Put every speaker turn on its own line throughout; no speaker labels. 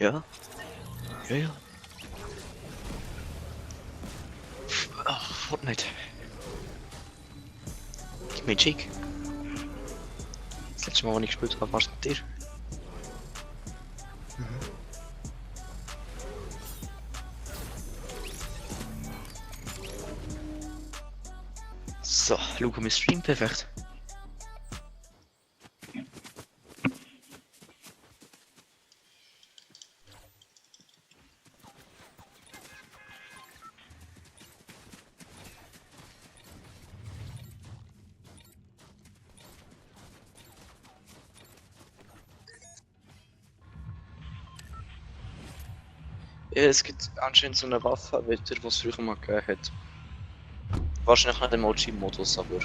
Ja. Ja, ja. Ach, Fortnite. Gib mir Chick. Das letzte Mal, als ich gespielt habe, war es mit dir. So, schauen wir Stream perfekt. Ja, es gibt anscheinend so eine Waffe wieder, die es früher mal gegeben hat. Wahrscheinlich nicht im Emoji-Modus, aber.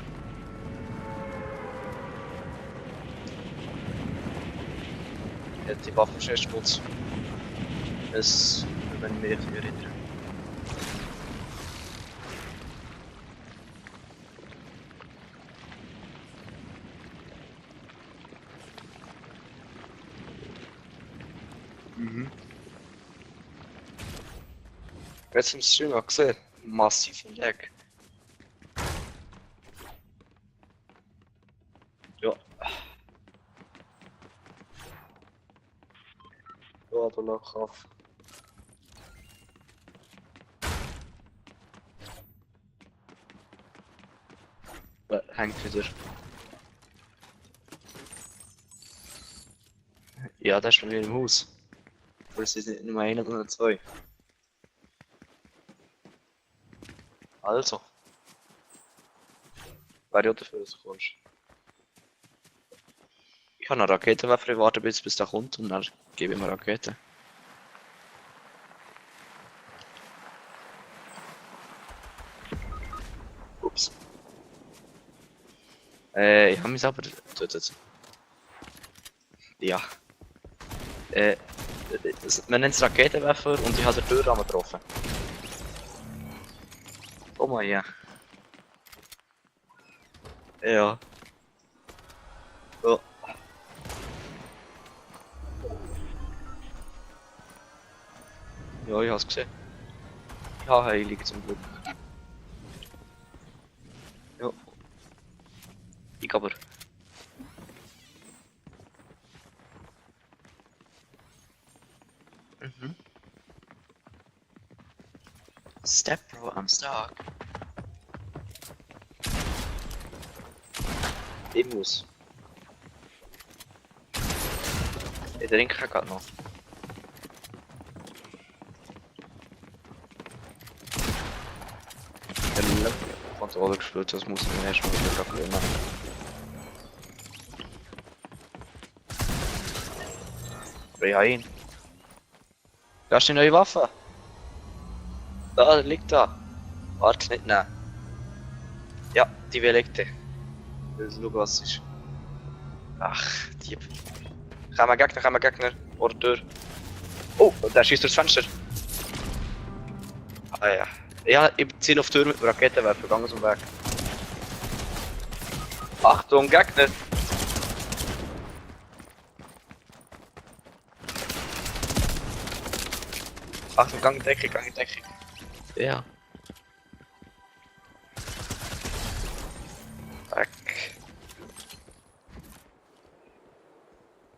Ja, die Waffe ist erst Schmutz. Es, wenn ich mich richtig erinnere. Mhm. Jetzt im Stream auch gesehen, massiv Lag. Ja. Ja, da lag auf. Hängt wieder. Ja, der ist bei mir im Haus. Aber es ist nicht nur einer, sondern zwei. Also. Wäre ja dafür, dass du kommst. Ich habe eine Raketenwerfer, ich warte bis der kommt und dann gebe ich ihm eine Rakete. Ups. Ich habe mich selber getötet. Ja. Man nennt es Raketenwerfer und ich habe den Türrahmen getroffen. Oh mein ja. Ja. Ja. Ja, ich habe es gesehen. Ja, heilig zum Glück. Ja. Ich aber. Mhm. Step Bro, I'm stuck. Ich muss. Ich trinke gerade noch. Ich habe lange Kontrolle gespielt, das muss ich mir erstmal wieder gewöhnen. Aber ich habe ihn. Da ist die neue Waffe. Da, liegt da. Warte, nicht nehmen. Ja, die Velekte. Schau, was ist. Ach, die. Kann man Gegner. Oder Tür. Oh, der schießt durchs Fenster. Ah ja. Ja, ich ziele auf die Tür mit dem Raketenwerfer, gang aus dem Weg. Achtung, Gegner! Achtung, gang in Deckung, gang in Deckung. Ja. Weg.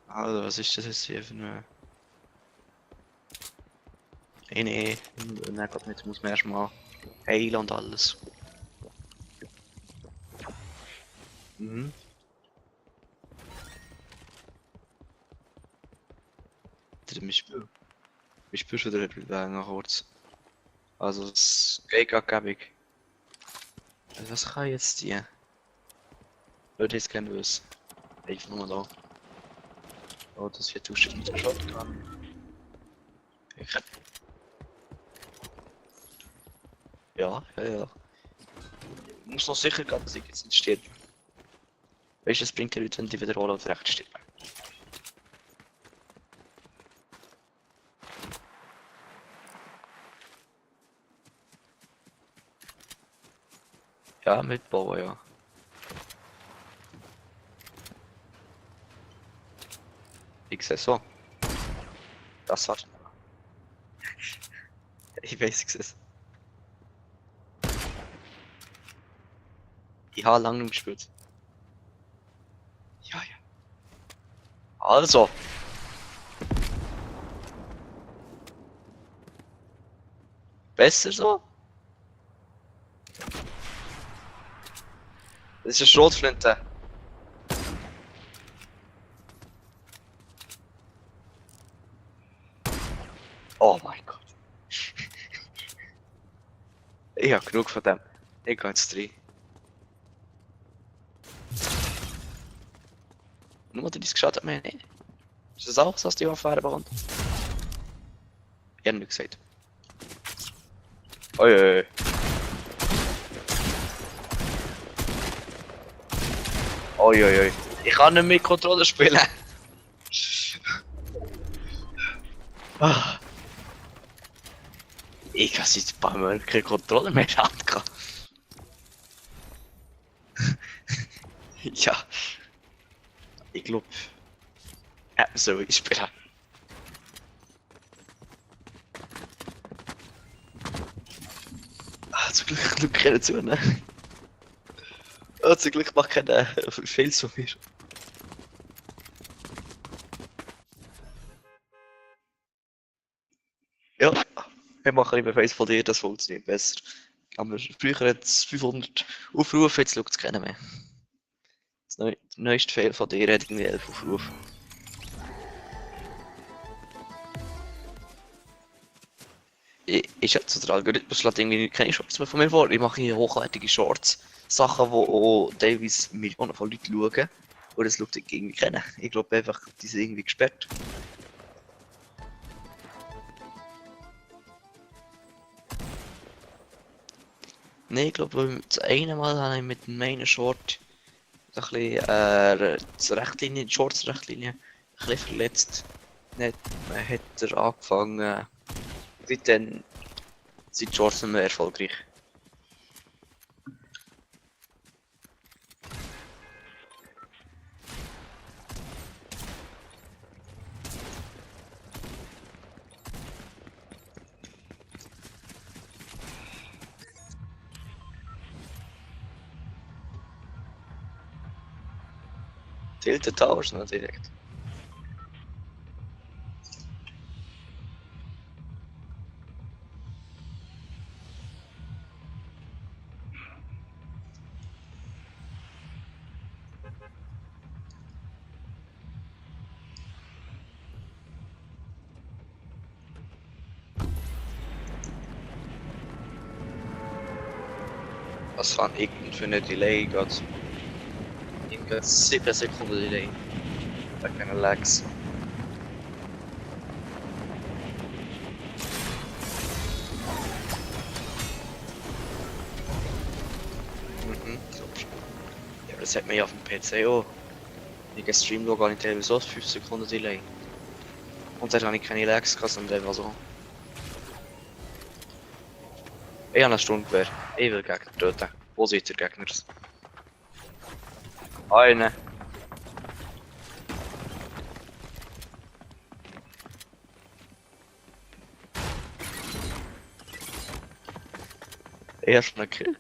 Also, was ist das jetzt hier für eine... Nee, nein, Gott, jetzt muss man erstmal heilen und alles. Mhm. Wir spielen. Wir spielen schon wieder noch kurz. Also, es geht gerade gäbig. Was kann jetzt die? Leute, jetzt kennen wir es. Einfach nur da. Oh, das hier tust du mit der Shotgun. Ich hab... Ja, ja, ja. Ich muss noch sicher gehen, dass ich jetzt nicht stirb. Weißt du, es bringt dir Leute, wenn die wiederholen und recht sterben. Ja, mitbauen, ja. Ich sehe so. das war. Ich weiß es. Ich habe lange nicht gespielt. Ja, ja. Also. Besser so? Das ist eine Schrotflinte. Oh mein Gott. Ich habe genug von dem. Ich gehe jetzt rein. Nur der es geschaut hat, mir nicht. Ist das auch so, dass die Waffe bekommt? Ich habe nicht gesagt. Oi, oi, oi. Oi, oi, oi. Ich kann nicht mit Controller spielen. Ah. Ich habe seit ein paar Monaten keine Controller mehr in der Hand gehabt. Ja. Ich glaube. So ich spielen. Ah, zum Glück kennen zu, ne? Oh, zum Glück macht keiner Fails von mir. Ja, wir machen lieber Fails von dir, das funktioniert besser. Aber früher hat es 500 Aufrufe, jetzt schaut es keiner mehr. Der neueste Fail von dir hat irgendwie 11 Aufrufe. Ich schätze, der Algorithmus schlägt irgendwie keine Shorts mehr von mir vor. Ich mache hier hochwertige Shorts. Sachen, die auch teilweise Millionen von Leuten schauen. Und das schaut ich irgendwie kennen. Ich glaube einfach, die sind irgendwie gesperrt. Nein, ich glaube, das eine Mal habe ich mit meinem Short ein bisschen, die Rechtlinie, die Shorts-Rechtlinie ein bisschen verletzt. Dann hat er angefangen, seitdem sind die Shorts nicht mehr erfolgreich. Tilted Towers noch direkt. Was kann irgend für eine Delay geht? Irgendwie 7 Sekunden Delay. Wegen den Lags. Mhm, super. Ja, aber das hat man ja auf dem PC auch. Wenn ich einen Stream schaue, habe ich teilweise auch 5 Sekunden Delay. Und dann habe ich keine Lags gehabt, sondern einfach so. Ich habe eine Stunde Gewehr. Ich will Gegner töten. Wo seid ihr Gegner? Eine. Erster Kill.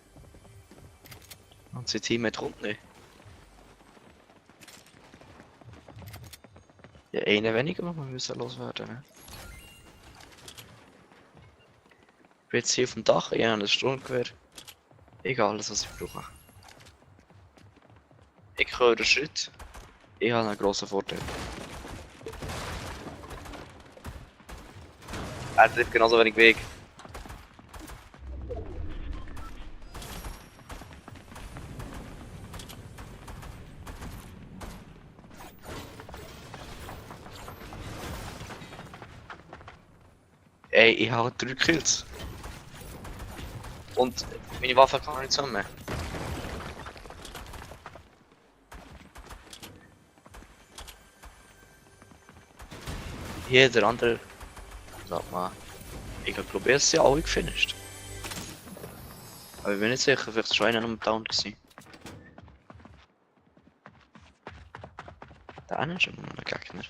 Und sein Teammate kommt nicht. Ja, eine weniger, aber wir müssen loswerden. Ne? Ich bin jetzt hier auf dem Dach, ich habe eine Sturmgewehr. Egal, alles was ich brauche. Ich höre den Schritt. Ich habe einen grossen Vorteil. Er trifft genauso wenig Weg. Ey, ich habe 3 Kills. Und meine Waffe kann nicht zusammen. Jeder andere. Sag mal. Ich glaube, es sind alle gefinisht. Aber ich bin nicht sicher, vielleicht schon einer am Down gewesen. Da ist schon ein Gegner.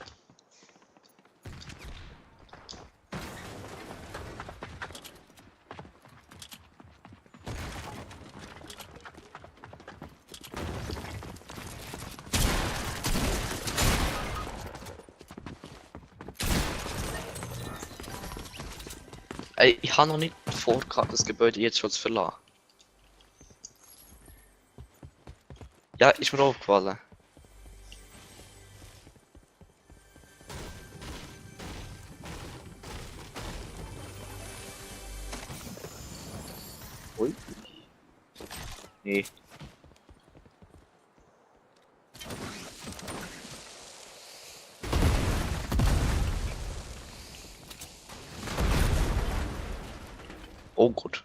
Ey, ich habe noch nicht vor, gehabt, das Gebäude jetzt schon zu verlassen. Ja, ist mir aufgefallen. Ui. Nee. Oh Gott.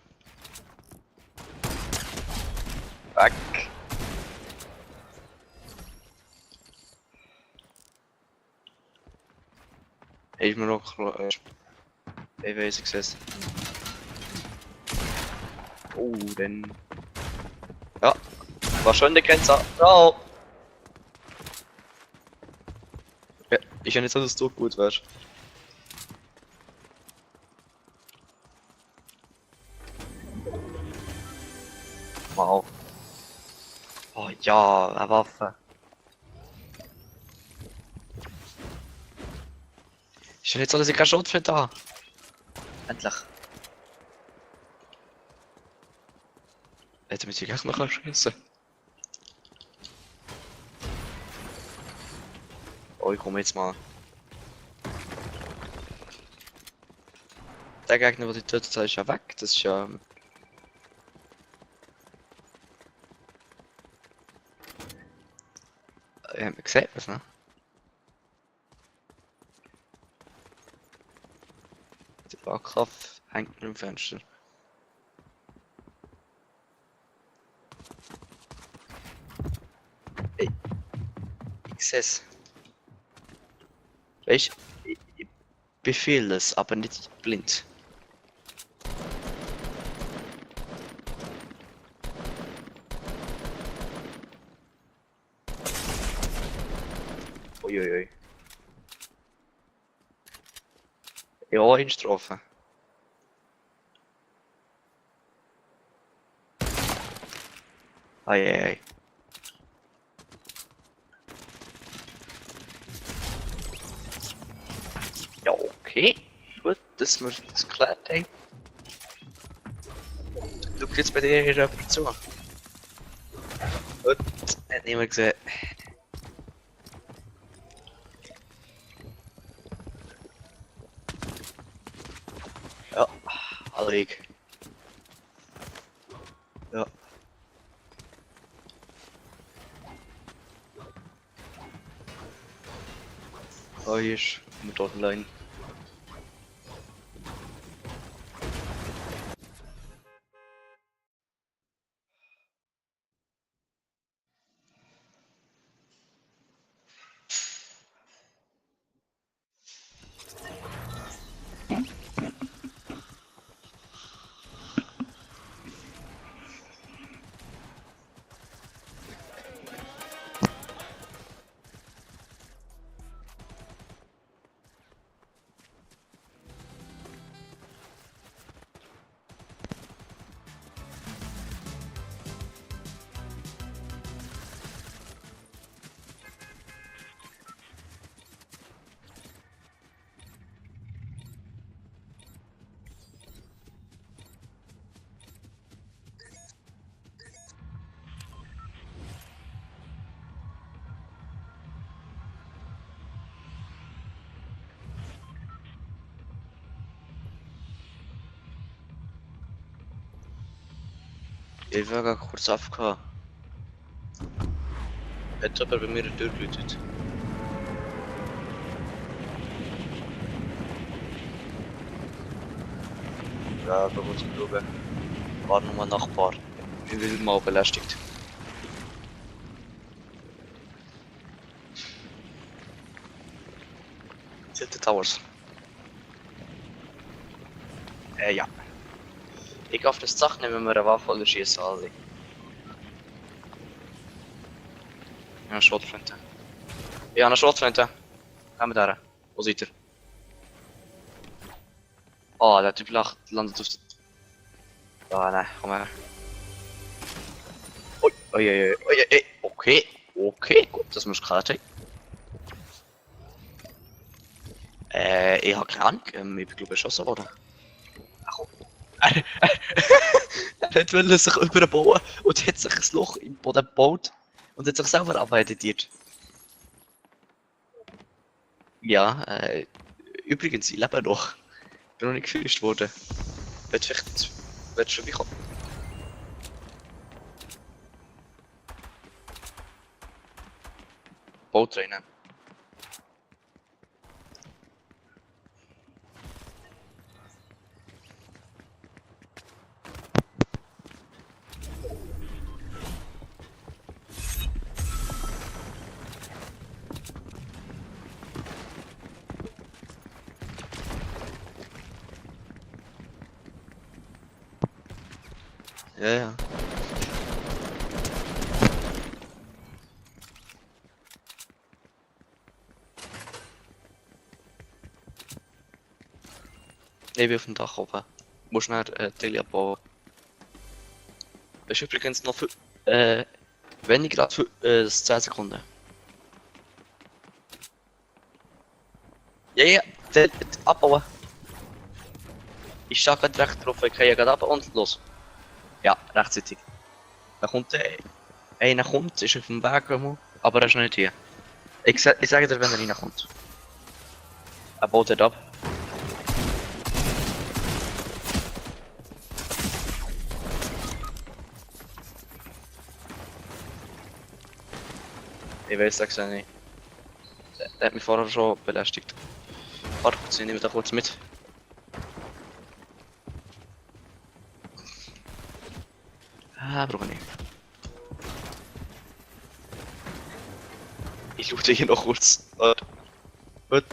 Weg. Ist mir noch ich weiß es. Oh, dann. Ja, war schon der Grenze. Ciao. Ja, ich ja nicht so, dass du gut wärst. Wow. Oh ja, eine Waffe. Ist ja nicht so, dass ich keinen Schrotflinte habe. Endlich. Hätte mich gleich noch erschießen. Oh, ich komme jetzt mal. Der Gegner, der ich tötet habe, ist ja weg. Das ist ja. Man sieht es, ne? Die Backkraft hängt nur im Fenster. Ey, ich sehe es. Weißt du, ich befehle es, aber nicht blind. Uiuiui. Ja, in Strafe. Eieiei. Ja, okay. Gut, dass wir das geklärt haben. Schau jetzt bei dir jemand zu. Gut, hat niemand gesehen. Ja, Alrig. Ja. Oh, hier ist Motor online. Ich war gerade kurz aufgehört. Hat aber bei mir eine Tür geläutet. Ja, da muss ich schauen. War nur ein Nachbar. Ich bin mal belästigt. City Towers. Ja. Ich auf das Dach nehmen wir eine Waffe oder schießen alle. Ja, eine Schrotflinte. Ja, eine Schrotflinte. Gehen wir da. Wo seid ihr? Oh, der Typ landet auf der... Ah, nein, komm her. Ui, ui, ui, ui, ui, okay. Okay, gut, das muss klar sein. Ich habe keine Ahnung, ich bin glaube ich erschossen worden. Ach Er, er wollte sich überbauen und hat sich ein Loch im Boden gebaut und hat sich selber abeditiert. Ja, übrigens, ich lebe noch. Bin noch nicht gefinisht worden. Willst du vorbeikommen? Boot rein. Ja, ja. Ich bin auf dem Dach oben. Muss schnell Teile abbauen. Das ist übrigens noch für, weniger als für 10 Sekunden. Ja, ja, abbauen. Ich stehe gerade recht drauf, ich kann ja gerade ab und los. Ja, rechtzeitig. Da kommt einer kommt, ist auf dem Weg, aber er ist noch nicht hier. Ich sage dir, wenn er reinkommt. Er baut dort ab. Ich weiß, sag's ja nicht. Der hat mich vorher schon belästigt. Warte, jetzt nehme ich da kurz mit. Ah, brauche ich nicht. Ich loote hier noch kurz. Gut.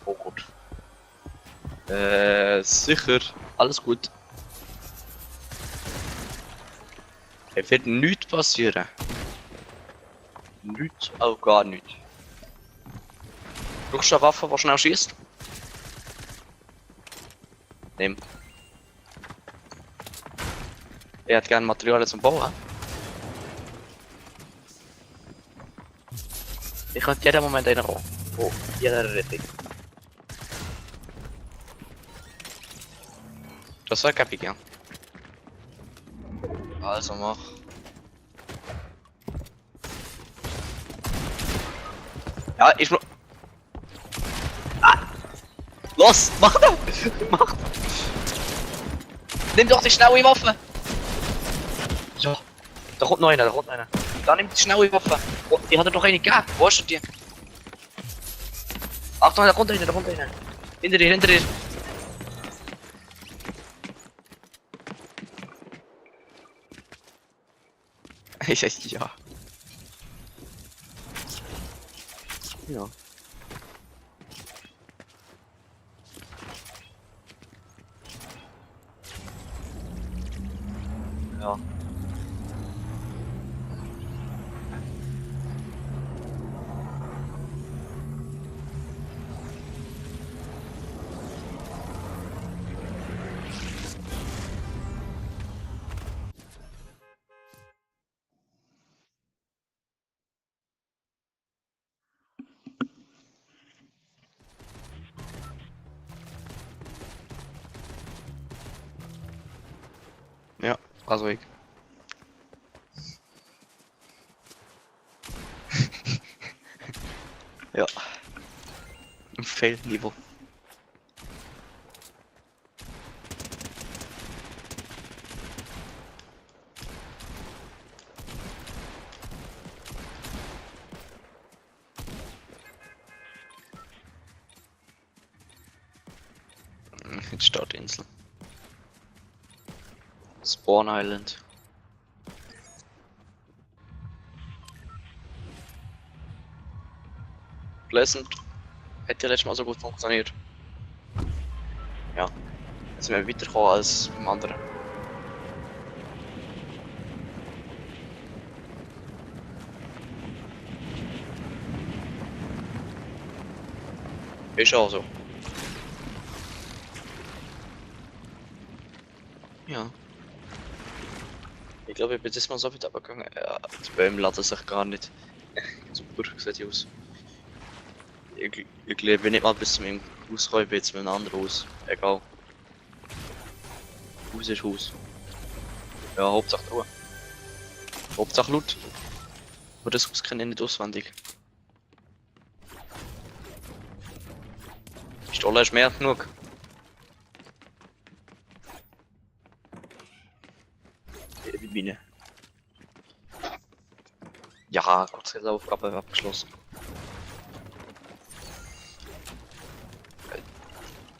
Oh Gott. Sicher. Alles gut. Es wird nichts passieren. Nichts, auch gar nichts. Brauchst du eine Waffe, die schnell schießt? Nimm. Er hat gerne Materialien zum Bauen. Ich könnte jeden Moment einen kommen. Oh, jeder Rettung. Das war Cappy, ja. Also mach. Ja, ich nur. Ah! Los! Mach das! Mach! Nimm doch die schnelle Waffe! Ja. Da kommt noch einer, da kommt noch einer. Da nimm die schnelle Waffe. Oh, die hat er doch eine gegeben. Wo hast du die? Achtung, da kommt einer, da kommt einer. Hinter dir, hinter dir. Ja. Ja. Ja. Ja, also ich. Ja. Im Fail-Niveau. Jetzt Startinsel. Spawn Island. Pleasant. Hätte ja letztes Mal so gut funktioniert. Ja. Jetzt sind wir weitergekommen als beim anderen. Ist auch so. Ja. Ich glaube, ich bin diesmal so weit abgegangen. Ja, die Bäume laden sich gar nicht. Super, sieht die aus. Ich glaube nicht mal bis zu meinem Haus kommen, ich bin jetzt mit einem anderen Haus. Egal. Haus ist Haus. Ja, Hauptsache Ruhe. Hauptsache Loot. Aber das Haus kenne ich nicht auswendig. Pistole ist mehr als genug. Wie Mine. Ja, Kurzreserveaufgabe abgeschlossen.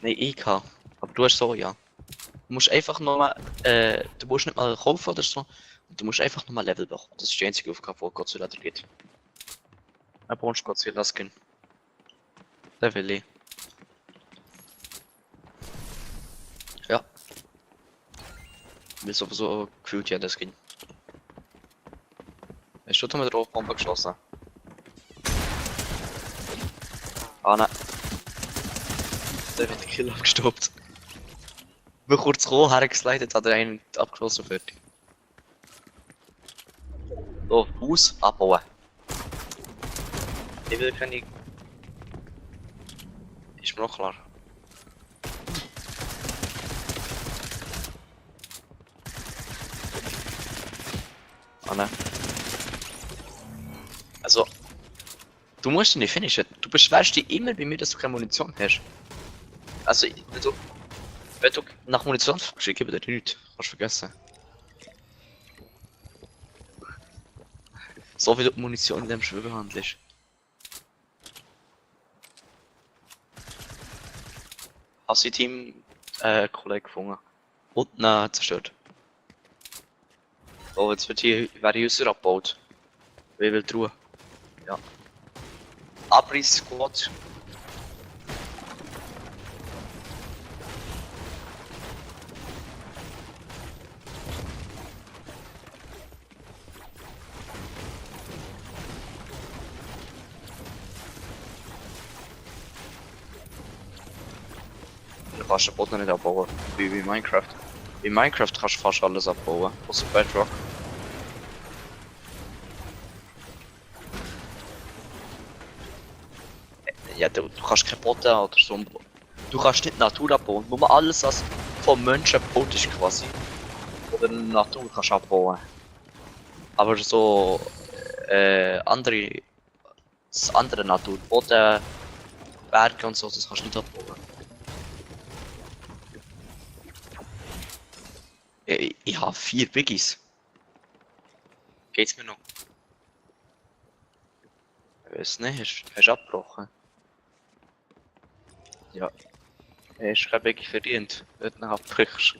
Ne, EK. Aber du hast so, ja. Du musst einfach nochmal, du musst nicht mal kaufen oder so. Du musst einfach nochmal Level bekommen. Das ist die einzige Aufgabe, wo Godzilla geht. Dann brauchst du Godzilla Skin. Der will ich. Ja. Will sowieso gefühlt ja das Skin. Ist schon mit der Bombe geschossen. Ah nein. Der wird den Kill abgestoppt. Wir kurz roh hergeslidet, hat er einen abgeschossen fertig. So, Haus abbauen. Ich will keine. Ist mir noch klar. Ah ne. Also. Du musst ihn nicht finishen. Du beschwerst dich immer bei mir, dass du keine Munition hast. Also, wenn du nach Munition fragst, ich gebe dir nichts. Kannst vergessen. So wie du Munition in dem Spiel behandelst. Hast du Team Kollege gefunden? Und zerstört. Oh, jetzt wird hier User abgebaut. Wer will die Ruhe? Ja. Abriss Squad. Du kannst den Boden nicht abbauen, wie Minecraft. In Minecraft kannst du fast alles abbauen, außer Bedrock. Ja, du kannst keinen Boden oder so. Du kannst nicht Natur abbauen, nur alles, was vom Menschen gebaut ist quasi. Oder Natur kannst du abbauen. Aber so andere Natur, Boden, Berge und so, das kannst du nicht abbauen. Ich habe 4 Biggies. Geht's mir noch? Ich weiß nicht, hast du abgebrochen? Ja. Hast kein Biggie verdient, wenn du noch abbrichst.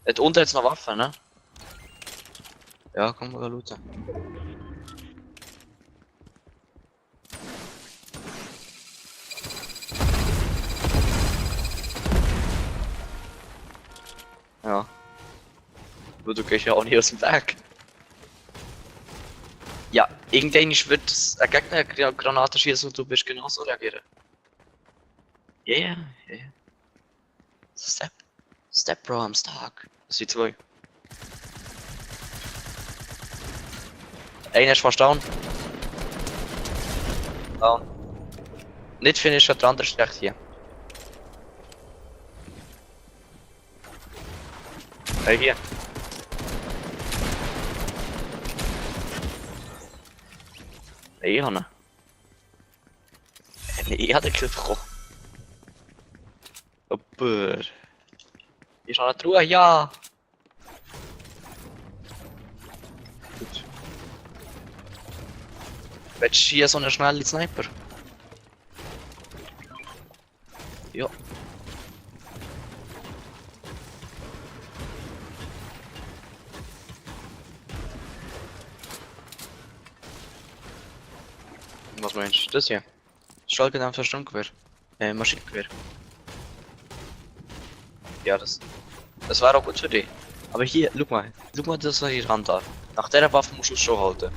Dort unten hat's noch Waffen, ne? Ja, komm mal looten. Ja. Aber du gehst ja auch nicht aus dem Weg. Ja, irgendwann wird ein Gegner eine Granate schießen und du wirst genauso reagieren. Ja, ja, ja, ja. Step Bro am Stark. Das sind 2. Einer ist fast down. Down. Nicht finishen, der andere ist recht hier. Hey, hier. Nee, ich habe ihn. Nee, ich habe den Kill bekommen. Aber... Ist noch eine Truhe? Ja! Gut. Willst du hier so eine schnelle Sniper? Ja. Was meinst du? Das hier? Schallgedämpfter Sturmgewehr. Maschinengewehr. Ja, das war auch gut für dich. Aber hier, guck mal das was ich Hand da. Nach der Waffe musst du es schon halten.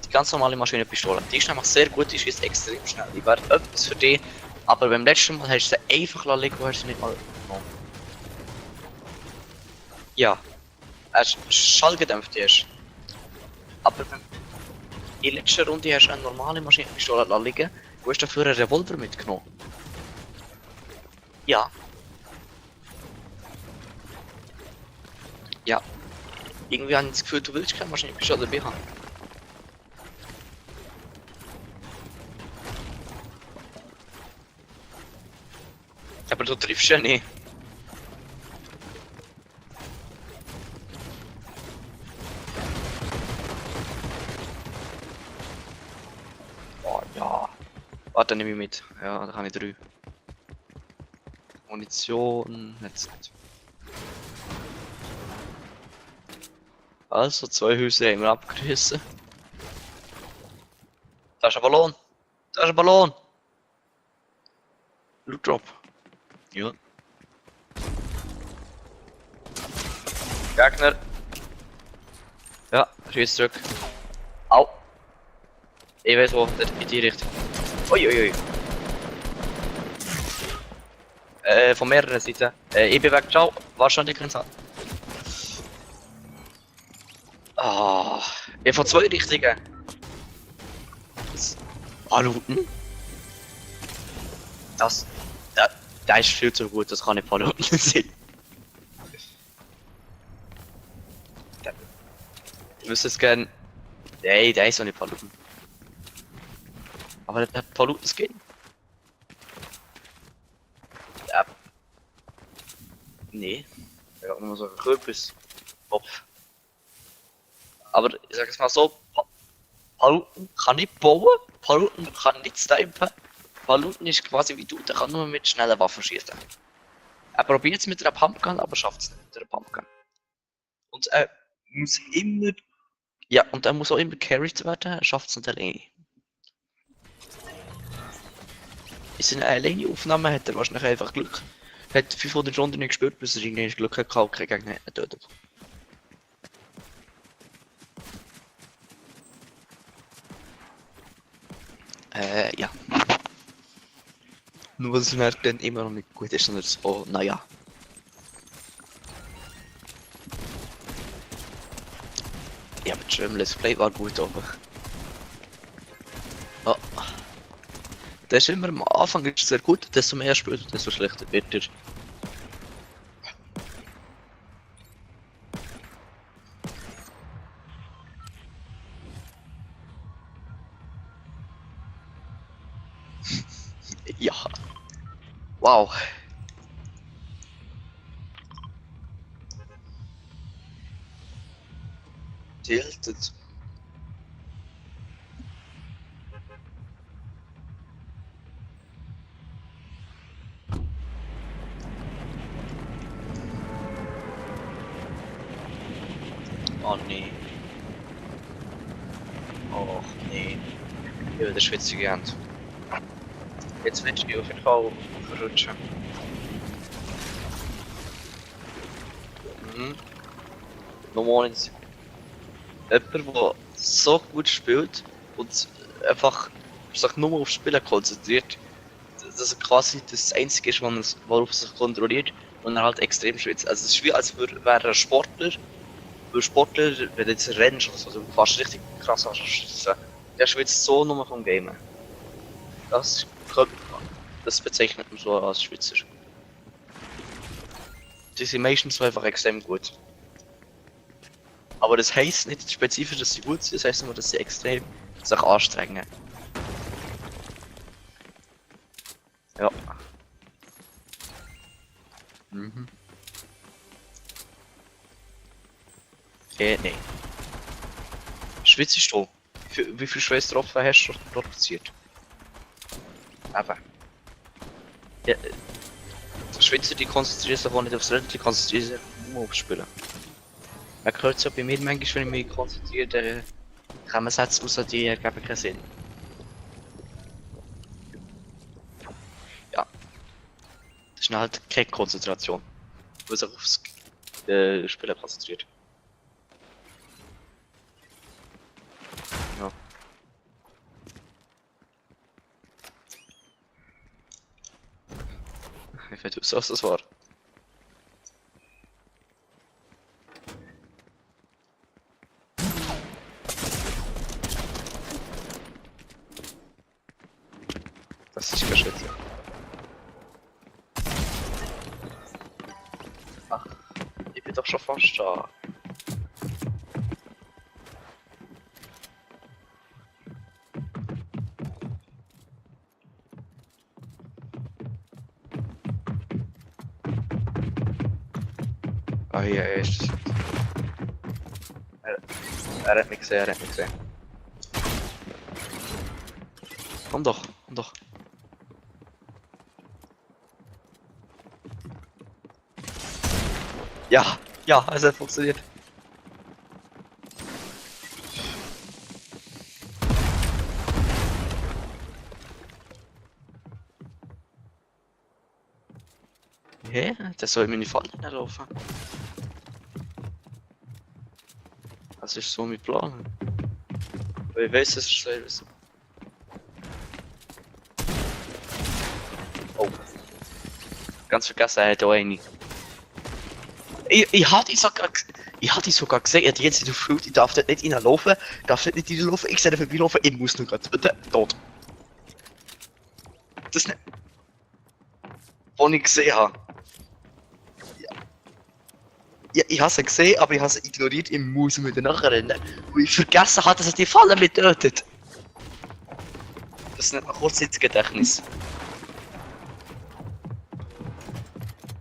Die ganz normale Maschinenpistole. Die ist einfach sehr gut, die schießt extrem schnell. Die wäre etwas für dich. Aber beim letzten Mal hast du sie einfach liegen, hast du nicht mal genommen. Ja. Er ist schallgedämpft erst. Aber in der letzten Runde hast du eine normale Maschinenpistole liegen. Du hast dafür einen Revolver mitgenommen. Ja. Ja. Irgendwie habe ich das Gefühl, du willst keine Maschine schon dabei haben. Aber du triffst ja nicht. Oh ja. Warte, nehme ich mit. Ja, da habe ich 3. Munition, jetzt nicht. Also, 2 Häuser haben wir abgerissen. Da ist ein Ballon. Da ist ein Ballon. Loot Drop. Ja. Gegner. Ja, schieß zurück. Au. Ich weiß wo, dort in die Richtung. Uiuiui. Von mehreren Seiten. Ich bin weg, ciao. Wahrscheinlich kein Sand. Ah, ich von 2 Richtungen. Paluten? Das. Der ist viel zu gut, das kann nicht Paluten sein. Ich wüsste es gern. Nee, der ist doch nicht Paluten. Aber der hat Paluten Skin. Ja. Nee. Der hat nur so ein Kürbis. Kopf. Aber ich sag es mal so, Paluten kann nicht bauen, Paluten kann nicht snipen. Paluten ist quasi wie du, der kann nur mit schnellen Waffen schießen. Er probiert es mit einer Pumpgun, aber schafft es nicht mit einer Pumpgun. Und er muss immer. Ja, und er muss auch immer carried werden, er schafft es nicht alleine. In seiner alleine Aufnahme hat er wahrscheinlich einfach Glück. Er hat 500 Runden nicht gespielt, bis er irgendwie Glück hat gehabt, keinen Gegner getötet. Ja. Nur was er dann immer noch nicht gut ist, sondern so, naja. Ja, aber das Let's Play war gut, aber. Oh. Das ist immer am Anfang ist sehr gut, desto mehr spielt, desto schlechter wird er. Ja. Wow. Tilted. Oh nee. Och nee. Ja, der schwitzige Hand. Jetzt wird ich auf jeden Fall verrutschen. Mhm. Nochmal ins. Jemand, der so gut spielt und einfach sich nur aufs Spielen konzentriert, dass er quasi das Einzige ist, worauf er sich kontrolliert und er halt extrem schwitzt. Also es ist wie als wäre er ein Sportler. Weil Sportler, wenn du jetzt rennst oder so, du fährst richtig krass an schwitzen. Der schwitzt so nur vom Gamen. Das das bezeichnet man so als Schwitzer. Die sind meistens so einfach extrem gut. Aber das heisst nicht spezifisch, dass sie gut sind, das heisst nur, dass sie extrem sich anstrengen. Ja. Mhm. Nee. Schwitzest du? Wie viel Schweißtropfen hast du produziert? Aber. Ja, Schwitzer, die konzentrieren sich auch nicht aufs Rennen, die konzentrieren sich nur aufs Spielen. Man hört es ja bei mir manchmal, wenn ich mich konzentriere, dann kann man Sätze raus, die ergeben keinen Sinn. Ja. Das ist halt keine Konzentration. Man sich aufs Spielen konzentriert. Ja. Ich weiß nicht, was das war. Das ist kein Schwitzer. Ach, ich bin bin doch schon fast da. Ah, hier ist es. Er hat mich gesehen, er hat mich gesehen. Komm doch, komm doch. Ja, ja, es hat funktioniert. Hä? Das soll meine Falle laufen. Das ist so mein Plan. Ich weiß, es ist so. Oh. Ganz vergessen, er hat auch eine. Ich hatte die sogar gesehen, er hat jetzt in der Flut, ich darf dort nicht reinlaufen, darf dort nicht reinlaufen, ich sehe da vorbeilaufen, ich muss nur gerade tot. Das ist nicht. Was ich gesehen habe. Ja, ich habe sie gesehen, aber ich habe sie ignoriert, ich muss wieder nachrennen. Und ich vergessen habe, dass er die Falle mit tötet. Das ist nicht ein Kurzzeitgedächtnis.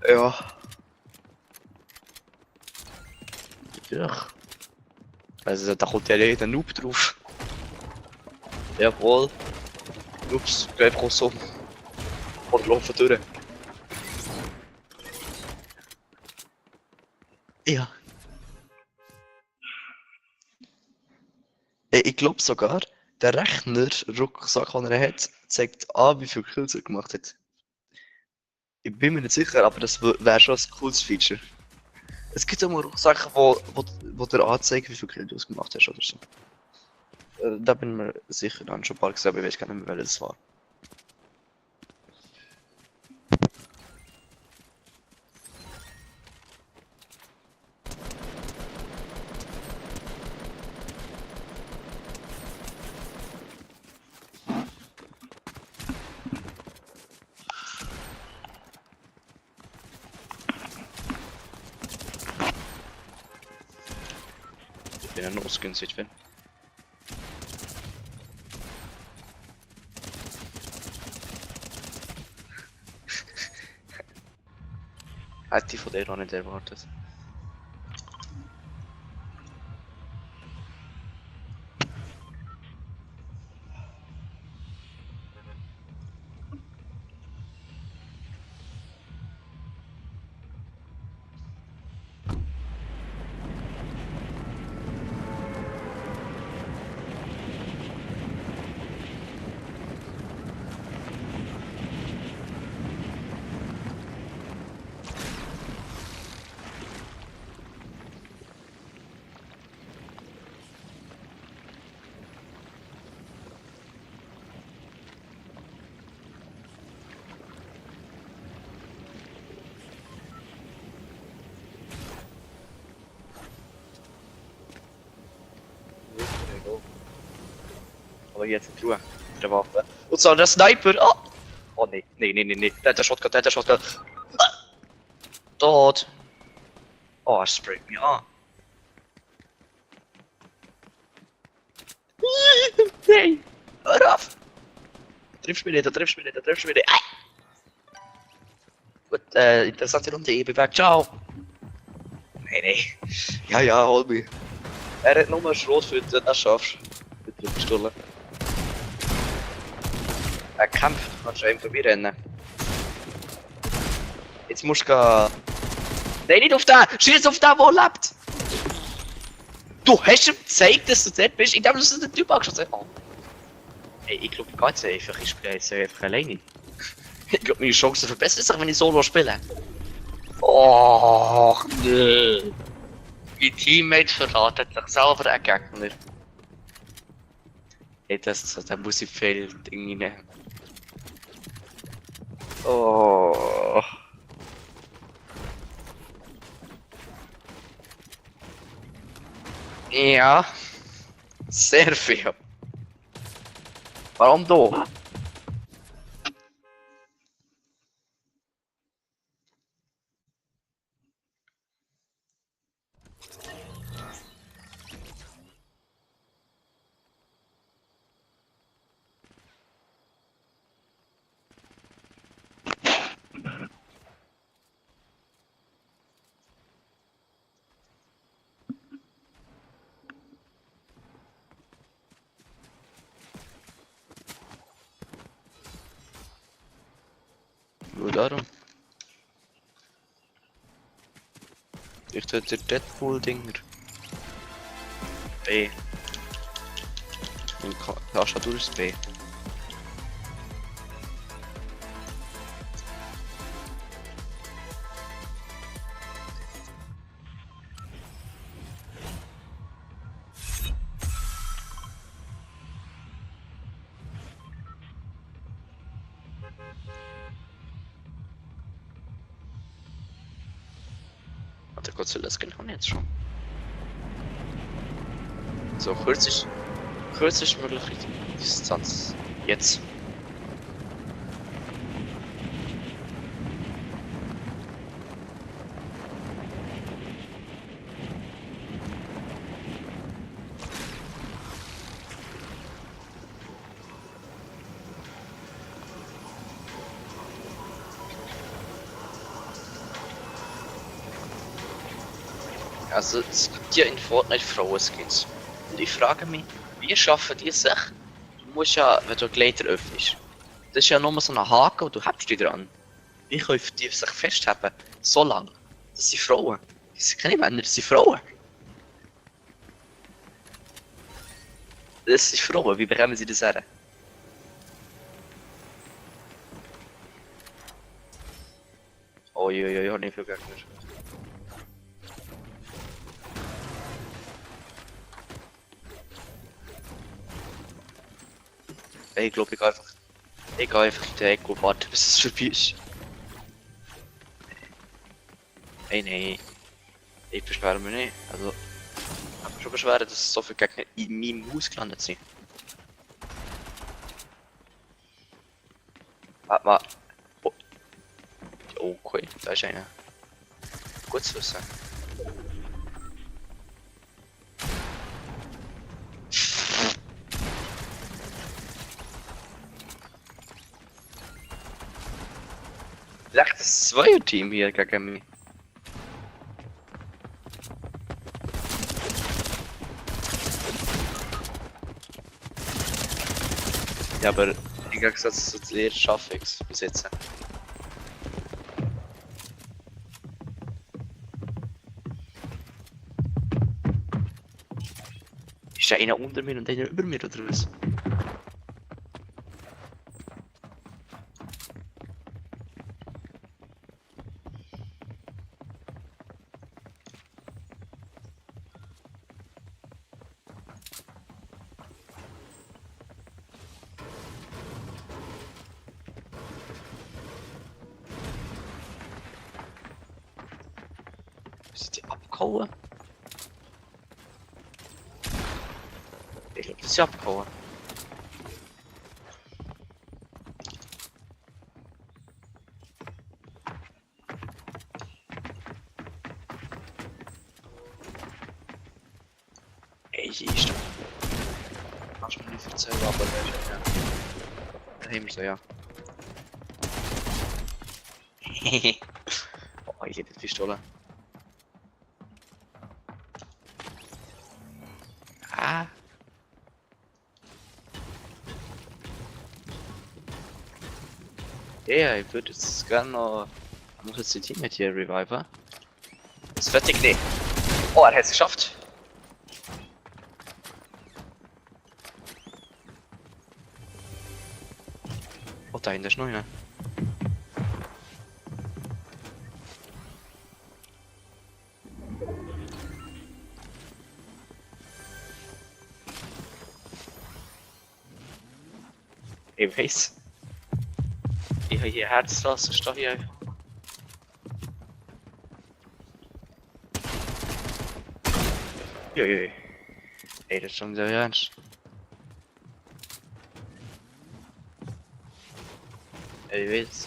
Ja. Ja. Also da kommt ja jeder Noob drauf. Jawohl. Noobs, geh einfach so. Oder laufen durch. Ja. Ich glaube sogar, der Rechner-Rucksack, den er hat, zeigt an, wie viel Kills er gemacht hat. Ich bin mir nicht sicher, aber das wäre schon ein cooles Feature. Es gibt auch mal Rucksäcke, wo dir anzeigen, wie viel Kills du gemacht hast oder so. Da bin ich mir sicher, dann schon ein paar gesehen, aber ich weiß gar nicht mehr, welches war. Ich bin ja nur ausgünstig, wenn. Hätte ich von der noch nicht erwartet. Aber jetzt in Ruhe. Mit der Waffe. Und zwar der Sniper! Oh, oh nee, nee. Der hat der Shotgun, Dort! Oh, er sprayt mich an. Nein! Hör auf! Triffst mich nicht. Ah. Gut, interessante Runde, ich bin weg, ciao! Nee. Ja, hol mich. Er hat nur Schrot für das schaffst. Mit der Pistole. Er kämpft, du kannst an ihm vorbeirennen. Jetzt musst du gehen. Nein, nicht auf den! Schieß auf den, der lebt! Du hast ihm gezeigt, dass du dort bist, indem du den Typ angeschossen hast. Oh. Ey, ich glaube ganz einfach, ich spiele jetzt einfach alleine. Ich glaube, meine Chancen verbessern sich, wenn ich solo spiele. Och, nö. Die Teammates verraten sich selber einen Gegner. Hey, da muss ich viel Dinge nehmen. Oh. Ja. Sehr viel. Warum da? Nur darum. Ich tue der Deadpool-Dinger. B. Und kannst du durchs B. Der Godzilla Skin haben wir jetzt schon. So, kürzlich möglich die Distanz. Jetzt. Also es gibt ja in Fortnite Frauenskins. Und ich frage mich, wie schaffen die sich? Du musst ja, wenn du Gleiter öffnest, das ist ja nur so ein Haken und du hebst dich dran. Wie können die sich festhalten? So lang. Das sind Frauen. Das sind keine Männer, das sind Frauen. Das sind Frauen, wie bekommen sie das her? Uiuiui, ich habe nicht viel Gegner. Ich glaube, ich gehe einfach in der Ecke und warte, bis es vorbei ist. Hey, nein. Ich beschwere mich nicht. Also, ich kann mich schon beschweren, dass so viele Gegner in meinem Haus gelandet sind. Warte mal. Oh. Okay, da ist einer. Gut zu wissen. Vielleicht das Zweier-Team hier gegen mich. Ja, aber im Gegensatz zu dir schaffe ich es bis jetzt. Ist da einer unter mir und einer über mir oder was? Ist die abgehauen? Ich glaube, das ist abgehauen. Ey, ist da. Kannst du mir nicht erzählen, aber der ist ja. Daheim so, ja. Oh, ich liebe die Pistole. Ah. Ja, ich würde jetzt gerne noch. Ich muss jetzt die Teammate hier reviven. Ist fertig? Nee. Oh, er hat es geschafft. Oh, da hinten ist noch einer. Ich weiß. Ich habe hier Herzrasse, stehe hier einfach. Uiuiui. Ey, das ist schon sehr ernst. Ey, wie will's?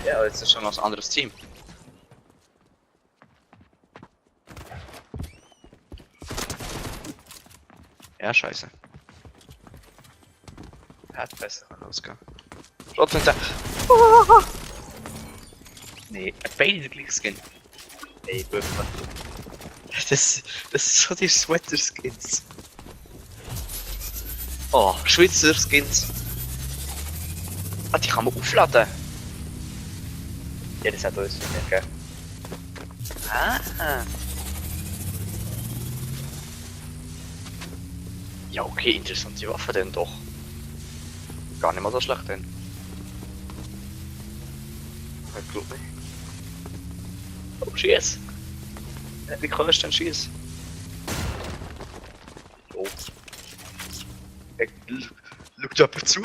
Ja, jetzt ist schon noch ein anderes Team. Ja, scheiße. Er hat besser losgehen. Trotzdem da. Nee, er hat beide den gleichen Skin. Ey, Büffel. Das ist so die Sweater-Skins. Oh, Schweizer Skins. die kann man aufladen. Ja, das hat uns nicht, gell? Ah. Ja, okay, interessante Waffe denn doch. Gar nicht mal so schlecht denn. Ich glaube nicht. Oh, schieß! Wie kannst du denn schießen? Oh. Schau dir jemand zu.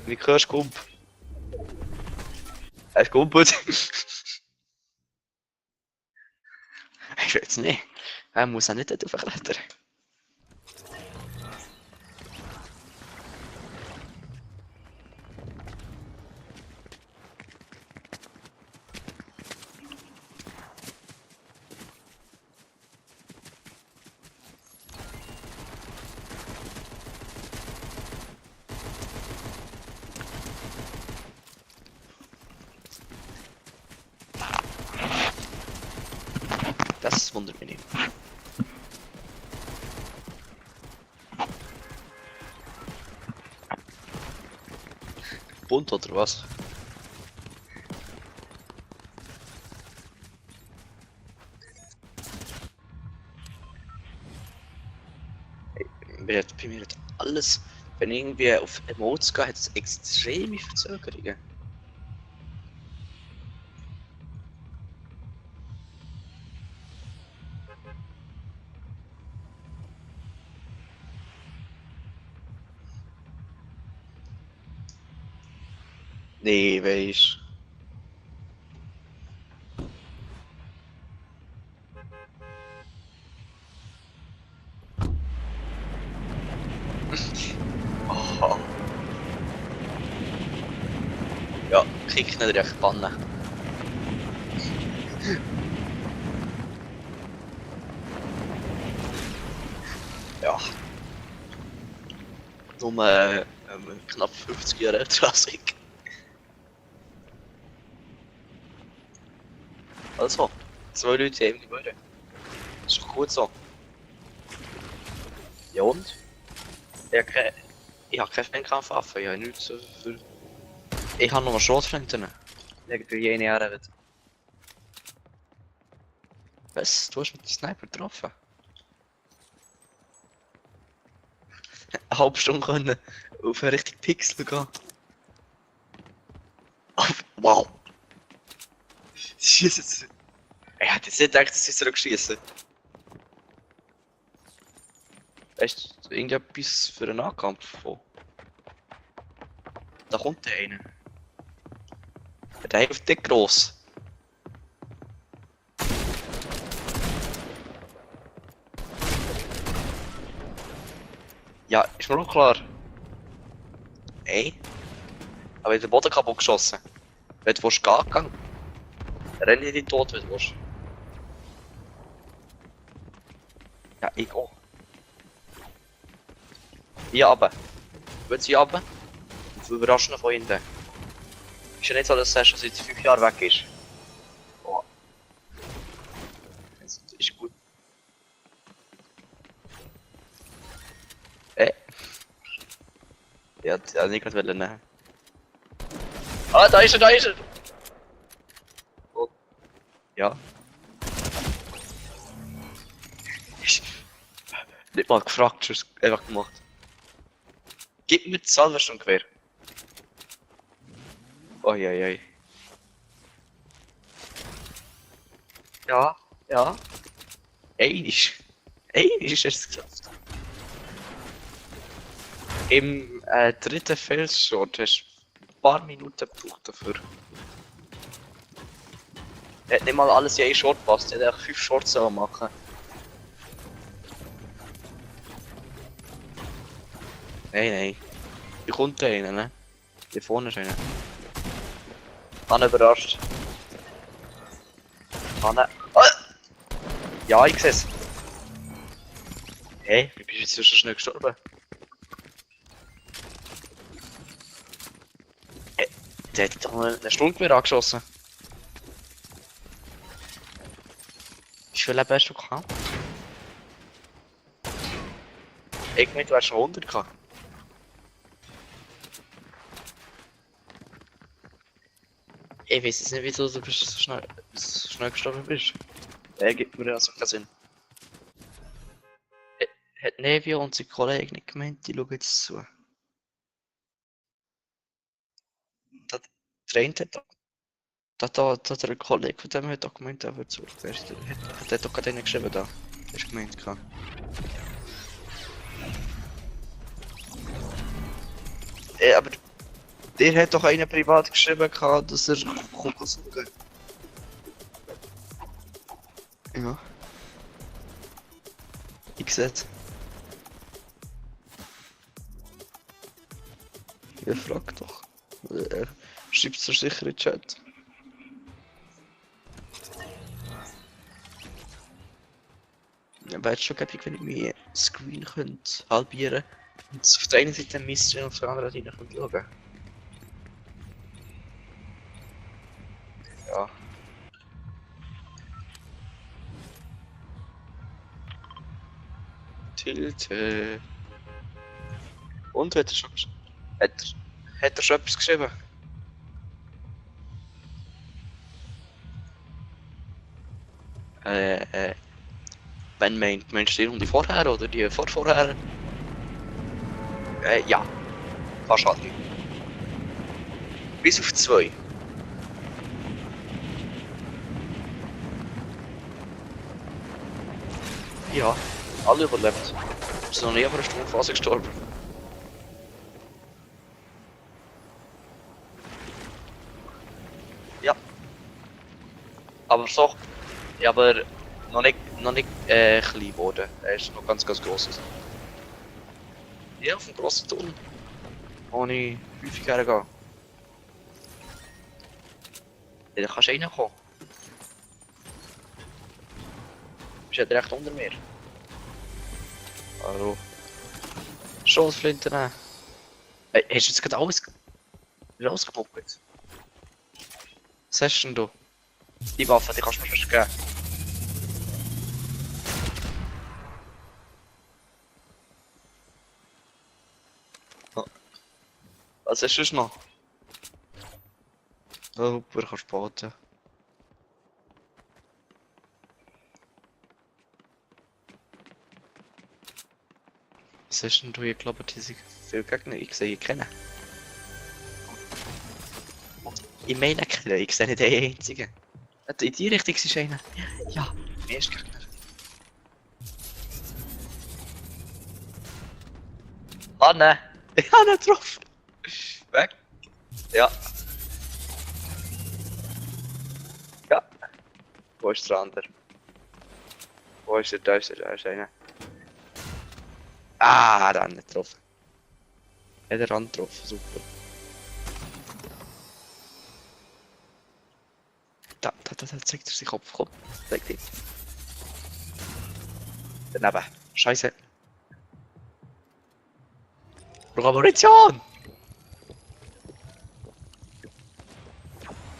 Wie kannst du Kump? Hast du Kumpelt? Ich weiß nicht. Er muss auch nicht dort hochklettern. Das wundert mich nicht. Bunt oder was? Bei mir hat alles, wenn irgendwie auf Emotes geht, hat es extreme Verzögerungen. Nee, weisst. Oh. Ja, kick nicht recht bannen. Ja. Nur knapp 50 Jahre älter als ich. Also, 2 Leute im Gebäude. Ist doch gut so. Ja und? Ich hab keine Fernkampfwaffe, ich hab nichts für... Ich habe noch Schrotflinten. Wegen der jene Jahre wird. Was? Du hast mit dem Sniper getroffen? Eine halbe Stunde können auf einen richtigen Pixel gehen. Oh, wow! Jesus! Ich hätte jetzt nicht gedacht, dass sie zurückschießen. Weißt du, irgendetwas für einen Nahkampf von? Da kommt der eine. Der hilft nicht gross. Ja, ist mir auch klar. Ey. Aber ich hab den Boden kaputt geschossen. Wenn du gehen willst, renn in die Tod, wenn du willst. Ja, ich auch. Hier runter. Wollen Sie runter? Und überraschen von hinten. Ist ja nicht so, dass er schon seit 5 Jahren weg ist. Oh. Das ist gut. Ja, also nicht gerade nehmen. Ah, da ist er, da ist er! Oh. Ja. Nicht mal gefragt, schon einfach gemacht. Gib mir die Salvestungewehr. Oi. Ja, ja. Einisch. Einisch ist es geschafft. Im dritten Felsshot hast du ein paar Minuten gebraucht dafür. Er hat nicht mal alles in einen Short passt, er hat 5 Shorts machen. Nein. Hier kommt einer, ne? Hier vorne ist einer. Hanne überrascht. Hanne. Oh! Ja, ich seh's. Hey, wie bist du jetzt so schnell gestorben? Der hat doch eine Stunde mehr angeschossen. Wie viel Leben hast du gehabt? Ich meine, du hast schon 100 gehabt. Ich weiß jetzt nicht, wieso du bist so schnell gestorben bist. Gibt mir also keinen Sinn. Hat Nevio und sein Kollege nicht gemeint, die schauen jetzt zu. Der eine der Kollege von dem hat auch gemeint, er wird zurück. Der hat doch gerade einen geschrieben da. Hast du gemeint, gehabt. Aber der hat doch einen privat geschrieben, gehabt, dass er kommt suchen. Ja. Ich seh's. Ja, frag doch. Schreib's dir sicher in den Chat. Ja, wäre schon gäbig, wenn ich meinen Screen könnte halbieren und auf der einen Seite Mystery und auf der anderen Seite könnte schauen. Ja. Tilte. Und hat er schon hat er schon etwas geschrieben? Wenn meinst du die Runde vorher oder die vorher? Ja. Fast alle. Bis auf 2. Ja, alle überlebt. Wir sind noch nie auf einer Sturmphase gestorben. Ja. Aber so. Ja, aber noch nicht klein geworden. Er ist noch ganz groß. Ja, auf dem grossen Turm. Wo ich häufig hergehe. Ja, da kannst du reinkommen. Du bist ja direkt unter mir. Hallo. Schossflinte nehmen. Hast du jetzt gerade alles rausgepoppt? Was hast denn du? Die Waffe, die kannst du mir fast geben. Was hast du noch? Oh, super, kannst du bauen. Was hast denn du hier gelabert, diese viele Gegner? Ich sehe keinen. Ich meine keinen, ich sehe nicht einen einzigen. In die Richtung ist einer. Ja, mehr ist Gegner. Ah nein! Ich habe ihn getroffen! Weg! Ja. Ja. Wo ist der andere? Wo ist der? Da ist einer. Ah, der hat nicht getroffen. Hat er getroffen, super. Da zeigt er sich Kopf, komm. Zeig dich. Daneben. Scheiße. Brauche Munition!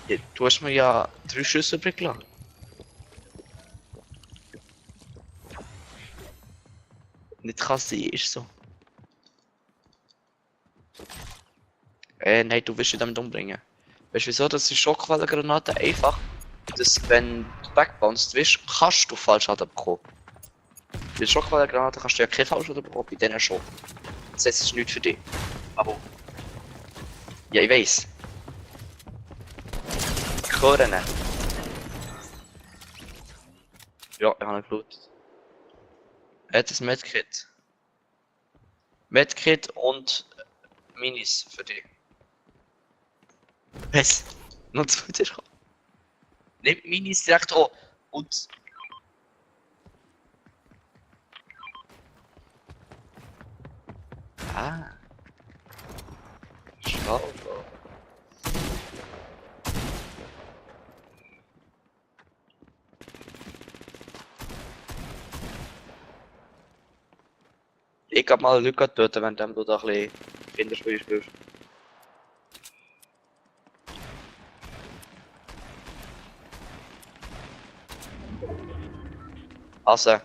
Ja, du hast mir ja 3 Schüsse übrig gelassen. Nicht kann sein, ist so. Nein, du willst ihn damit umbringen. Weißt du wieso? Das ist Schockwellengranate einfach, dass wenn du wegbounced wirst, kannst du Fallschaden bekommen. Bei Schockwellengranate kannst du ja keinen Fallschaden bekommen, bei denen schon. Das heißt, es ist nichts für dich. Aber... Ja, ich weiss. Korren. Ja, ich habe ihn gelootet. Er hat ein Medkit. Medkit und Minis für dich. Was? Noch 2 ist gekommen. Nimm Minis direkt an und... Ah. Schlau. Ich kann mal Luca töten, wenn du da ein bisschen Kinderspiel spielst. Also.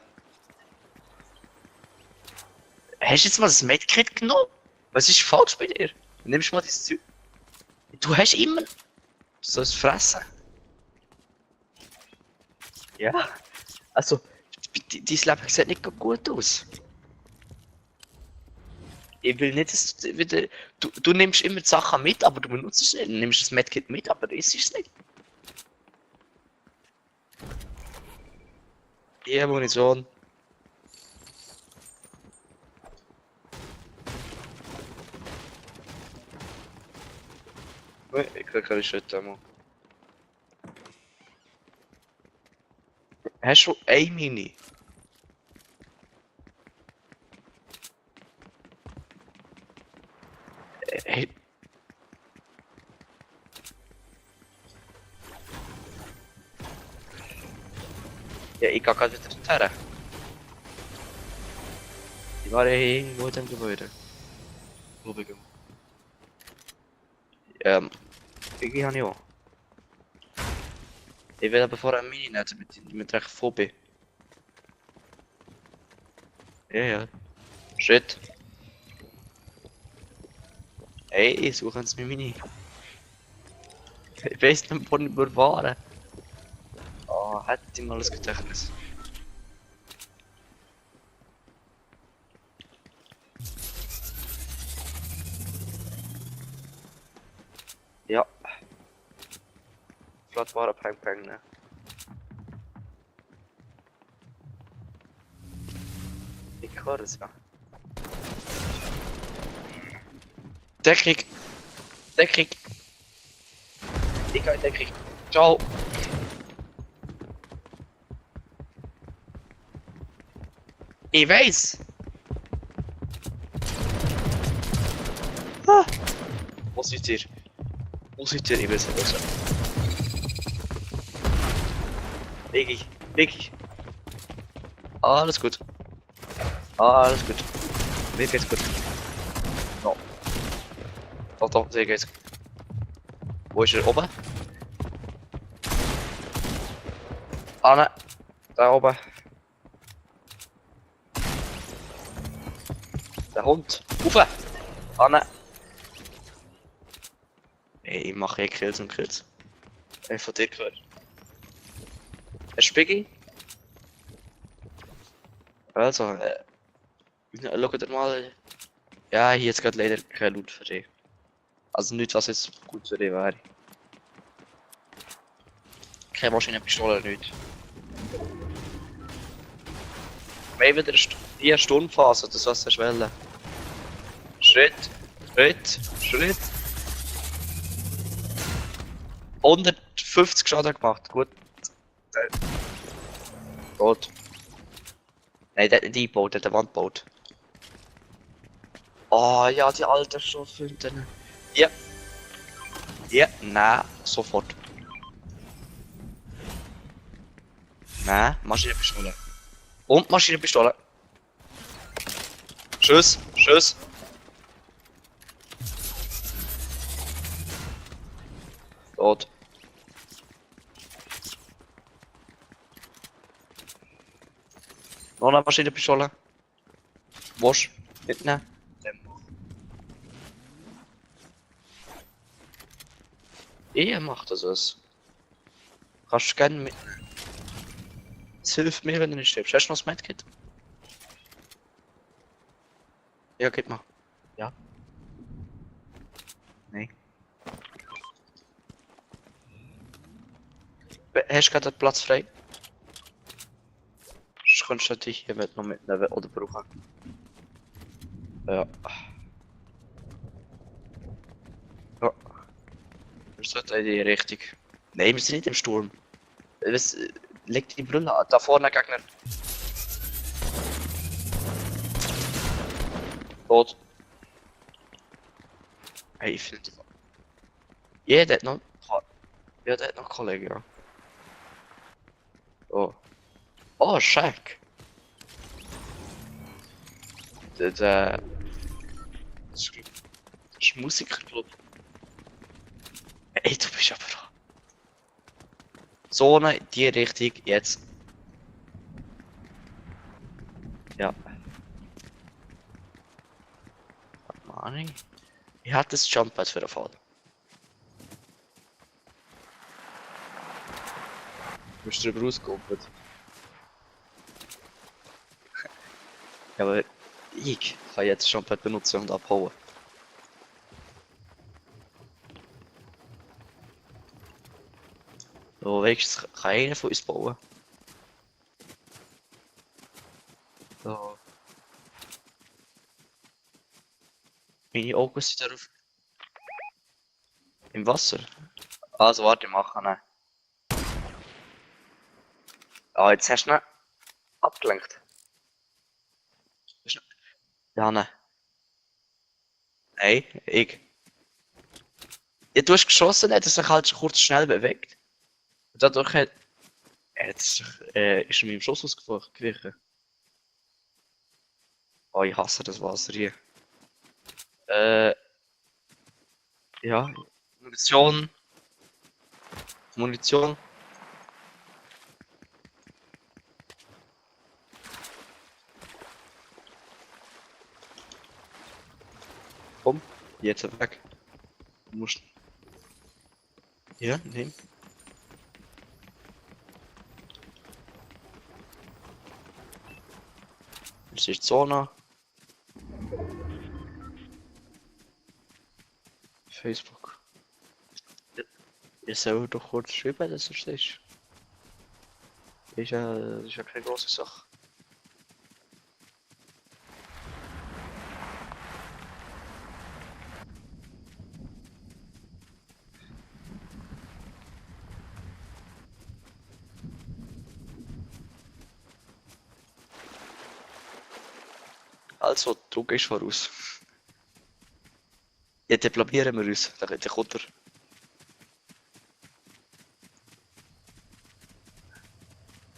Hast du jetzt mal das Medkit genommen? Was ist falsch bei dir? Nimmst du mal das Zeug? Du hast immer... Soll es fressen? Ja. Also, dein Leben sieht nicht gut aus. Ich will nicht, dass du wieder. Du nimmst immer die Sachen mit, aber du benutzt es nicht. Du nimmst das Medkit mit, aber du isst es nicht. Ja, Munition. Ich krieg keine Schritte mehr. Hast du eine Mini? Hey. Ja, ich geh gerade wieder dorthin. Ich war ja irgendwo in dem Gebäude. Wo bin ich? Irgendwie habe ich auch. Ich will aber vorher eine Mini nehmen, mit recht voll bin. Ja, ja. Shit. Hey, suchen Sie mir Mini. Ich weiß nicht, wo wir waren. Oh, hätte ich mal das Gedächtnis. Ja. Vielleicht war er Peng Peng, ne? Ich höre es ja. Deckung! Deckung! Ich gehe in Deckung. Ciao! Ich weiß! Ah. Wo seid ihr? Wo seid ihr? Ich weiß nicht. Wirklich, wirklich. Alles gut. Alles gut. Mir geht's gut. No. Doch, doch, sehr geht's. Wo ist er? Oben? Ah, ne. Da oben. Der Hund. Ufe! Ah, ne. Ey, ich mache Kills und Kills. Ich von dir gehört. Ein Spiggy? Also, schau dir mal. Ja, hier jetzt gerade leider kein Loot für dich. Also nichts, was jetzt gut für dich wäre. Keine Maschinenpistole, nichts. Weil wieder die Sturmphase, das was du wollen. Schritt, Schritt, Schritt. 150 Schaden gemacht, gut. Gut. Nein, der hat nicht eingebaut, der hat eine Wand gebaut. Oh ja, die alten Stoffhünden. Ja. Ja, nein, sofort. Nein, Maschinenpistole. Und Maschinenpistole. Schuss, Schuss. Tot. Noch eine Maschinenpistole. Wasch. Mitnehmen. Ich mach das was. Kannst du gerne mitnehmen. Es hilft mir, wenn du nicht stirbst. Hast du noch das Medkit? Ja, gib mal. Ja. Nein. Hast du gerade den Platz frei? Sonst kannst du dich hier noch mitnehmen oder brauchen. Ja. Ja. Wir sollten in die Richtung. Nein, wir sind nicht im Sturm. Was, leg die Brille an. Da vorne Gegner. Tot. Hey, ich finde. Ja, der hat noch. Ja, der hat noch Kollegen, ja. Oh. Oh, Shaq. Der. Das ist Musikerclub. Ey, du bist aber da. So in die Richtung jetzt. Ja. Mann, ich hatte das Jumppad für den Fall. Du bist drüber rausgehoppelt. Ja, aber ich kann jetzt schon benutzen und abhauen. So, wenigstens kann einer von uns bauen. So. Meine Augen sind darauf. Im Wasser? Also warte, ich mache ihn. Ah, jetzt hast du ihn abgelenkt. Ja, ne. Nein, ich. Ja, du hast geschossen, hat er sich halt kurz schnell bewegt. Und dadurch ist er meinem Schuss ausgewichen. Oh, ich hasse das Wasser hier. Äh, ja. Munition. Munition. Komm, jetzt weg. Du musst. Ja, nehmen. Das ist die Zone. Facebook. Ihr sollt doch kurz schreiben, dass es ist. Das ist ja keine große Sache. Also, du gehst voraus. Ja, dann probieren wir uns. Dann kommt er.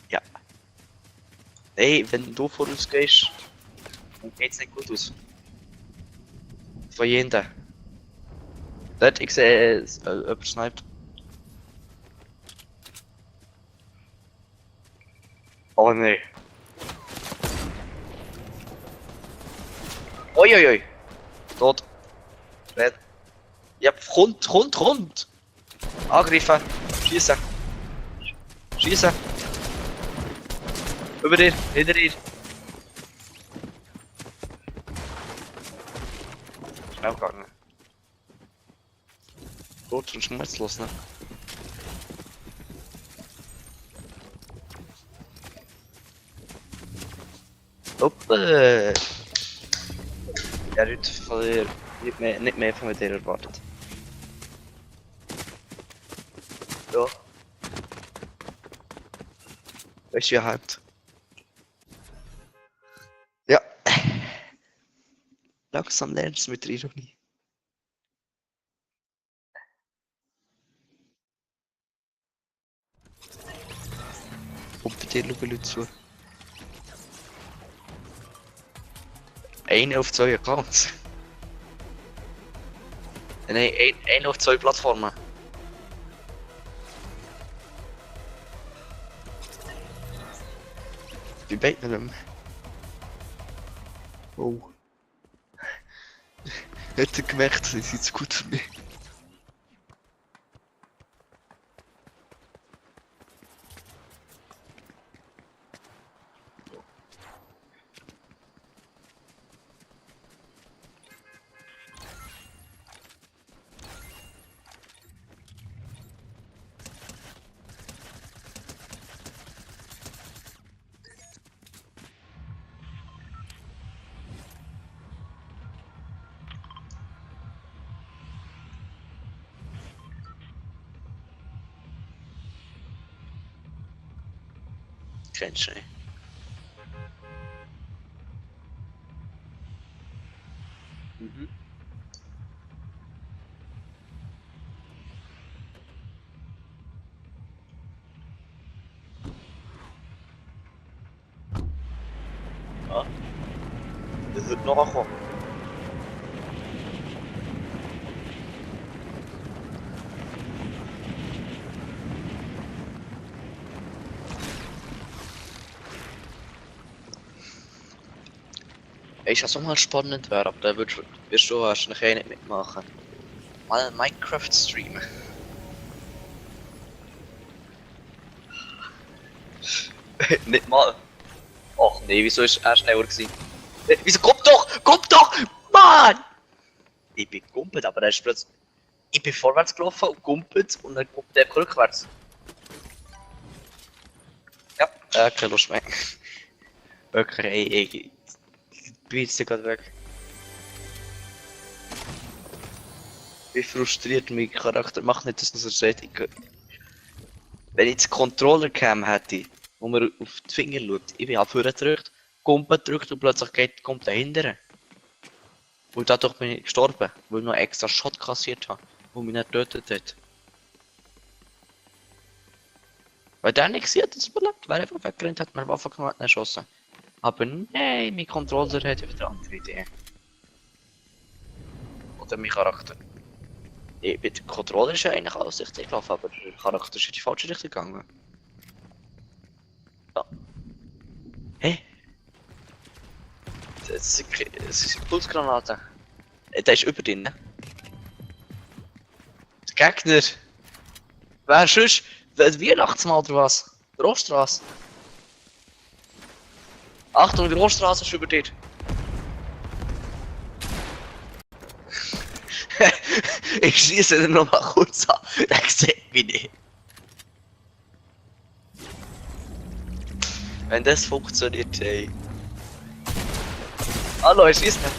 Ja. Hey, wenn du voraus gehst, dann geht's nicht gut aus. Von jedem. Dort, ich sehe, jemand sniped. Oh nee. Uiuiui. Tot. Red. Ja, kommt. Angreifen. Schießen. Schießen. Über dir, hinter dir. Schnell gegangen. Gut und schmerzlos, ne? Hoppe! Ja, heute von dir nicht mehr von dir erwartet. Ja. Weißt du, wie hyped? Ja. Langsam lernst du mit der Ironie. Und bei dir schauen Leute zu. Eine auf 2 Accounts. Nein, eine auf 2 Plattformen. Bei beiden. Oh. Hat er gemerkt, sie sind zu gut für mich. Kennst du nicht. Mhm. Ja. Das wird noch kommen. Weißt du, was auch mal spannend wäre, aber da wirst du wahrscheinlich eh nicht mitmachen. Mal Minecraft streamen. Nicht mal. Ach nee, wieso ist er schneller gewesen? Wieso? Komm doch! Komm doch! Mann! Ich bin gumpet, aber er ist plötzlich. Ich bin vorwärts gelaufen und gumpet und dann kommt der rückwärts. Ja, keine Lust mehr. Okay, ich bin jetzt gerade weg. Wie frustriert mein Charakter macht nicht, dass er so steht. Wenn ich jetzt Controller Cam hätte, wo man auf die Finger schaut, ich bin halt vorher gedrückt, Kumpen gedrückt und plötzlich kommt dahinter. Und dadurch bin ich gestorben, weil ich noch extra Shot kassiert habe, wo mich nicht getötet hat. Weil der nicht gesehen hat, dass es überlebt, weil er einfach weggerannt hat, meine Waffe genommen hat, nicht erschossen. Aber nein, mein Controller hat ja wieder eine andere Idee. Oder mein Charakter. Der Controller ist ja eigentlich alles richtig gelaufen, aber der Charakter ist in die falsche Richtung gegangen. Ja. Hä? Das ist eine Pulsgranate. Der ist über drin. Der Gegner. Wer sonst? Der Weihnachtsmann oder was? Der Rohrstraße. Achtung, die Rohrstraße ist über dir. Ich schieße den noch mal kurz an. Der sieht mich nicht. Wenn das funktioniert, ey. Hallo, ich schieße nicht.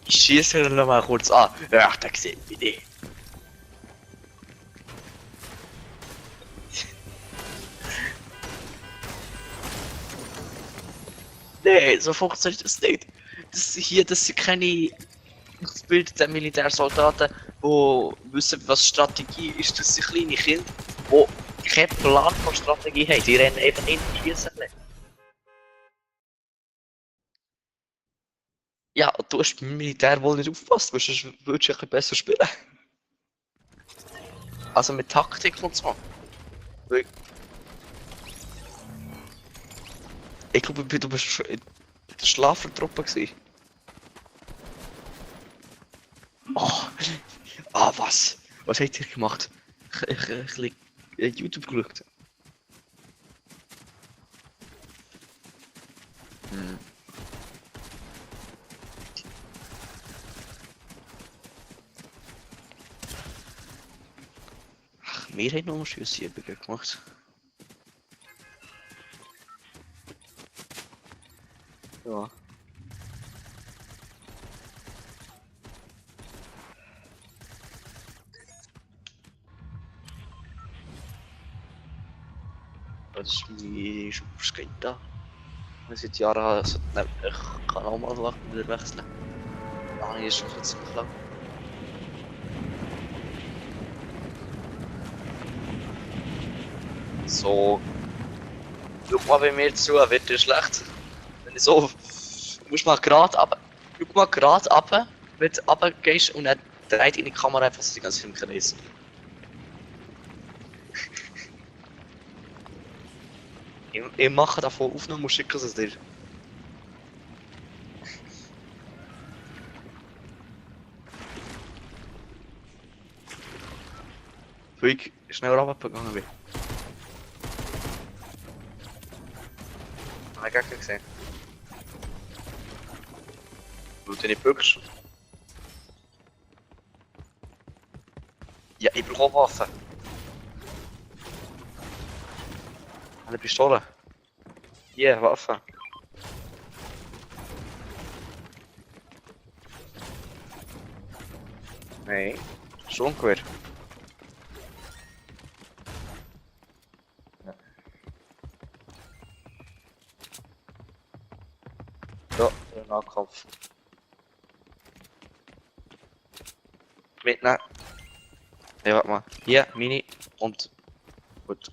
Ich schieße den noch mal kurz an. Ach, der sieht mich nicht. Nee, so funktioniert das nicht. Das sind keine ausgebildeten Militärsoldaten, die wissen, was Strategie ist. Das sind kleine Kinder, die keinen Plan von Strategie haben. Die rennen einfach hin und schießen. Ja, und du hast beim Militär wohl nicht aufgepasst, weil sonst würdest du ein bisschen besser spielen. Also mit Taktik und so. Weil ich glaube, du bist schon in der Schlafertruppe gewesen. Oh, was? Was habt ihr gemacht? Ich YouTube geschaut. Ach, wir haben noch Schussübungen gemacht. Ja. Das ist mein Schubskate da. Seit Jahren also, ich kann auch mal wieder wechseln. Ah, hier ist schon ziemlich lang. So. Schau mal bei mir zu, wird dir schlecht. Wenn ich so. Du musst mal gerade ab. Schau mal gerade ab, wenn du runtergehst und dann dreht in die Kamera einfach so die ganze Film kreis. Ich mache davon Aufnahmen und schicke es dir. Weil ich schnell runtergegangen bin. Hab ich gar nicht gesehen. Weil du nicht bückst. Ja, ich brauche Waffen. Eine Pistole. Hier, Waffe. Nein, schon quer. Ja. So, der Nahkampf. Mitnehmen. Ja, warte mal. Hier, Mini und gut.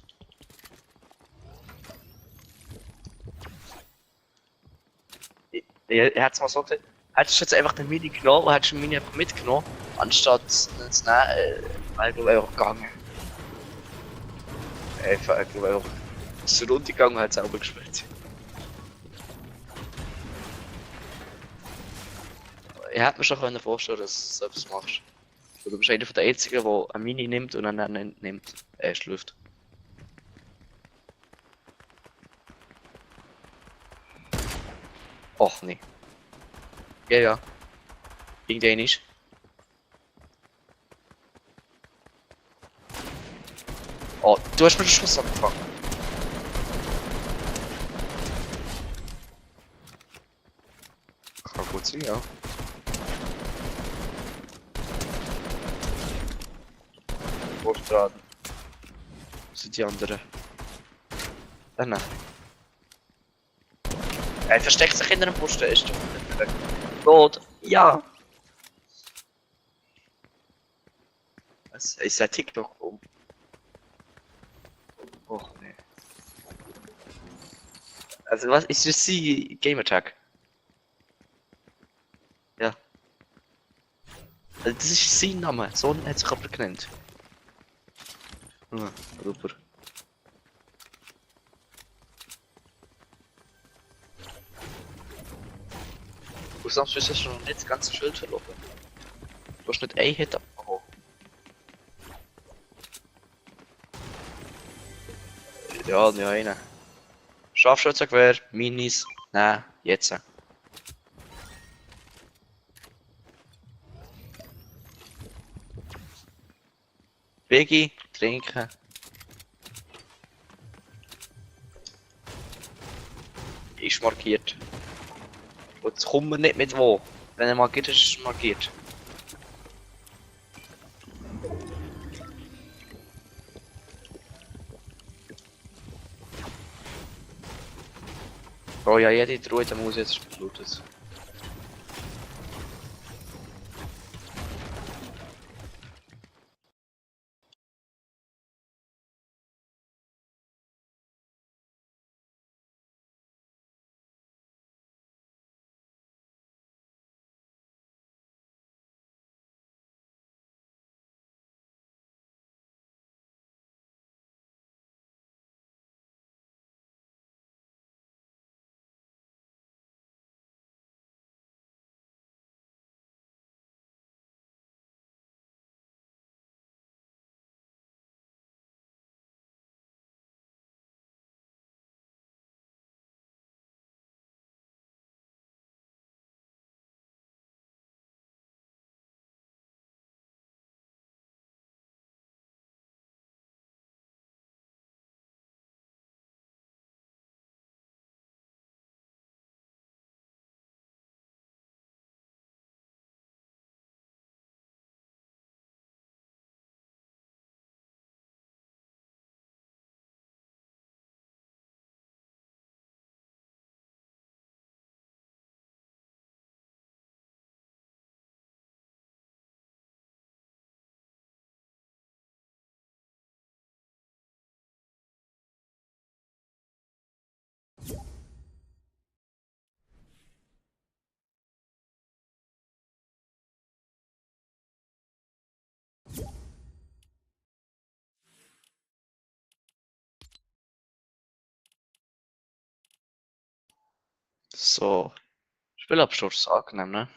Er hat es mal so gesagt, hättest du jetzt einfach den Mini genommen und hättest den Mini einfach mitgenommen, anstatt zu nehmen, weil du einfach gegangen. Einfach, ich glaube einfach, es ist runtergegangen und hat selber gespielt. Ich hätte mir schon können vorstellen, dass du so etwas machst. Du bist einer der Einzigen, der eine Mini nimmt und dann nimmt. Schlüpft. Och nee. Ja, ja. Irgendein ist. Oh, du hast mir den Schuss angefangen. Kann gut sein, ja. Vorstraten. Wo sind die anderen? Nein. Er versteckt sich hinter einem Posten, ist doch. Tot. Ja! Was? Ist ein TikTok rum? Och nee. Also was ist das sie Gamertag? Ja. Also das ist sein Name, so hat sich aber genannt. Ah, super. Du sagst, du hast schon nicht das ganze Schild verloren. Du hast nicht ein Hit abgehauen. Ja, ja, eine. Scharfschützengewehr, Minis, nein, jetzt. Biggie, trinken. Ist markiert. Und jetzt kommt man nicht mit wo. Wenn er markiert ist, ist es markiert. Oh ja, jede Truhe, der muss jetzt blutet. So. Spielabsturz angenehm, ne?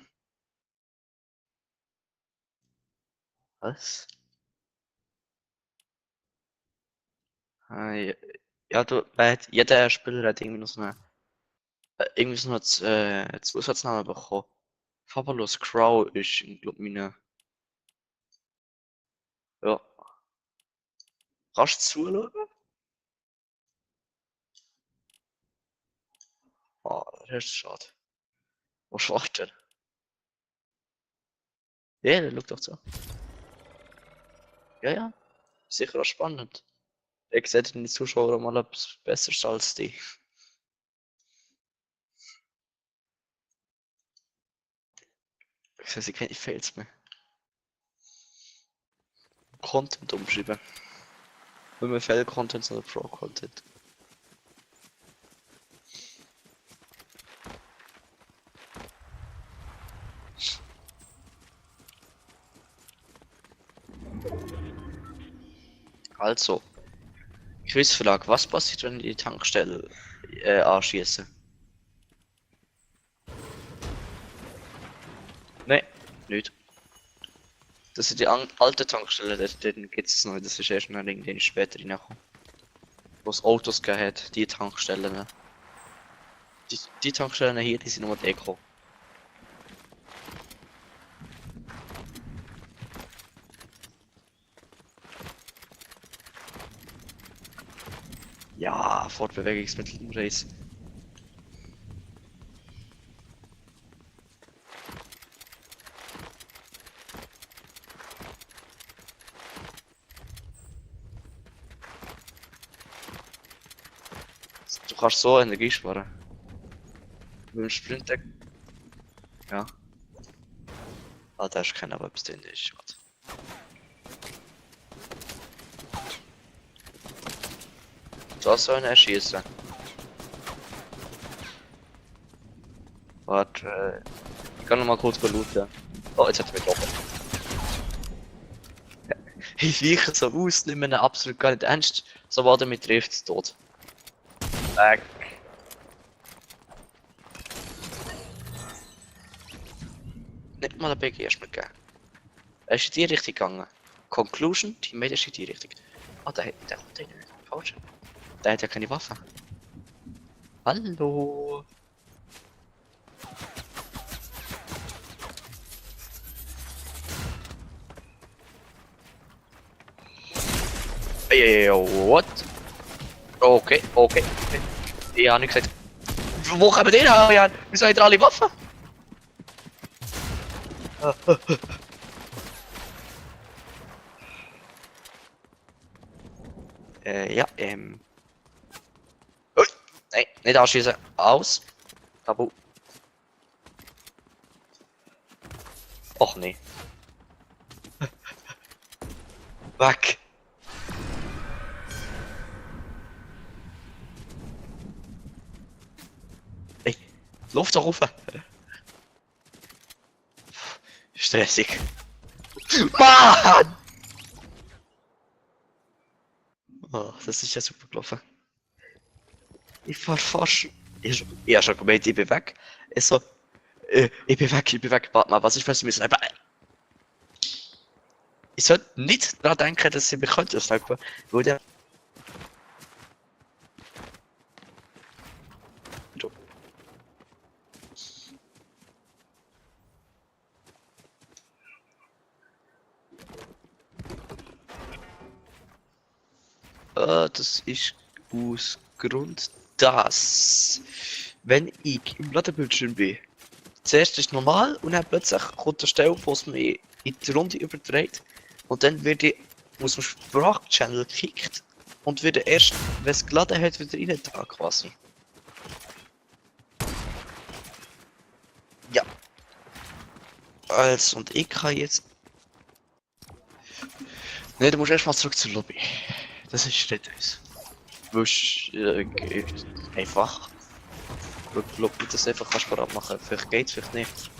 Was? Ja, ja, jeder Spieler hat irgendwie so eine Zusatzname bekommen. Fabulous Crow ist, glaub meine. Ja. Kannst du zuschauen? Ah, das ist schade. Was macht er? Ja, der schaut doch zu. Ja, ja. Sicher auch spannend. Ich sehe den Zuschauer mal etwas Besseres als die. Ich weiß, ich kenne die Fails mehr. Content umschreiben. Wenn wir Fail-Content oder Pro-Content. Also, Quizfrage. Was passiert, wenn die Tankstelle anschießen? Ne, Nicht. Das sind die an alte Tankstellen, dort gibt es noch, das ist erst noch irgendwie später reingekommen. Wo es Autos gegeben hat, die Tankstellen. Die Tankstellen hier, die sind nur Deko. Ja, Fortbewegungsmittel im Race. Du kannst so Energie sparen. Mit dem Sprint. Ja. Ah, da ist keiner, aber etwas drin ist. Schade. Das soll ihn erschießen. Warte, ich kann noch mal kurz looten. Oh, jetzt hat er mich getroffen. Ich weiche so aus, nehme ihn absolut gar nicht ernst. Sobald er mich trifft, ist er tot. Weg. Nicht mal ein BG erst mitgegeben. Er ist in die Richtung gegangen. Conclusion, Teammate ist in die Richtung. Ah, der kommt nicht. Falsch. Der hat ja keine Waffe. Hallo. Ey, what? Okay, okay. Ich habe nicht gesagt. Wo kommen die her, Jan? Wieso habt ihr alle Waffen? Ja, Ui. Nein, nicht anschießen. Aus. Tabu. Och nee. Weg. Ey, Luft doch rauf. Stressig. Mann! Oh, das ist ja super gelaufen. Ich fahr fast. Ich hab schon gemeint, ich bin weg. Ich so, ich bin weg, ich bin weg. Warte mal, was ist, was wir müssen? Ich sollte nicht daran denken, dass sie mich könnte snipen, weil der. Das ist aus Grund, dass, wenn ich im Ladebildschirm bin, zuerst ist normal und dann plötzlich kommt eine Stelle, wo es mich in die Runde überträgt und dann werde ich aus dem Sprachchannel gekickt und werde erst, wenn es geladen hat, wieder rein da quasi. Ja. Also, und ich kann jetzt. Ne, du musst erstmal zurück zur Lobby. Das ist nicht das. Du musst einfach. Schau, wie das einfach kannst vorab machen. Vielleicht geht's, vielleicht nicht.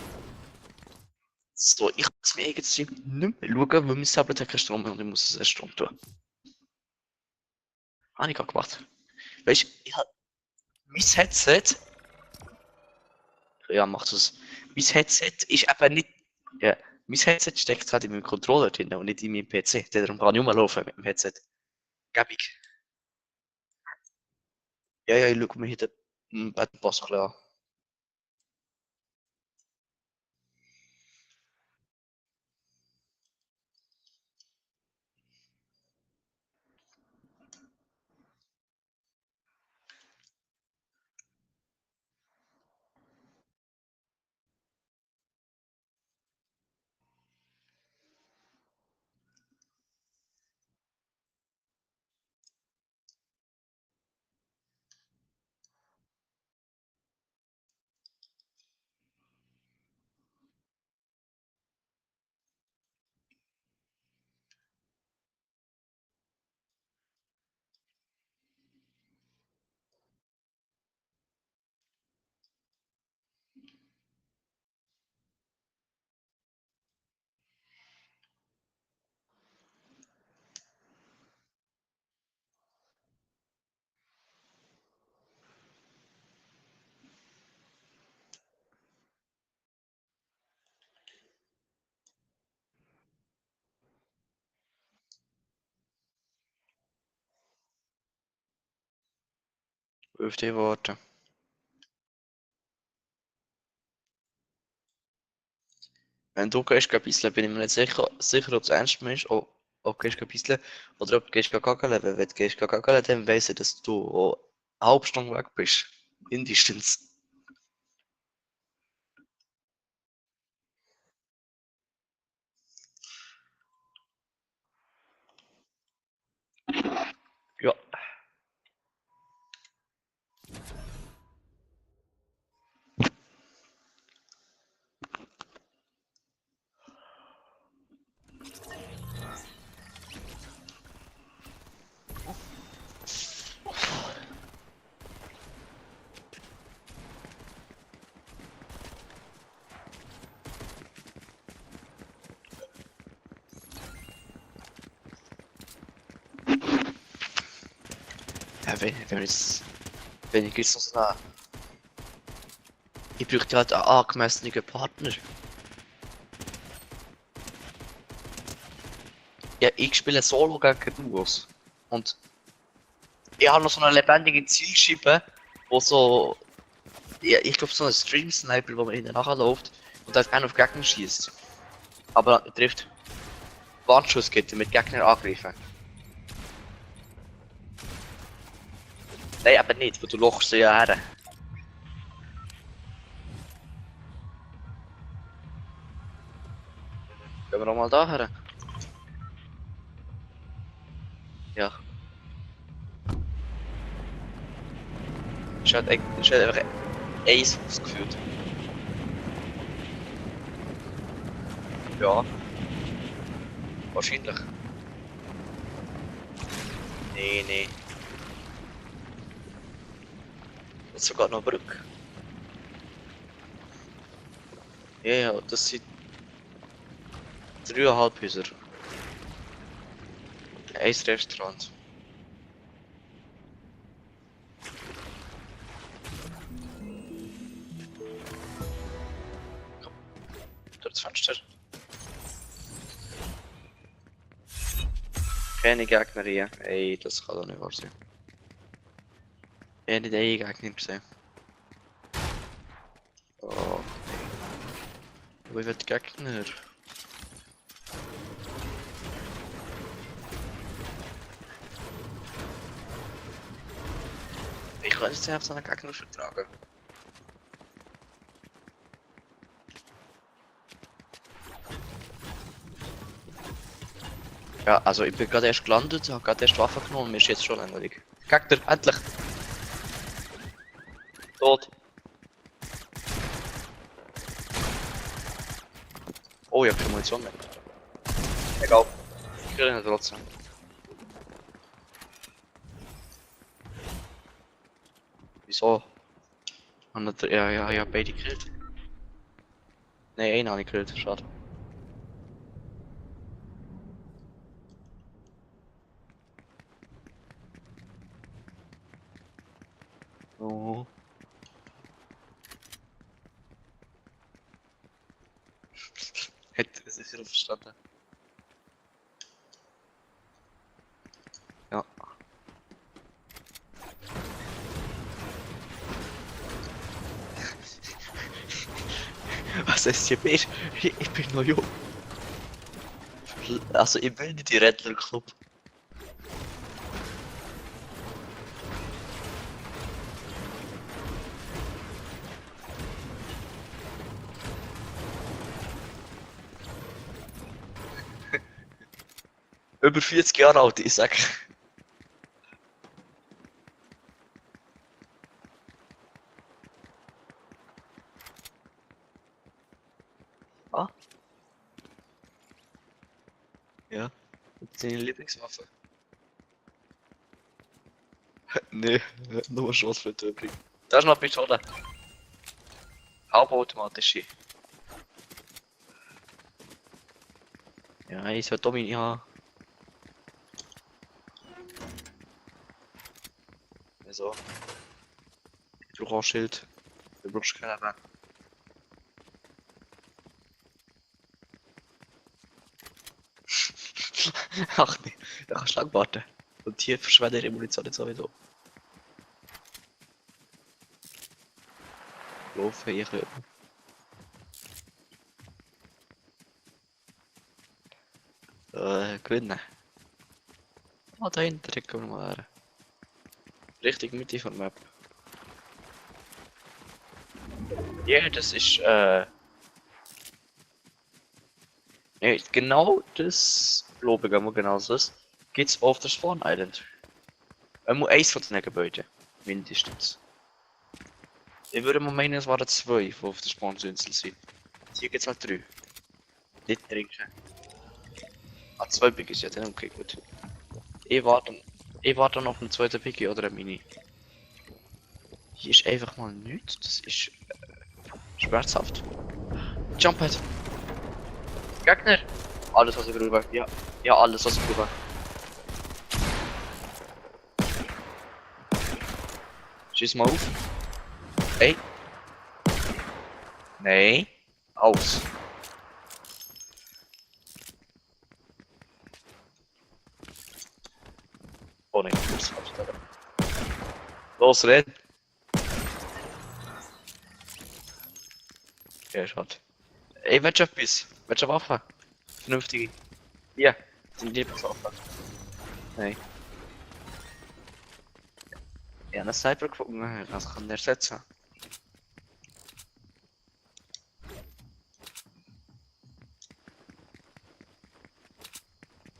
So, ich muss mir irgendwie nicht mehr schauen, weil mein Tablet hat keinen Strom mehr und ich muss es erst Strom tun. Habe ich gerade gemacht. Weißt du, ich hab mein Headset. Ja, macht es. Mein Headset ist eben nicht. Ja, mein Headset steckt gerade in meinem Controller drin und nicht in meinem PC. Darum kann ich rumlaufen mit dem Headset. Gäbig. Ja, ja, ich schaue mir hier den Battle Pass ein bisschen an. Auf die Worte. Wenn du gehst, ein bisschen, bin ich mir nicht sicher, ob es ernst meinst, ob du gehst ein bisschen, oder ob du gehst gaggeln. Weil wenn du gehst gaggeln, dann weiss ich, dass du auch eine halbe Stunde weg bist. Mindestens. Ja. Ja, wenn ich jetzt noch so ich bräuchte halt einen angemessenen Partner. Ja, ich spiele Solo gegen Duos. Und ich habe noch so eine lebendige Zielscheibe, wo so, ja, ich glaube so ein Stream-Sniper, wo man hinten nachläuft und dann einen auf Gegner schießt. Aber er trifft Warnschussgitter mit Gegner angreifen. Nein, aber nicht, weil du lochst sie ja her. Gehen wir nochmal da her? Ja. Ist halt einfach eins ausgeführt. Ja, wahrscheinlich. Nee, nee. Jetzt sogar noch eine Brücke. Ja, ja, das sind 3,5 Häuser. Ein Restaurant. Durch das Fenster. Keine Gegner hier. Ey, das kann doch nicht wahr sein. Ich habe nicht einen Gegner gesehen. Oh, wo wird Gegner? Ich kann jetzt einfach so einen Gegner vertragen. Ja, also ich bin gerade erst gelandet, habe gerade erst Waffe genommen und mir ist jetzt schon langweilig. Gegner, endlich! Tot! Oh, ich hab keine Munition mehr. Egal. Ich kriege ihn trotzdem. Wieso? Ja, ja, ja, beide gekillt. Nein, einen habe ich gekillt, schade. Oh. Hätte es sicher verstanden. Ja. Was ist hier? Ich bin noch jung. Also ich will nicht die Rattler Club. Über 40 Jahre alt, ich sag. Ah? Ja. Das ist deine Lieblingswaffe. Nee, nur Schrottflinte übrig. Das ist noch eine Pistole. Halbautomatische. Ja, ich soll Dominik haben. Also, du brauchst Schild. Du brauchst keinen mehr. Ach nee, da kannst du lang warten. Und hier verschwendet die Munition nicht sowieso. laufen, ich glaube. Gewinnen. Ah, da hinten können wir mal her. Richtig Mitte von der Map. Ja, das ist, nee, genau das, glaube ich, wo genau so ist, gibt's auf der Spawn Island. Muss eins von diesen Gebäuden. Mindestens. Ich würde mal meinen, es waren zwei, die auf der Spawn-Insel sind. Hier gibt's halt drei. Nicht trinken. Ah, zwei Pickies, ja, dann okay, gut. Ich warte, ich warte noch auf einen zweiten Pickie oder eine Mini. Hier ist einfach mal nichts, das ist schmerzhaft. Jumphead! Gegner! Alles was ich brauche, ja. Ja, alles was ich brauche. Schieß mal auf. Ey! Nee! Aus! Oh nein, das hab's da. Los, red! Ja, schade. Ey, willst du etwas? Willst du eine Waffe? Vernünftige. Ja, sind Lieblingswaffe. Nein. Ja, einen Sniper gefunden, das kann der ersetzen.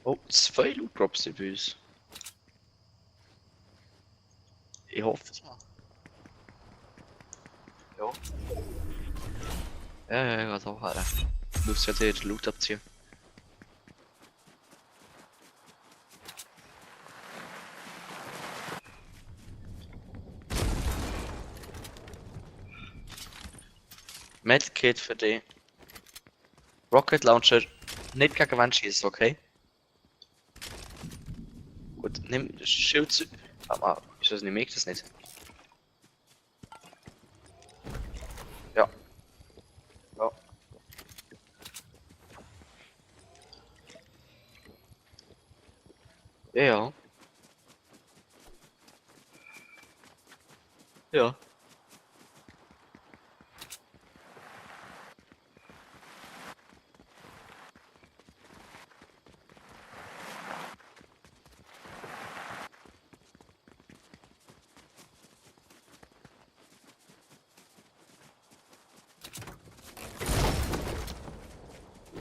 Oh, zwei Loot Drops sind bei uns. Ich hoffe es mal. Ja. Ja, ich auch her. Ich muss ja den Loot abziehen. Medkit für dich. Rocket Launcher nicht gegen Wand schießen, okay? Gut, nimm das Schild zu. Aber ist das nicht, merkt das nicht? Ja. Ja. Ja. Ja.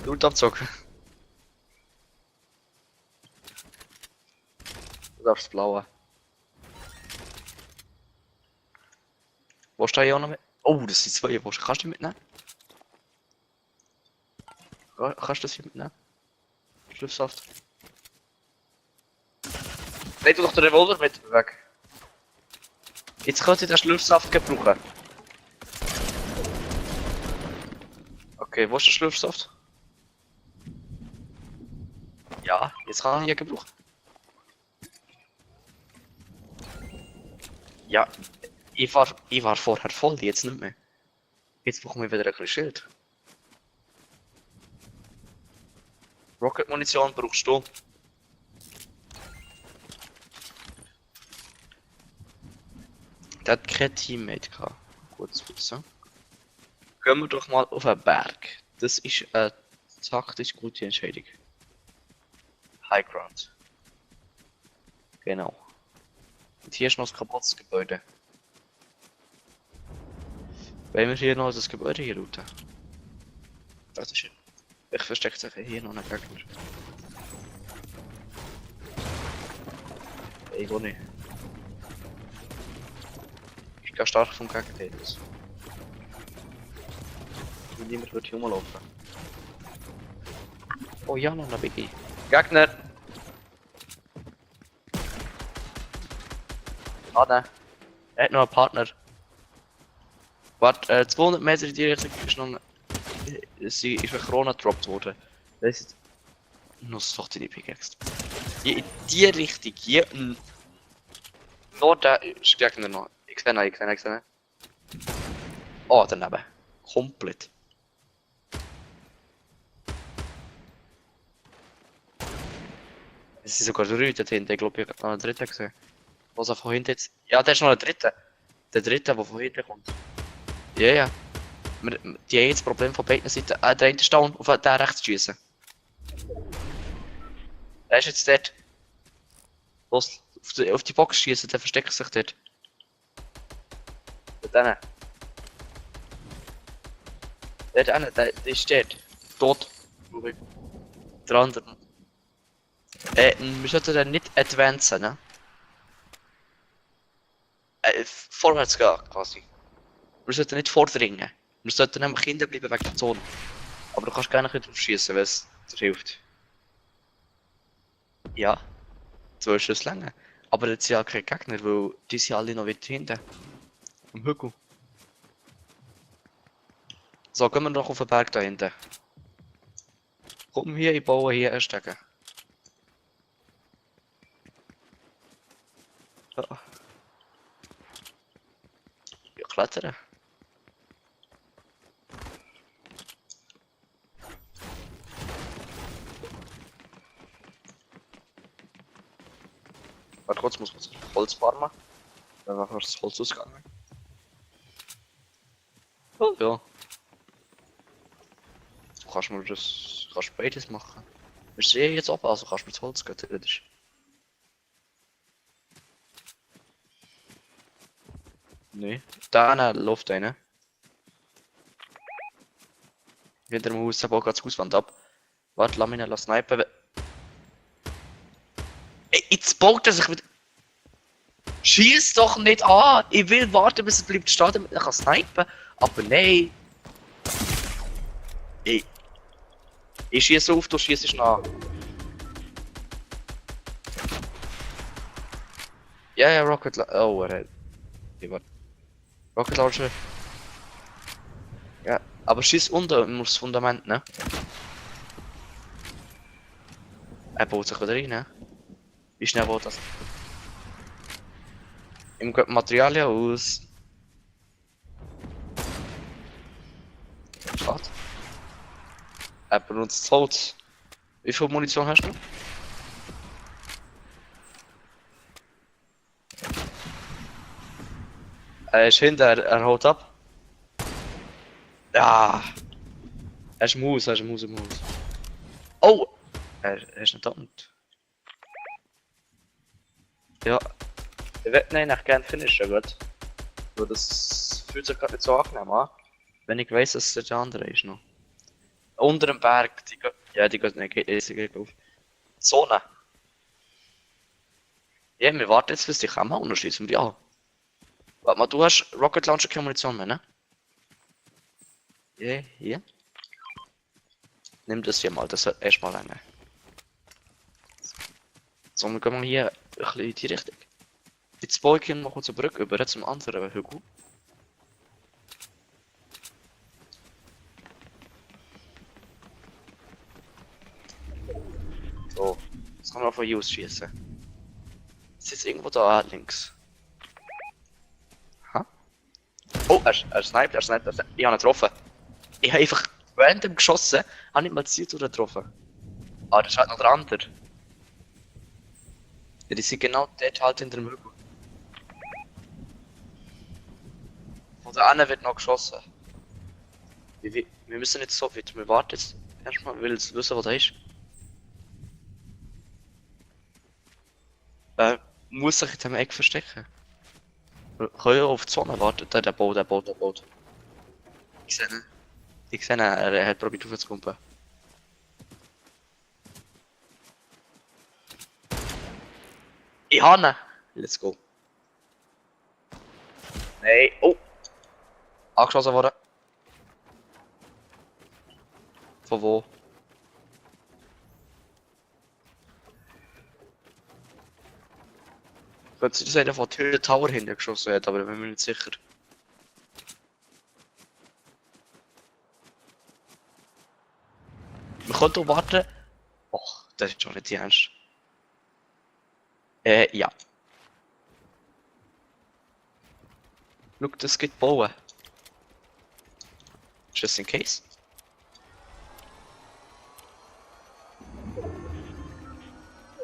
Loot abzocken. Du darfst blaue. Wo stehe ich auch noch mit? Oh, das sind zwei. Wo kannst du die mitnehmen? Kannst du das hier mitnehmen? Schlüpfsaft. Nein, du doch den Revolver mit weg. Jetzt könnt ihr den Schlürfsaft gebrauchen. Okay, wo ist der Schlürfsaft? Ja, jetzt kann ich ihn gebrauchen. Ja, ich war vorher voll, jetzt nicht mehr. Jetzt brauchen wir wieder ein bisschen Schild. Rocket Munition brauchst du. Der hat kein Teammate gehabt. Gut zu wissen. Gehen wir doch mal auf einen Berg. Das ist eine taktisch gute Entscheidung. High Ground. Genau. Und hier ist noch ein kaputtes Gebäude. Wollen wir hier noch das Gebäude hier looten? Das ist schön. Ich verstecke sich hier noch einen Gegner. Ich will nicht. Ich gehe stark vom Gegner aus. Und niemand wird hier rumlaufen. Oh ja, noch ein Biggie. Gegner! Ah, ne. Er hat noch einen Partner. Warte, 200 Meter in die Richtung ist noch ein... Sie ist eine Krone gedroppt worden. Das ist... Noch doch die Pickaxe. In die Richtung, hier... Nur da ist der Gegner noch. Ich sehe ihn. Oh, daneben. Komplett. Es sind sogar drei dort hinten. Ich glaube, ich habe noch einen dritten gesehen. Was er von hinten jetzt... Ja, der ist noch ein dritter. Der dritte, der von hinten kommt. Ja, ja. Die haben jetzt das Problem von beiden Seiten. Der eine ist down, auf den rechts schießen. Er ist jetzt dort. Los, auf die Box schießen, der versteckt sich dort. Dort hinten. Der ist dort. Tot. Der andere. Wir sollten den nicht advancen, ne? Vorwärts gehen, quasi. Wir sollten nicht vordringen. Wir sollten nämlich Kinder bleiben wegen der Zone. Aber du kannst gerne drauf schießen, wenn es dir hilft. Ja, 2 Schüsse länger. Aber jetzt sind ja keine Gegner, weil die sind alle noch weiter hinten. Am Hügel. So, gehen wir noch auf den Berg da hinten. Komm hier, ich baue hier einen Stegen. Ja. Ja, klettern. Warte kurz, muss man das Holz farmen. Dann ist das Holz ausgegangen. Oh, ja. Du kannst mir das. Kannst beides machen. Wir sehen jetzt ab, also kannst du mir das Holz gehen, theoretisch. Nee. Da läuft einer. Hinter dem Haus baut gerade das Hauswand ab. Warte, lass mich nicht snipen. Ey, jetzt baut er sich wieder. Schieß doch nicht an! Ich will warten, bis er bleibt stehen, damit er snipen kann. Aber nein! Ey. Ich schieße auf, du schießt nach. Ja, ja, Rocket Launcher. Oh, er hat. Rocket Launcher. Ja, aber schieß unten aufs Fundament, ne? Er baut sich wieder rein, ne? Wie schnell baut das? Ihm geht Materialien aus. Schade. Er benutzt das Holz. Wie viel Munition hast du? Er ist hinter, er haut ab. Ja. Er ist Maus, er ist Maus. Oh! Er ist nicht tot. Ja. Ich würde ihn eigentlich gerne finishen, gut. Aber das fühlt sich gerade nicht so angenehm an. Wenn ich weiss, dass es der andere ist noch. Unter dem Berg, die geht. Ja, die geht nicht, geht auf. Zone. Ja, wir warten jetzt, bis die kommen und dann schießen wir die an. Warte mal, du hast Rocket Launcher keine Munition mehr, ne? Ja, hier. Nimm das hier mal, das wird erstmal länger. So, wir gehen hier ein bisschen in die Richtung. Jetzt baue ich noch kurz eine Brücke über zum anderen Hügel. So, jetzt kann man von hier aus schießen. Ist jetzt irgendwo da links. Ha? Oh, er sniped. Ich habe ihn getroffen. Ich habe einfach random geschossen, habe nicht mal Ziel getroffen. Ah, das ist halt noch der andere. Ja, die sind genau dort halt hinter dem Hügel. Von der anderen wird noch geschossen. Wir müssen nicht so weit, wir warten jetzt erstmal, will jetzt wissen, was da ist. Muss sich in dem Eck verstecken. Wir können ja auf die Sonne warten, der baut. Ich sehe ihn, er hat probiert aufzukommen. Ich habe ihn! Let's go. Nein, oh! Angeschossen worden. Von wo? Könnte sein, dass einer von der Tower hinten geschossen hat, aber da bin ich mir nicht sicher. Wir könnten auch warten. Och, das ist schon nicht ernst. Ja. Schau, das geht bauen. Just in case.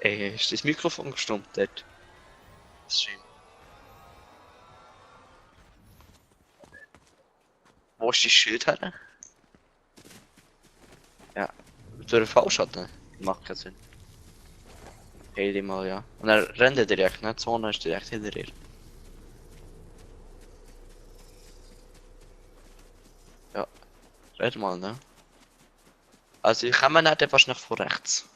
Ist das Mikrofon gestummt dort? Das ist schön. Wo ist die Schild her? Ja. Durch V-Schatten. Macht keinen Sinn. Heil die mal, ja. Und er rennt er direkt, ne? Die Zone ist direkt hinter ihr. Ja. Red mal, ne? Also ich komme nicht etwas nach vor rechts.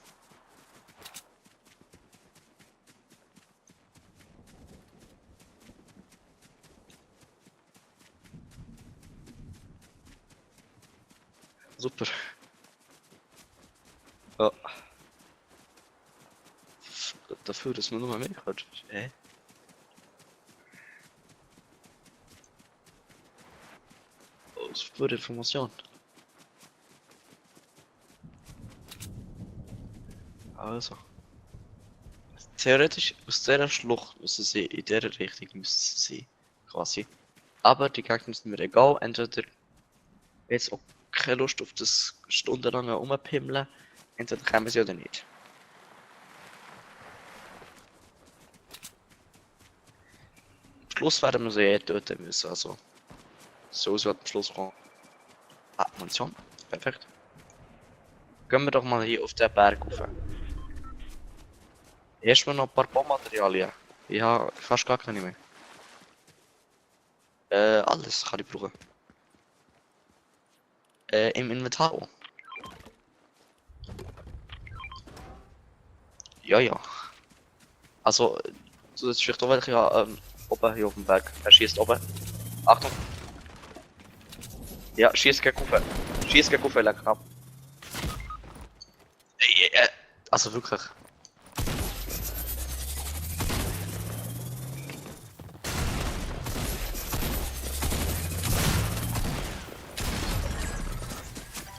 Super. Ja. Dafür, dass man nur mehr hört. Oh, super Information. Also. Theoretisch aus dieser Schlucht müssen sie in dieser Richtung müssen sie quasi. Aber die Gegner sind mir egal. Entweder jetzt auch keine Lust auf das stundenlange Rumpimmeln. Entweder kommen sie oder nicht. Am Schluss werden wir sie eh töten müssen. Also. So wird am Schluss kommen. Ah, Munition. Perfekt. Gehen wir doch mal hier auf den Berg rauf. Erstmal noch ein paar Baumaterialien. Ich habe fast gar keine mehr. Alles kann ich brauchen. Im Inventar auch. Ja, ja. Also, zusätzlich vielleicht auch welche oben hier auf dem Berg. Er schießt oben. Achtung! Ja, schießt gegen Kufe. Schießt gegen Kufe, lecker ab. Also wirklich.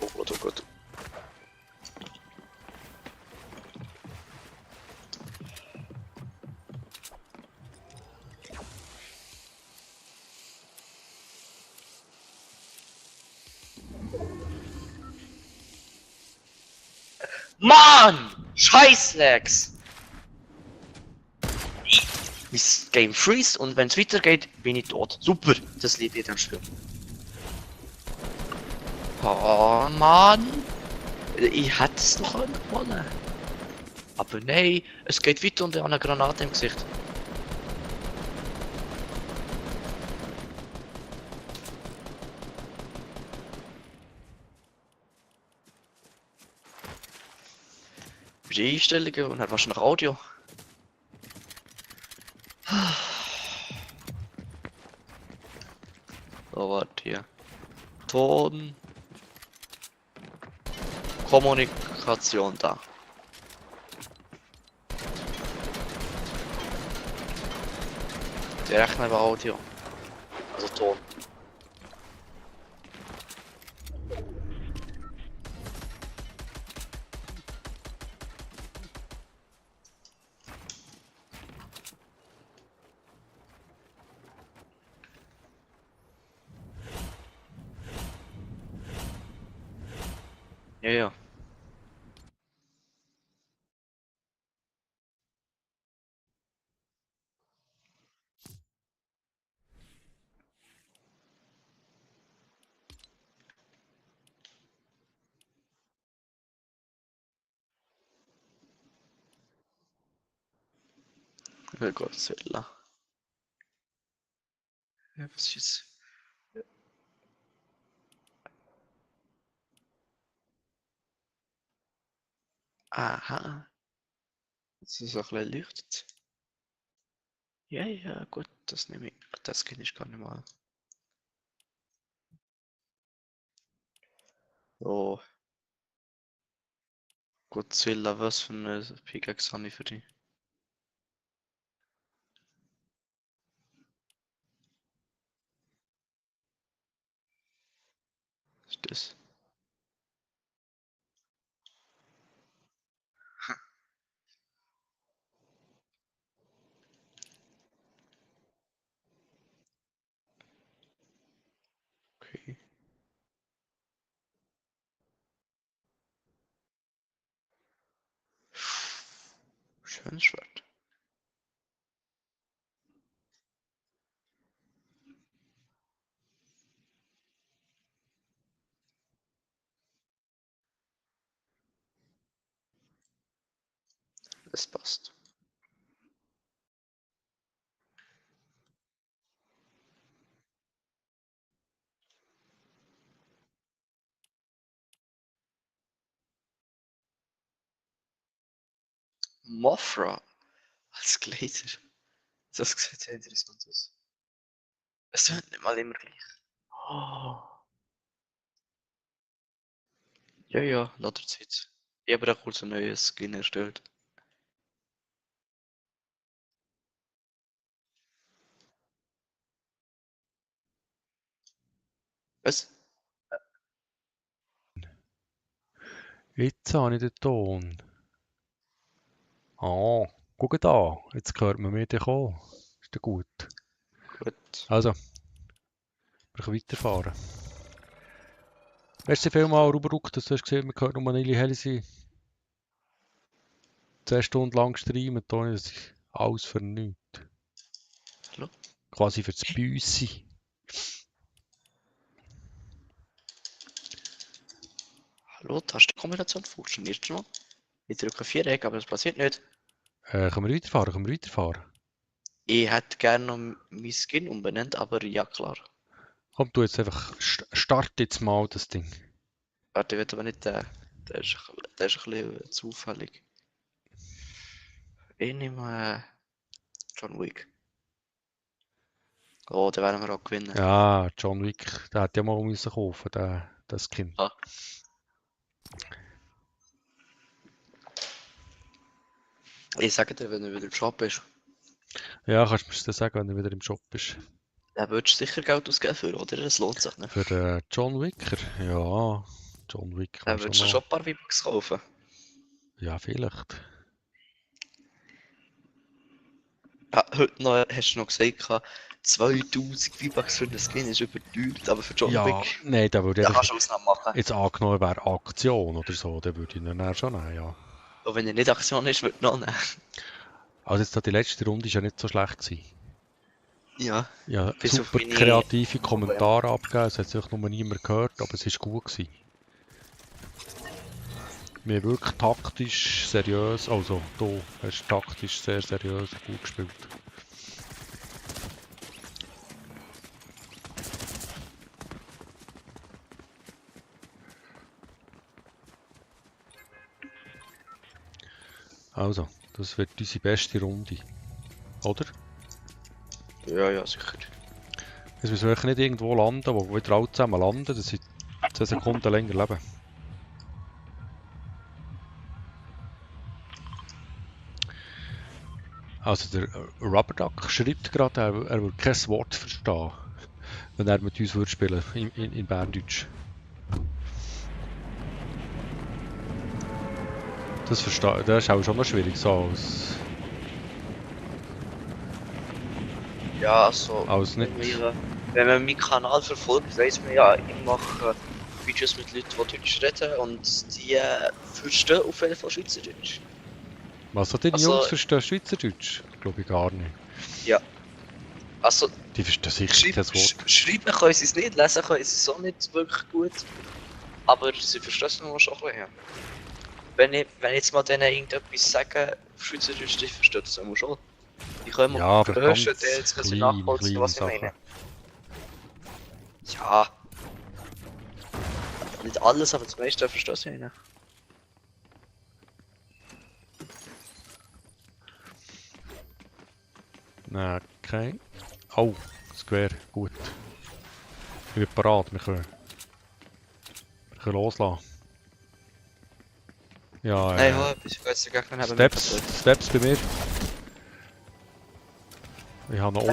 Oh Gott, oh Gott. Mann! Scheißlex! Mein Game freeze und wenn es weitergeht, bin ich tot. Super, das liebe ich dann Spiel. Oh Mann! Ich hätte es doch gewonnen. Aber nein, es geht weiter und er hat eine Granate im Gesicht. Die Einstellungen und dann wahrscheinlich Audio. So, warte hier. Ton. Kommunikation da. Der rechnet über Audio. Also Ton. Ja, ja. Oh Godzilla. Ja, was ist? Aha. Jetzt ist es auch ein bisschen leuchtet. Ja, ja, gut, das nehme ich. Das kenne ich gar nicht mal. Oh, Godzilla, was für eine Pickaxe habe ich für dich? Was ist das? Okay. Schönes Schwert. Es passt. Mothra als Glazer. Das sieht sehr interessant aus. Es sind nicht mal immer gleich. Oh. Ja, ja, lauter Zeit. Ich habe auch kurz ein neues Skin erstellt. Was?
Jetzt habe ich den Ton. Ah, guck da. Jetzt hört man mich dann kommen. Ist ja gut.
Gut.
Also, wir können weiterfahren. Merci vielmals, Rubruk, dass du hast gesehen, wir hören nur Nili Helisi 10 Stunden lang streamen, Toni, das ist alles für nichts.
Hallo?
Quasi für das Büssi.
Hallo, Tastenkombination funktioniert schon. Ich drücke Viereck, aber das passiert nicht.
Können wir weiterfahren? Können wir weiterfahren?
Ich hätte gerne noch mein Skin umbenannt, aber ja klar.
Komm, du jetzt einfach, start jetzt mal das Ding.
Warte, ich will aber nicht den. Der ist ein bisschen zufällig. Ich nehme John Wick. Oh, den werden wir auch gewinnen.
Ja, John Wick, der hat ja mal müssen kaufen, der Skin.
Ah. Ich sage dir, wenn er wieder im Shop ist.
Ja, kannst du mir das sagen, wenn er wieder im Shop ist.
Dann würdest du sicher Geld ausgeben für, oder? Das lohnt sich nicht.
Für den John Wicker? Ja, John Wick
Dann
wäre schon
würdest du schon
noch.
ein paar V-Bucks kaufen.
Ja, vielleicht.
Ja, heute noch, hast du noch gesagt, 2000 V-Bucks für den Skin ist überteuert, aber für John
Ja,
Wick,
nein, da würde ich
da
einfach.
kannst du Ausnahmen machen.
Jetzt angenommen wäre Aktion oder so, dann würde ich ihn dann schon nehmen, ja.
Und wenn er nicht Aktion ist, würde ich noch nehmen.
Also jetzt die letzte Runde war ja nicht so schlecht gewesen.
Ja,
Ja,
bis auf
super
meine
kreative Kommentare abgegeben, es hat sich noch niemand gehört, aber es war gut gewesen. Wir haben wirklich taktisch, seriös, also du hast taktisch sehr seriös und gut gespielt. Also, das wird unsere beste Runde. Oder?
Ja, ja, sicher.
Jetzt müssen wir wirklich nicht irgendwo landen, wo wir wieder alle zusammen landen, dass sie 10 Sekunden länger leben. Also der Rubberduck schreibt gerade, er würde kein Wort verstehen, wenn er mit uns würde spielen in Berndeutsch. Das ist auch schon noch schwierig, so
Ja, also,
als nicht.
wenn man meinen Kanal verfolgt, weiss man ja, ich mache Videos mit Leuten, die Deutsch reden und die verstehen auf jeden Fall Schweizerdeutsch.
Was hat deine
Also-
Jungs verstehen Schweizerdeutsch? Glaube ich gar nicht.
Ja. Also,
Die verstehen sicher kein Wort.
schreiben können sie es nicht, lesen können sie es auch nicht wirklich gut. Aber sie verstehen es nur schon ein bisschen, ja. Wenn ich jetzt mal denen irgendetwas sage auf Schweizerdeutsch, die verstehen das immer schon. Die können
Ja, aber ganz
grösstenteils
kleine
nachvollziehen, was ich
Sachen.
meine. Ja. Nicht alles, aber das meiste verstehe ich nicht.
Okay. Oh, Square, gut. Ich bin bereit, wir können loslassen. Ja,
Nein, ja, bis jetzt gar keinen
Steps bei mir. Ich habe noch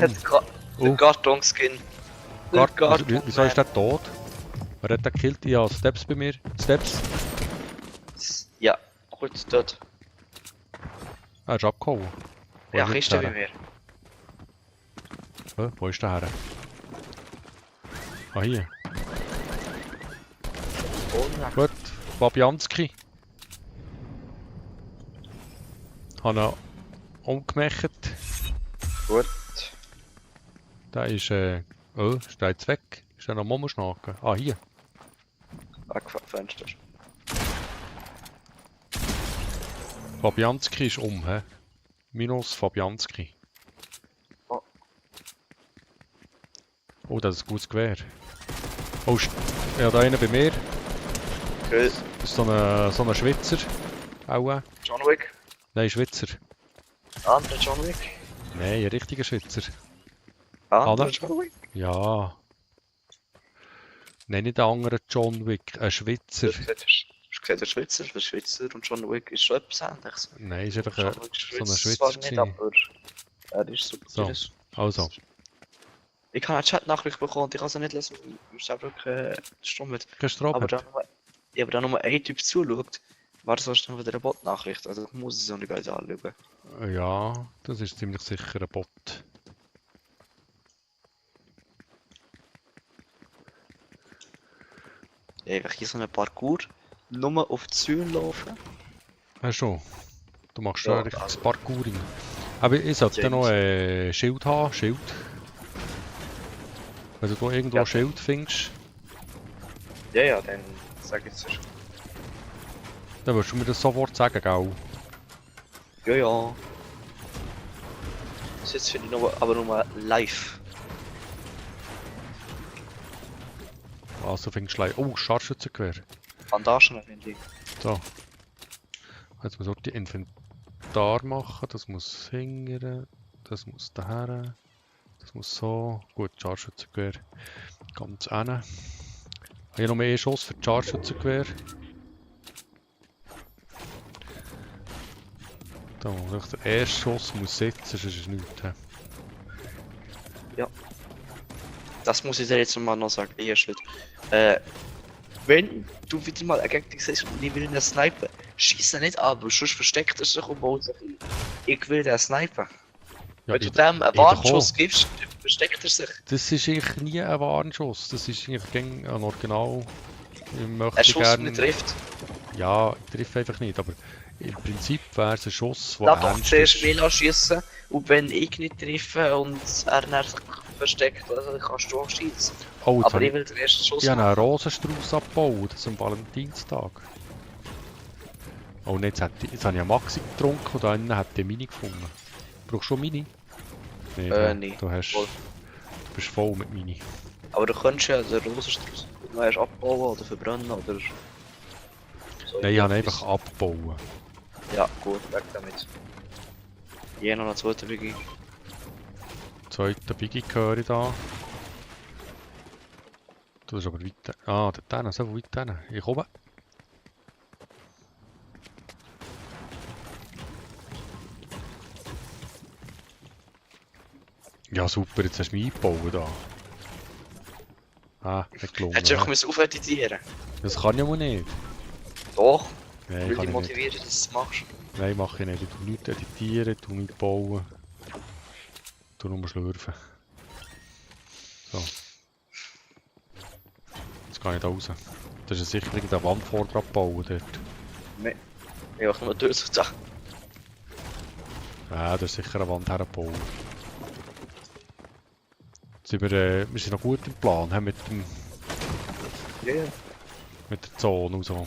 Der Karton-Skin.
Wieso ist der tot? Wer hat den gekillt? Ja, Steps bei mir. Steps.
Ja, kurz tot.
Er ist abgehauen. Wo
Ja,
ist
Kiste
der
bei mir.
Wo ist der her? Ah, hier.
Oh nein.
Gut, Fabianski. Habe ihn umgemacht.
Gut.
Der ist, oh, ist der jetzt weg? Ist der noch Momoschnaken? Ah, hier.
Fenster.
Fabianski ist hä? Minus Fabianski.
Oh.
Oh, das ist ein gutes Gewehr. Oh, ja, da einer bei mir.
Okay.
Das ist so ein Schweizer. Auch.
John Wick.
Nein, Schweizer.
Anderer John Wick.
Nein, ein richtiger Schweizer.
Anderer
Anna?
John Wick.
Ja. Nein, nicht den anderen John Wick, ein Schweizer.
Hast du gesehen, der Schweizer? Der Schweizer und John Wick ist schon etwas Ähnliches.
Nein, ist einfach
John Wick
so ein
Schweizer
Schweizer.
zwar nicht, aber er ist super.
So,
Gutes.
also.
Ich habe eine Chat-Nachricht bekommen und ich kann sie nicht lesen, weil ich einfach stumm mit.
Kein Stroh
Aber
hat.
da nur ein Typ zuschaut, war das dann wieder eine Bot-Nachricht. Also ich muss es auch nicht beide anschauen.
Ja, das ist ziemlich sicher ein Bot.
Einfach hier so ein Parkour, nur auf die Säule laufen.
Ja, schon. Du machst
Ja,
schon ein richtiges
also-
Parkouring. Aber ich sollte
James.
noch ein Schild haben, Schild. Wenn du da irgendwo
Ja.
ein Schild findest,
Ja, dann sag ich es dir.
dann wirst du mir das sofort sagen, gell?
Ja. Das jetzt finde ich aber nur live.
Also findest du gleich. Oh, Scharfschützengewehr.
Bandagen finde ich.
So. Jetzt muss ich die Inventar machen. Das muss hingern. Das muss daher. Das muss so. Gut, Scharfschützengewehr. Ganz hin. Habe ich noch mehr Schuss für die Scharfschützengewehr? Da, der erste Schuss muss sitzen, sonst ist es nichts. He.
Das muss ich dir jetzt mal noch sagen. Erst wird. Wenn du wieder mal ein Gegner siehst und ich will ihn snipen, schieß er nicht ab, sonst versteckt er sich und baut sich ein. Ich will den snipen.
Ja,
Wenn du
ich-
dem einen
ich
Warnschuss
doch
gibst, versteckt er sich.
das ist eigentlich nie ein Warnschuss. Das ist eigentlich gegen ein Original. Ich möchte
Ein Schuss
gerne.
nicht trifft.
Ja, ich treffe einfach nicht, aber im Prinzip wäre es ein Schuss, der
Lass doch
ernst
zuerst
ist.
mich schießen und wenn ich nicht treffe und er dann sich versteckt, also kannst du auch schießen.
Oh, jetzt
Aber
habe
ich
ich,
will den ersten Schuss
ich habe
machen.
einen Rosenstrauß abgebaut, das ist am Valentinstag. Oh, und jetzt habe ich einen Maxi getrunken und da innen hat die Mini gefunden. Brauchst du schon Mini? Nee,
Nee,
du
voll.
bist voll mit Mini.
Aber du könntest ja den Rosenstrauß noch erst abbauen oder verbrennen oder so.
Nein, ich habe ihn
etwas.
einfach abgebaut.
Ja, gut, weg damit. Je noch eine zweite Biggie.
Zweiter Biggie höre ich da. Du bist aber weit. Ah, dort hinten, so weit hinten. Ich komme. Ja super, jetzt hast du mich eingebaut da. Ah, nicht gelungen.
Hättest du
hä?
einfach aufeditieren.
Das kann ich aber nicht.
Doch,
Nein,
will dich
kann ich nicht.
motivieren, dass du es machst.
Nein, mache ich nicht. Ich tue nichts editieren, ich tue nicht bauen. Ich tue nur schlürfen. So. Jetzt gehe ich da raus. Das ist sicher irgendeine Wand vorgrad bauen dort.
Nein. Ich mach nur durch da.
Ja, das ist sicher eine Wand herbauen. Wir sind noch gut im Plan he, mit
Ja.
der Zone und so.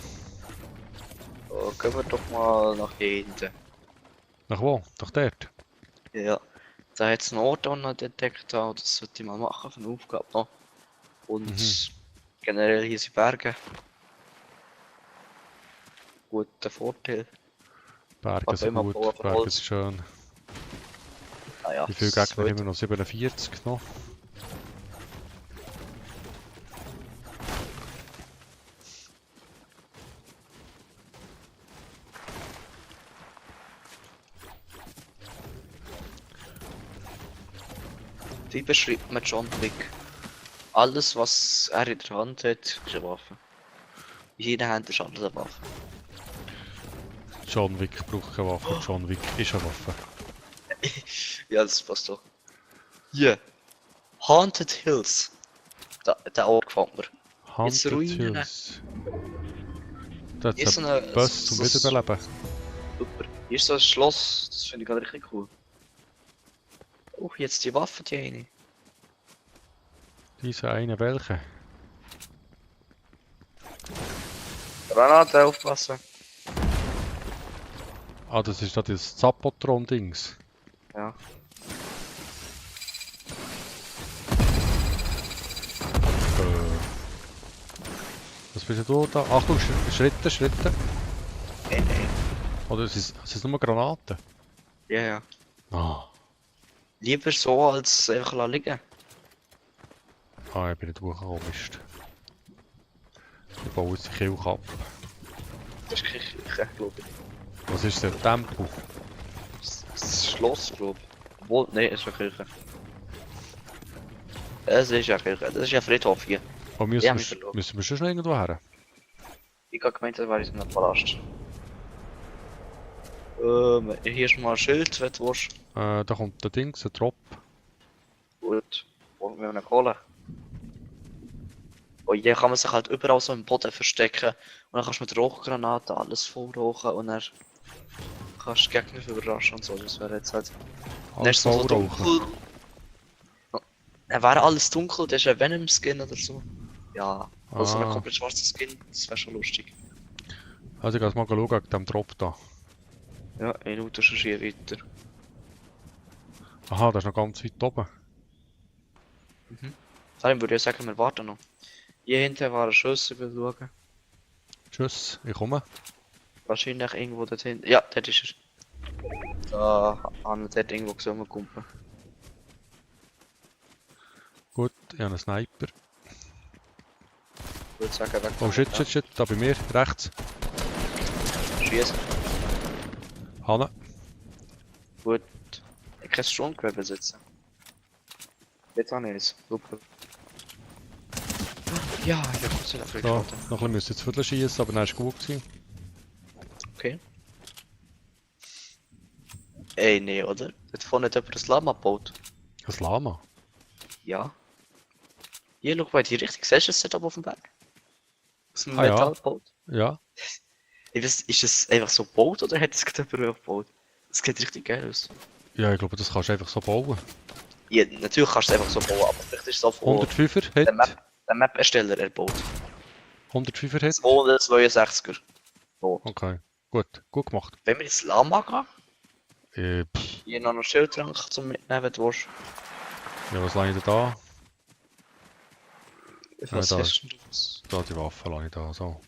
Gehen wir doch mal nach hier hinten.
Nach wo? Nach dort?
Ja. Da hat es einen Ort noch entdeckt, das sollte ich mal machen für eine Aufgabe noch. Und generell hier sind Berge. Guter Vorteil.
Berge
Aber
sind
immer
gut,
bauen von
Berge
Holz.
sind schön.
Naja,
Wie viele Gegner haben wir noch? 47 noch?
Wie beschreibt man John Wick? Alles, was er in der Hand hat, ist eine Waffe. In seinen Händen ist alles eine Waffe.
John Wick braucht keine Waffe, John Wick ist eine Waffe.
Ja, das passt doch. Hier. Haunted Hills. Der Ort gefällt mir.
Haunted
Ruinen.
Hills. Das
Hier
ist
ist
ein
eine-
Bus zum
so-
Wiederbeleben.
Super. Hier ist so ein Schloss, das finde ich gerade richtig cool. Oh, jetzt die Waffe, die eine.
Diese eine welche?
Granate aufpassen.
Ah, das ist da das Zapotron-Dings.
Ja.
Was bist du da? Achtung, Schritte, Schritte.
Nee.
Oder sind es nur Granaten?
Ja.
Ah,
Lieber so, als einfach liegen.
ich bin nicht hochgekommen, Mist. Ich baue jetzt die Kirche ab.
Das ist keine Kirche, glaube ich.
Was ist der Tempo?
Das Schloss, glaube ich. Obwohl, nein, es ist eine Kirche. Es ist eine Kirche. Das ist ein Friedhof hier.
Oh,
Ja, mich verloren.
müssen wir schon schnell irgendwo her?
Ich habe gemeint, das wäre in einem Palast. Hier ist mal ein Schild, wenn du willst.
Da kommt der Dings, ein Drop.
Gut. Wollen wir eine Kohle? Und hier kann man sich halt überall so im Boden verstecken. Und dann kannst du mit Rauchgranaten alles vollrauchen und dann kannst du Gegner überraschen und so. Das wäre jetzt halt. Dann
Alles
ist es so
vollrauchen.
dunkel. Dann wäre alles dunkel, das ist ein Venom-Skin oder so. Ja, also ein komplett schwarzer Skin, das wäre schon lustig.
Also ich gehe mal schauen wegen dem Drop da.
Ja, 1 Minute schon hier weiter.
Aha, das ist noch ganz weit oben.
Darum würde ich sagen, wir warten noch. Hier hinten war ein Schuss, ich will schauen.
Tschüss, ich komme.
Wahrscheinlich irgendwo dort hinten. Ja, dort ist er. Da haben wir dort irgendwo gesehen, Kumpel.
Gut, ich habe einen Sniper.
Ich würde sagen, weg.
Oh shit, da bei mir, rechts.
Schießen.
Hanne.
Gut. Ich kann Stromgewehr besitzen. Jetzt habe ich es. Super. Ja, ich habe kurz dafür
Da,
geschaut.
noch ein bisschen müssen jetzt Viertel schießen, aber dann war es gut gewesen.
Okay. Ey, nee, oder? Dort vorne hat jemand das Lama gebaut.
Ein Lama.
Ja. Hier, schau mal, die richtig. Siehst du das Setup auf dem Berg? Das ist ein
Ah, ja.
Metall gebaut.
Ja.
Ich weiß, ist das einfach so gebaut oder hat es gerade jemand gebaut? Das sieht richtig geil aus.
Ja, ich glaube, das kannst du einfach so bauen.
Ja, natürlich kannst du es einfach so bauen, aber vielleicht ist es auch von
105er Hit.
der Map-Ersteller erbaut.
105er Hit.
262er. So.
Okay, gut gemacht.
Wenn wir ins Lama gehen,
Pff,
hier noch einen Schildtrank zum Mitnehmen, wenn du willst.
ja, was lasse ich denn da?
Was
da
hast du denn?
Da die Waffe lasse ich da, so.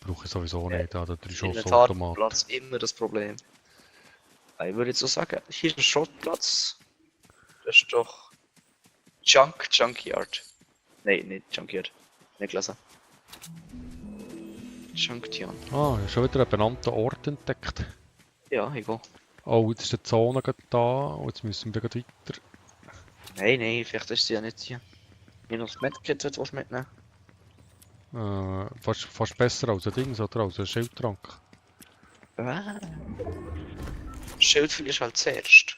Brauche ich sowieso nicht, da der 3-Schuss-Automat.
Inventarplatz immer das Problem. Ich würde jetzt so sagen, hier ist ein Schrottplatz. Das ist doch Junkyard. Nein, nicht Junkyard. Nicht gelesen. Junction.
Ah, ich habe schon wieder einen benannten Ort entdeckt.
Ja, ich gehe.
Oh, jetzt ist die Zone gerade da, und jetzt müssen wir gleich weiter.
Nein, vielleicht ist sie ja nicht hier. Hier noch das Medkit, das willst du mitnehmen.
Fast besser als ein Ding, oder als ein Schildtrank.
Schildfühl ist halt zuerst.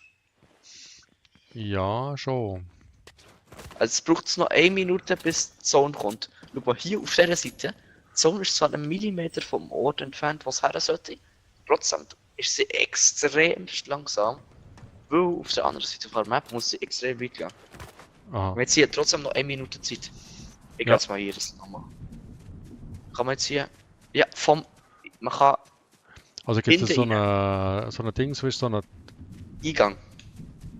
Ja, schon.
Also es braucht noch 1 Minute bis die Zone kommt. Schau mal, hier auf dieser Seite. Die Zone ist zwar einen Millimeter vom Ort entfernt, wo es her sollte. Trotzdem ist sie extrem langsam. Weil auf der anderen Seite von der Map muss sie extrem weit gehen.
Aha.
Und jetzt hier trotzdem noch 1 Minute Zeit. Ich
Ja.
lasse mal hier das nochmal. Kann man jetzt hier... Ja, man kann...
Also gibt es
Hinten
so ein Ding, so ist so ein
Eingang.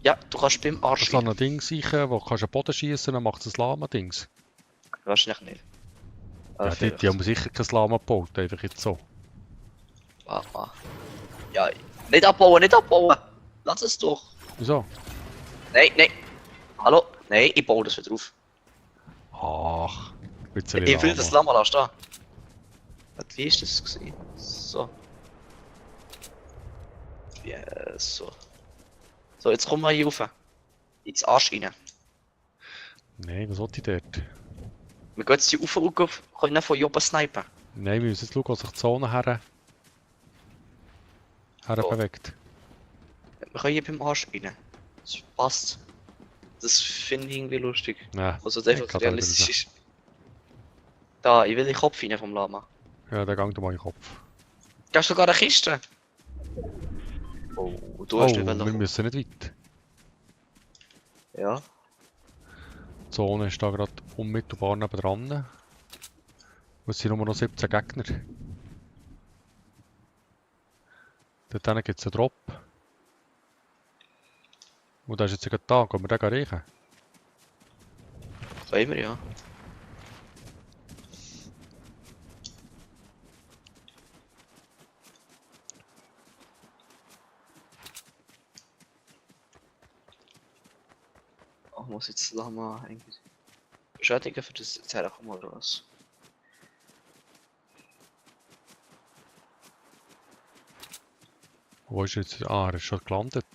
Ja, du kannst beim Arsch rein.
Ding sicher, wo kannst du den Boden schießen, dann macht es ein Lama-Dings.
Wahrscheinlich nicht.
Ja, die haben sicher kein Lama gebaut, einfach jetzt so.
Warte. Ja, nicht abbauen, nicht abbauen! Lass es doch!
Wieso?
Nein! Hallo? Nein, ich baue das wieder auf.
Ach, ein bisschen
Ich will das
Lama.
Lama lassen da. Wie ist das gewesen? So. Ja, so. So, jetzt kommen wir hier rauf. Ins Arsch rein.
Nein, was wollte ich dort?
Wir gehen jetzt hier rauf und können von hier oben snipen.
Nein, wir müssen jetzt schauen, wo sich die Zone her
So.
bewegt.
Wir können hier beim Arsch rein. Das passt. Das finde ich irgendwie lustig.
Nein,
Also,
ich
das einfach
kann
realistisch
da
ist. Da, ich will den Kopf rein vom Lama.
Ja, da gang du mal in den Kopf.
Da ist sogar eine Kiste. Oh, du hast nicht
wir
wollen.
müssen nicht weit.
Ja.
Die Zone ist da gerade unmittelbar nebendran. Und es sind nur noch 17 Gegner. Dort gibt es einen Drop. Und der ist jetzt gerade da. Können wir den riechen?
Können wir, ja. Oh, muss jetzt Lama irgendwie beschädigen für das jetzt herkommen oder was?
Wo ist er jetzt? Ah, er ist schon gelandet.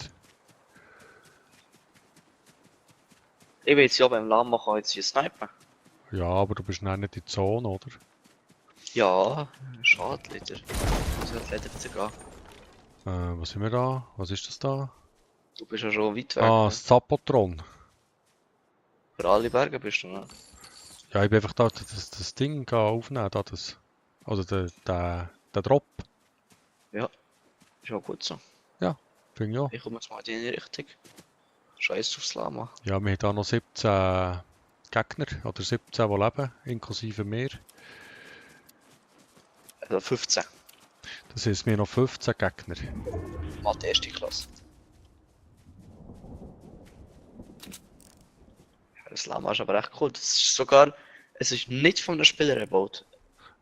Ich will jetzt ja beim Lama kann jetzt hier snipen.
Ja, aber du bist noch nicht in der Zone, oder?
Ja, schade leider. Das wird leider nicht gehen.
Was sind wir da? Was ist das da?
Du bist ja schon weit weg.
Ah,
Ne?
das Zapotron.
Für alle Berge bist du, ne?
Ja, ich bin einfach da das Ding aufnehmen. Da, das, also der Drop.
Ja, ist auch gut so.
Finde ich auch.
Ich komme jetzt mal in die Richtung. Scheiß aufs Lama.
Ja, wir haben da noch 17 Gegner, oder 17, die leben, inklusive mir.
Also 15.
Das heisst, wir haben noch 15 Gegner.
Mal die erste Klasse. Ja, das Lama ist aber echt cool. Das ist sogar, es ist nicht von den Spielern gebaut.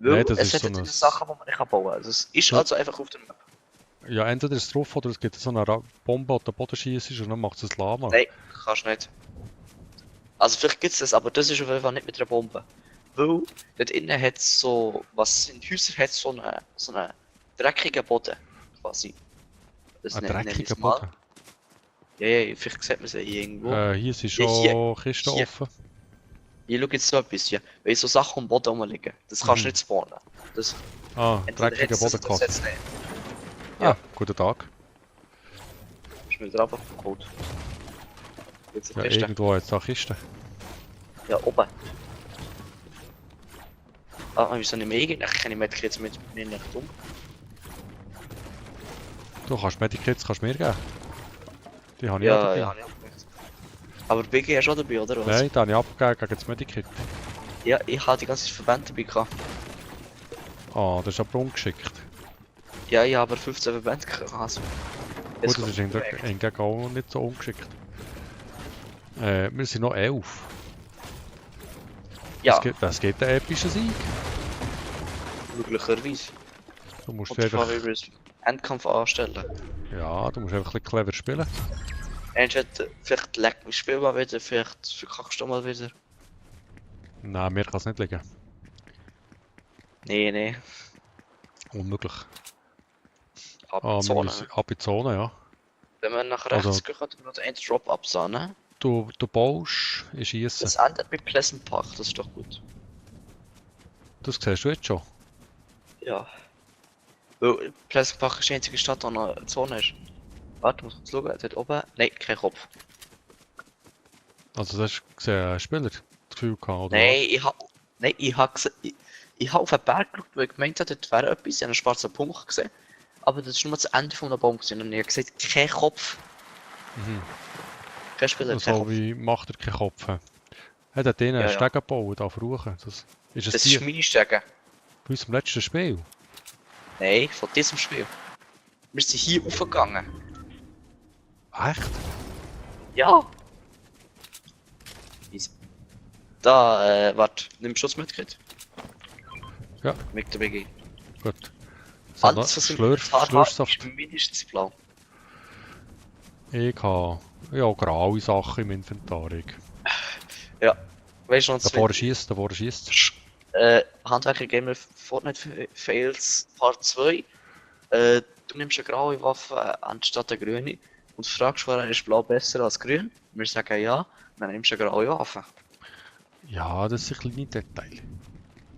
Weil
Nein, das
es
ist
hat
so
jetzt
ein...
Sachen, die man nicht bauen kann. Also es ist
Ja.
also einfach auf der Map.
Ja, entweder ist es drauf oder es gibt so eine Bombe, die den Boden schießt und dann macht es ein Lama.
Nein, kannst nicht. Also vielleicht gibt es das, aber das ist auf jeden Fall nicht mit einer Bombe. Weil dort innen hat es so, was in Häusern hat so einen dreckigen Boden. Quasi. Das
Ein
nenne ich
dreckiger
es mal.
Boden.
Ja, ja, vielleicht sieht man sie irgendwo.
Hier sind
Hier,
schon Kisten
hier.
offen.
Hier, schau jetzt so etwas hier. Wenn so Sachen am Boden rumliegen, das kannst du
Mhm.
nicht spawnen. Das,
Ah,
entweder
dreckiger
hat's das
Boden
oder
quasi.
hat's nicht.
Ah,
Ja.
guten Tag.
Ist mir drauf geholt. Jetzt
Ja,
die Kiste.
irgendwo jetzt da Kisten.
Ja, oben. Ah, wieso nicht mehr irgendwie? Ich kenne Medkits jetzt mit mir nicht um.
Du kannst Medikits kannst du mir geben. Die habe ich
Ja,
auch dabei.
ja, ja. Aber BG hast du auch dabei, oder was?
Nein, die habe ich abgegeben gegen das Medikit.
Ja, ich hatte die ganze Verbände dabei gehabt.
Ah, das ist aber ungeschickt.
Ja, ich habe aber 15 Verbände gehabt. Also.
Gut, das ist hingegen auch nicht so ungeschickt. Wir sind noch 11.
Ja,
Das gibt einen epischen Sieg.
möglicherweise.
Du musst
Und die
einfach,
Frage, wie wir es Endkampf anstellen.
ja, du musst einfach ein bisschen clever spielen.
Entweder vielleicht leckt mein Spiel mal wieder, vielleicht verkackst du mal wieder.
Nein, mir kann es nicht liegen.
Nee, nee.
Unmöglich.
Ab
Ah, wir
Zone.
müssen ab in die Zone, ja.
Wenn wir nach
Also-
rechts gehen, können wir noch einen Drop absahnen.
Du baust, ich schieße.
Das endet mit Pleasant Park, das ist doch gut.
Das siehst du jetzt schon.
Ja. Weil Pleasant Park ist die einzige Stadt, die noch eine Zone ist. Warte, muss kurz schauen, dort oben. Nein, kein Kopf.
Also, das hast du gesehen, Spieler das Gefühl gehabt, oder?
Nein, ich hab gesehen, ich hab auf den Berg geschaut, weil ich gemeint habe, dort wäre etwas, ich habe einen schwarzen Punkt gesehen. Aber das ist nur das Ende von der Baum gewesen. Und ich habe gesagt, kein Kopf.
Mhm.
Kein Spieler, kein
So
Kopf.
wie macht er keinen Kopf. Er hat denen
Ja,
einen
ja.
Steg gebaut, da verruchen. Das ist es
Das
die
ist meine Stege.
bei unserem letzten Spiel.
Nein, von diesem Spiel. Wir sind hier aufgegangen.
Echt?
Ja. Easy. Da, warte, nimm Schutzmitglied.
Ja.
Mit der BG.
Gut. So,
Alles, was im Inventar hat,
Schlürfsaft.
ist mindestens blau.
Ich habe ja graue Sachen im Inventar.
Weißt du noch,
Davor schießt, davor schießt.
Handwerker Gamer Fortnite Fails Part 2. Du nimmst eine graue Waffe anstatt eine grüne und fragst, warum ist blau besser als grün? Wir sagen ja, dann nimmst du eine graue Waffe.
Ja, das sind kleine Details.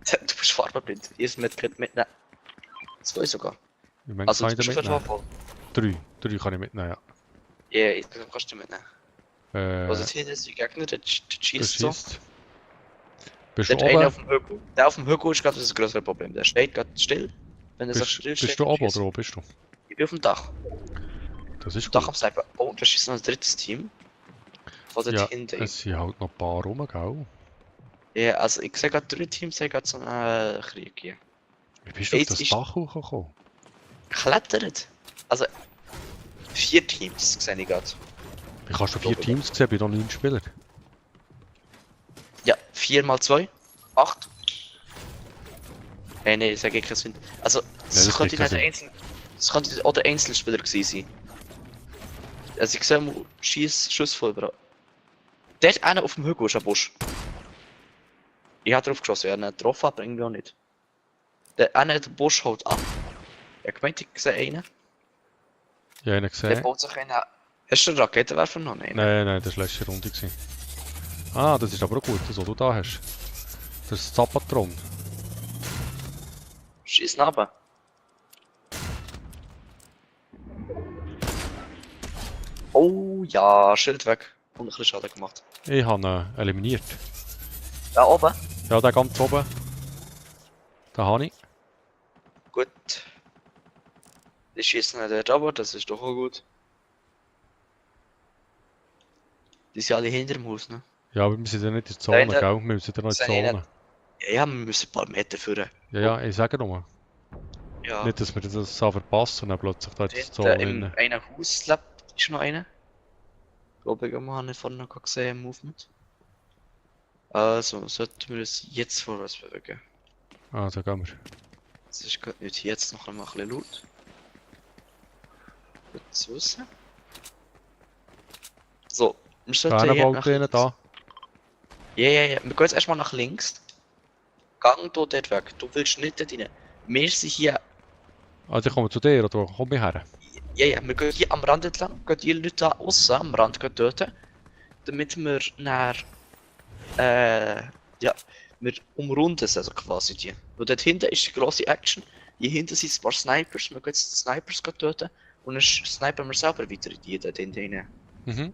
Du bist farbenblind. Ihr Medkit mitnehmen. 2 sogar.
Wie viele
Also
kann
du
ich da
bist schon
mitnehmen?
voll.
3 kann ich mitnehmen, ja.
Ja, ich kannst du mitnehmen. Also
Das
hier ist die Gegner, der schießt so.
schießt. Bist du
Der eine
oben?
auf dem Hügel. Der auf dem Hügel ist gerade das größere Problem. Der steht gerade still. Wenn er so still steht,
Bist du oben
schießt.
oder wo bist du?
Ich bin auf dem Dach.
Das ist
Dach
gut.
am Sniper. Oh, da schießt noch ein drittes Team. Von dort
Ja,
hinten.
es sind halt noch ein paar rum, gell?
Ja, also ich sehe gerade 3 Teams, ich gerade so einen Krieg hier.
Wie bist du auf
Jetzt
das
ist-
Dach hochgekommen?
Klettert! Also 4 Teams sehe ich gerade.
Wie kannst du 4 Teams sehen bei noch 9 Spielern?
Ja, 4 mal 2. 8. Nee, das ergibt keinen Sinn. Also,
das
das könnte
ergibt
nicht
keinen
das könnte auch der Einzelspieler gewesen sein. Also, ich sehe mal Schuss von überall. Dort einer auf dem Hügel ist ein Busch. Ich habe drauf geschossen, ja, nicht getroffen, aber irgendwie auch nicht. Der eine, der Busch haut ab. Ja, gemeint, ich sehe einen.
Ja, einen
Der
gesehen.
baut sich einen. Hast du einen Raketenwerfer noch? Nein.
Nein, das war letzte Runde. Gewesen. Ah, das ist aber auch gut, das, was du da hast. Das ist das Zapatron.
Schieß runter. Oh ja, Schild weg. Und ein bisschen Schaden gemacht.
Ich habe ihn eliminiert.
Da oben.
Ja, der ganz oben. Da habe ich.
Gut. Die schießen nicht dort runter, das ist doch auch gut. Die sind alle hinter dem Haus, ne?
Ja, aber wir sind ja nicht in der Zone,
Nein,
gell? Wir müssen ja noch in die
sehe ich
Zone.
Ja, wir müssen ein paar Meter führen.
Ja, ich sage nur.
Ja.
Nicht, dass wir das so verpassen und dann plötzlich da in die
Dort,
Zone
im
rein.
einen Haus lebt, ist noch einer. Glaube ich, habe ich vorhin noch gesehen im Movement. Also, sollten wir uns jetzt vorwärts bewegen.
Ah, da gehen wir.
Das ist gerade nicht jetzt noch einmal ein bisschen laut. Gut zu wissen. So, wir
Da
sollten
einer
hier
baut
nach
einen
links.
da.
Ja. Wir gehen jetzt erstmal nach links. Gang du dort weg. Du willst nicht dort rein. Wir sind hier.
Also ich komme zu dir, oder komm ich her?
Ja, wir gehen hier am Rand entlang. Gehen die Leute da aussen am Rand töten. Damit wir nach. Ja, wir umrunden es also quasi die. Und dort hinten ist die grosse Action. Hier hinten sind ein paar Snipers. Wir gehen jetzt die Snipers töten. Und dann snipern wir selber weiter in die dort hinten rein.
Mhm.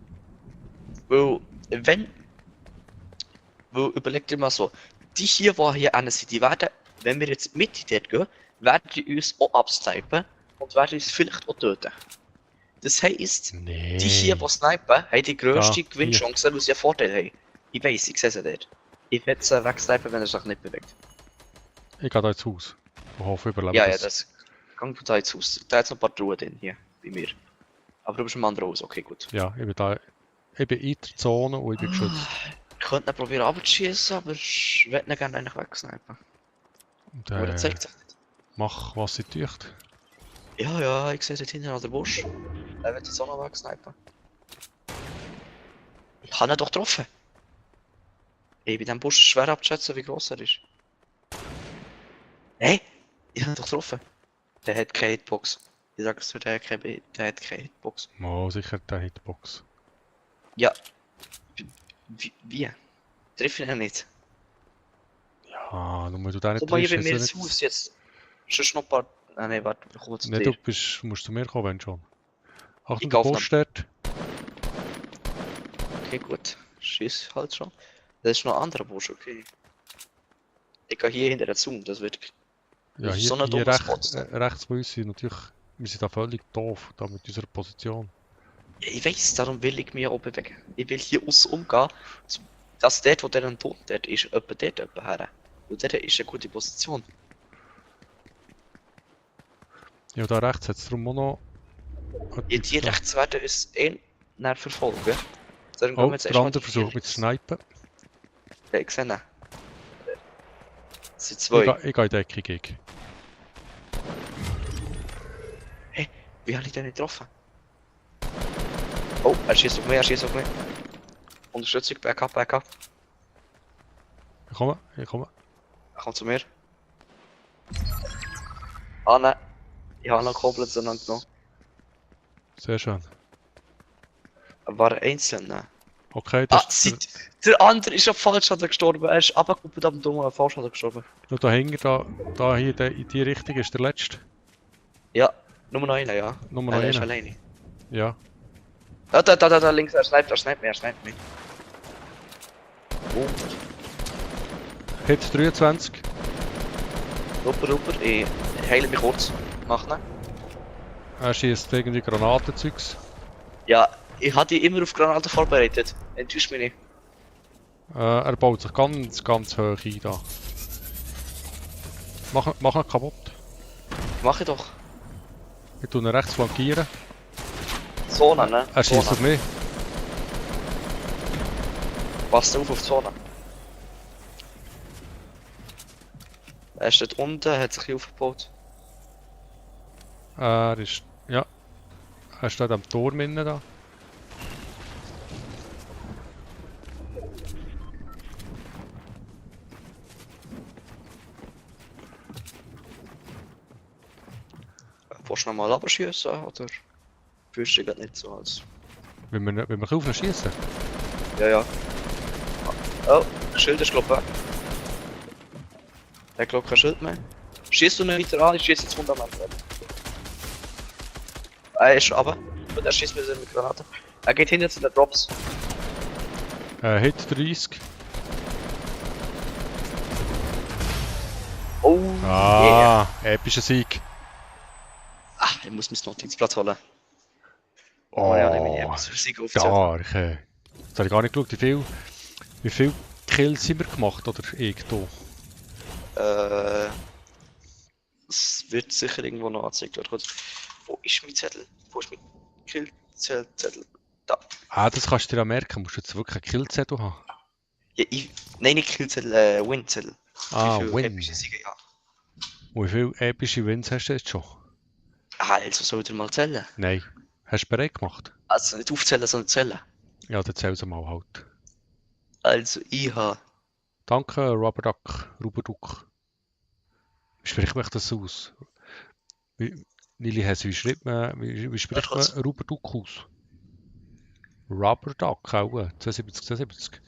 Weil, weil, überleg dir mal so, die hier, die hier an sind, die werden, wenn wir jetzt mit dort gehen, werden die uns auch absnipen und werden uns vielleicht auch töten. Das heisst,
Nee.
die hier, die snipen, haben die grösste
Da,
Gewinnchance, weil sie einen Vorteil haben. Ich weiss, ich sehe sie dort. Ich werde sie wegsnipen, wenn er sich nicht bewegt.
Ich gehe da ins Haus. Ich hoffe, ich überlebe
Ja,
das.
das gang du da jetzt aus. Da hat noch ein paar Truhen drin hier, bei mir. Aber du bist im anderen Haus, okay, gut.
Ja, ich bin da. Ich bin in der Zone und ich bin geschützt.
Ich könnte ihn probieren abzuschießen, aber ich würde ihn gerne eigentlich wegsnipen.
Und,
Aber er zeigt sich nicht.
mach, was sie tücht.
Ja, ich sehe dort hinten an der Busch. Er wird jetzt auch noch wegsnipen. Ich habe ihn doch getroffen. Ey, bei diesem Busch ist schwer abzuschätzen, wie groß er ist. Hey, ich habe ihn doch getroffen. Der hat keine Hitbox. Ich sage es dir, der hat keine Hitbox.
Oh, sicher der Hitbox.
Ja. Wie? Triff ihn nicht.
Ja, nur du den nicht
Komm mal hier bei
triffst,
mir
ist
ins
er
Haus jetzt. Sonst noch ein paar. Ah, nein, warte, wir kommen zu
nicht.
dir.
Du musst zu mir kommen, wenn schon. Achtung,
Ich
der
kauf
Busch dort.
Okay, gut. Schieß halt schon. Das ist noch ein anderer Busch, okay. Ich gehe hier hinter der Zoom, das wird.
Ja,
Das ist
hier,
so ein
hier
dummer Spot.
rechts bei uns sind natürlich. Wir sind da völlig doof, da mit unserer Position.
Ja, ich weiß, darum will ich mich auch bewegen. Ich will hier aus umgehen, dass dort, wo der ein Tod dort ist, etwa dort her. Und dort ist eine gute Position.
Ja, da rechts hat es darum auch noch.
Ja, die rechts werden uns näher verfolgen. Darum gehen
Oh,
wir jetzt
der
erstmal
andere versucht mich zu snipen.
Ja, ich sehe ihn. Das sind
Ich
zwei.
gehe in Deckung gegen.
Wie habe ich den nicht getroffen? Oh, er schießt auf mich, Unterstützung, Backup.
Ich komme.
Er kommt zu mir. Ah, nein. Ich habe noch komplett auseinandergenommen.
Sehr schön.
Er war einzeln, ne?
Okay,
Ah,
das ist
der andere ist auf Fallschaden gestorben. Er ist abgekuppelt am Dummen, Fallschaden gestorben.
nur dahinter, da hier in die Richtung ist der letzte.
Ja, nur noch einer, ja.
Nur noch
Er ist
einer.
alleine.
Ja.
Da, links, er sniped mich. Oh,
Hit 23.
super, ich heile mich kurz. Mach ne?
Er schießt irgendwie Granatenzeugs.
Ja, ich hatte die immer auf Granaten vorbereitet. Enttäusch mich nicht.
Er baut sich ganz hoch ein da. Mach ihn kaputt.
Mach ich doch.
Ich tue ihn rechts flankieren.
Zone, ne?
Er schießt
Zone.
auf mich.
Passt auf die Zone. Er steht unten, hat sich aufgebaut.
Er ist. Ja. Er steht am Turm innen da.
Willst du nochmal abschießen oder fühlst du dich grad nicht so als...
Wenn wir auf ihn schießen.
Ja, ja. Oh, Schild ist glaub weg. Er hat glaub kein Schild mehr. Schießt du ihn weiter an, ich schieße ins Fundament. Er ist runter. Und er schießt mit Granaten. Er geht hinter zu den Drops.
Hit 30.
Oh, yeah.
Epischer Sieg.
Ah, ich muss meinen Notizblatt holen.
Oh,
ja, nicht mehr etwas für Sieg aufzählen.
stark. Jetzt habe ich gar nicht geschaut, wie viel Kills haben wir gemacht, oder ich da?
Es wird sicher irgendwo noch angezeigt. Warte kurz. Wo ist mein Zettel? Wo ist mein Killzettel? Da.
Das kannst du dir ja merken, musst du jetzt wirklich einen Killzettel haben.
Ja, nein, nicht Killzettel, Winzettel. Wie viele
Win.
epische Siege, ja.
Und wie viele epische Wins hast du jetzt schon?
Also soll ich mal zählen?
Nein. Hast du bereit gemacht?
Also nicht aufzählen, sondern zählen.
Ja, dann zähl sie mal halt.
Also ich habe...
Danke, Ruberduck. Wie spricht man das aus? Nili Hesse, wie spricht man Ruberduck aus? Rubberduck, auch. 72.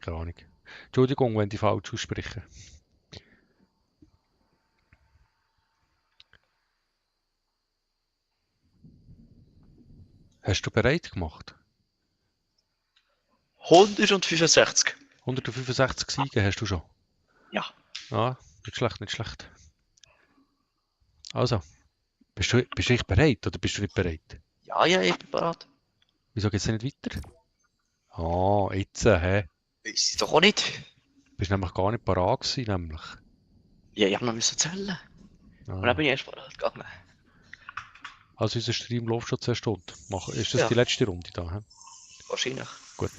Keine Ahnung. Entschuldigung, wenn ich falsch ausspreche. Hast du bereit gemacht?
165.
165 Siege hast du schon?
Ja.
Ah, nicht schlecht. Also, bist du echt bereit oder bist du nicht bereit?
Ja, ich bin bereit.
Wieso geht's nicht weiter? Ah, jetzt, hä?
Ist sie doch auch nicht.
Bist nämlich gar nicht parat gewesen, nämlich.
Ja, ich hab noch müssen zählen. Und dann bin ich erst bereit gegangen.
Also unser Stream läuft schon 10 Stunden. Ist das
Ja.
die letzte Runde da? Hä?
Wahrscheinlich.
Gut.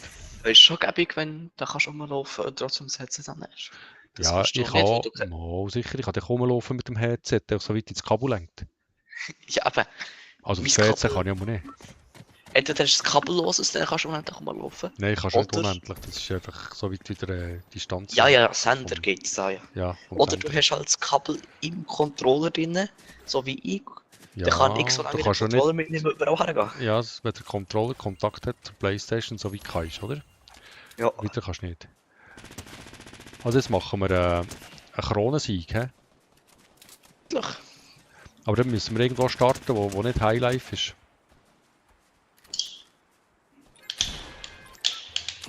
Ist schon gäbig, wenn du kannst rumlaufen und trotzdem das Headset dann hast. Das
Ja,
kannst du
ich
nicht, weil
kann. Sicher, ich kann dich rumlaufen mit dem Headset, der so weit ins Kabel lenkt.
Ja, aber
Also
Mein
das PC
Kabel-
kann ich aber nicht.
entweder hast du das kabelloses, dann kannst du unendlich rumlaufen.
Nein, ich kann schon nicht
Oder-
unendlich. Das ist einfach so weit wieder Distanz.
Ja, Sender
Vom-
geht es da, ja.
Ja, vom
Oder
Sender.
du hast halt das Kabel im Controller drin, so wie ich.
Ja,
Dann kann ich so
du
lange den
kannst schon nicht.
Controller mitnehmen und überall hergehen.
Ja, wenn der Controller Kontakt hat zur Playstation, so wie kannst, oder?
Ja.
Weiter kannst du nicht. Also jetzt machen wir einen Kronensieg, hä?
Wirklich.
Aber dann müssen wir irgendwo starten, wo nicht Highlife ist.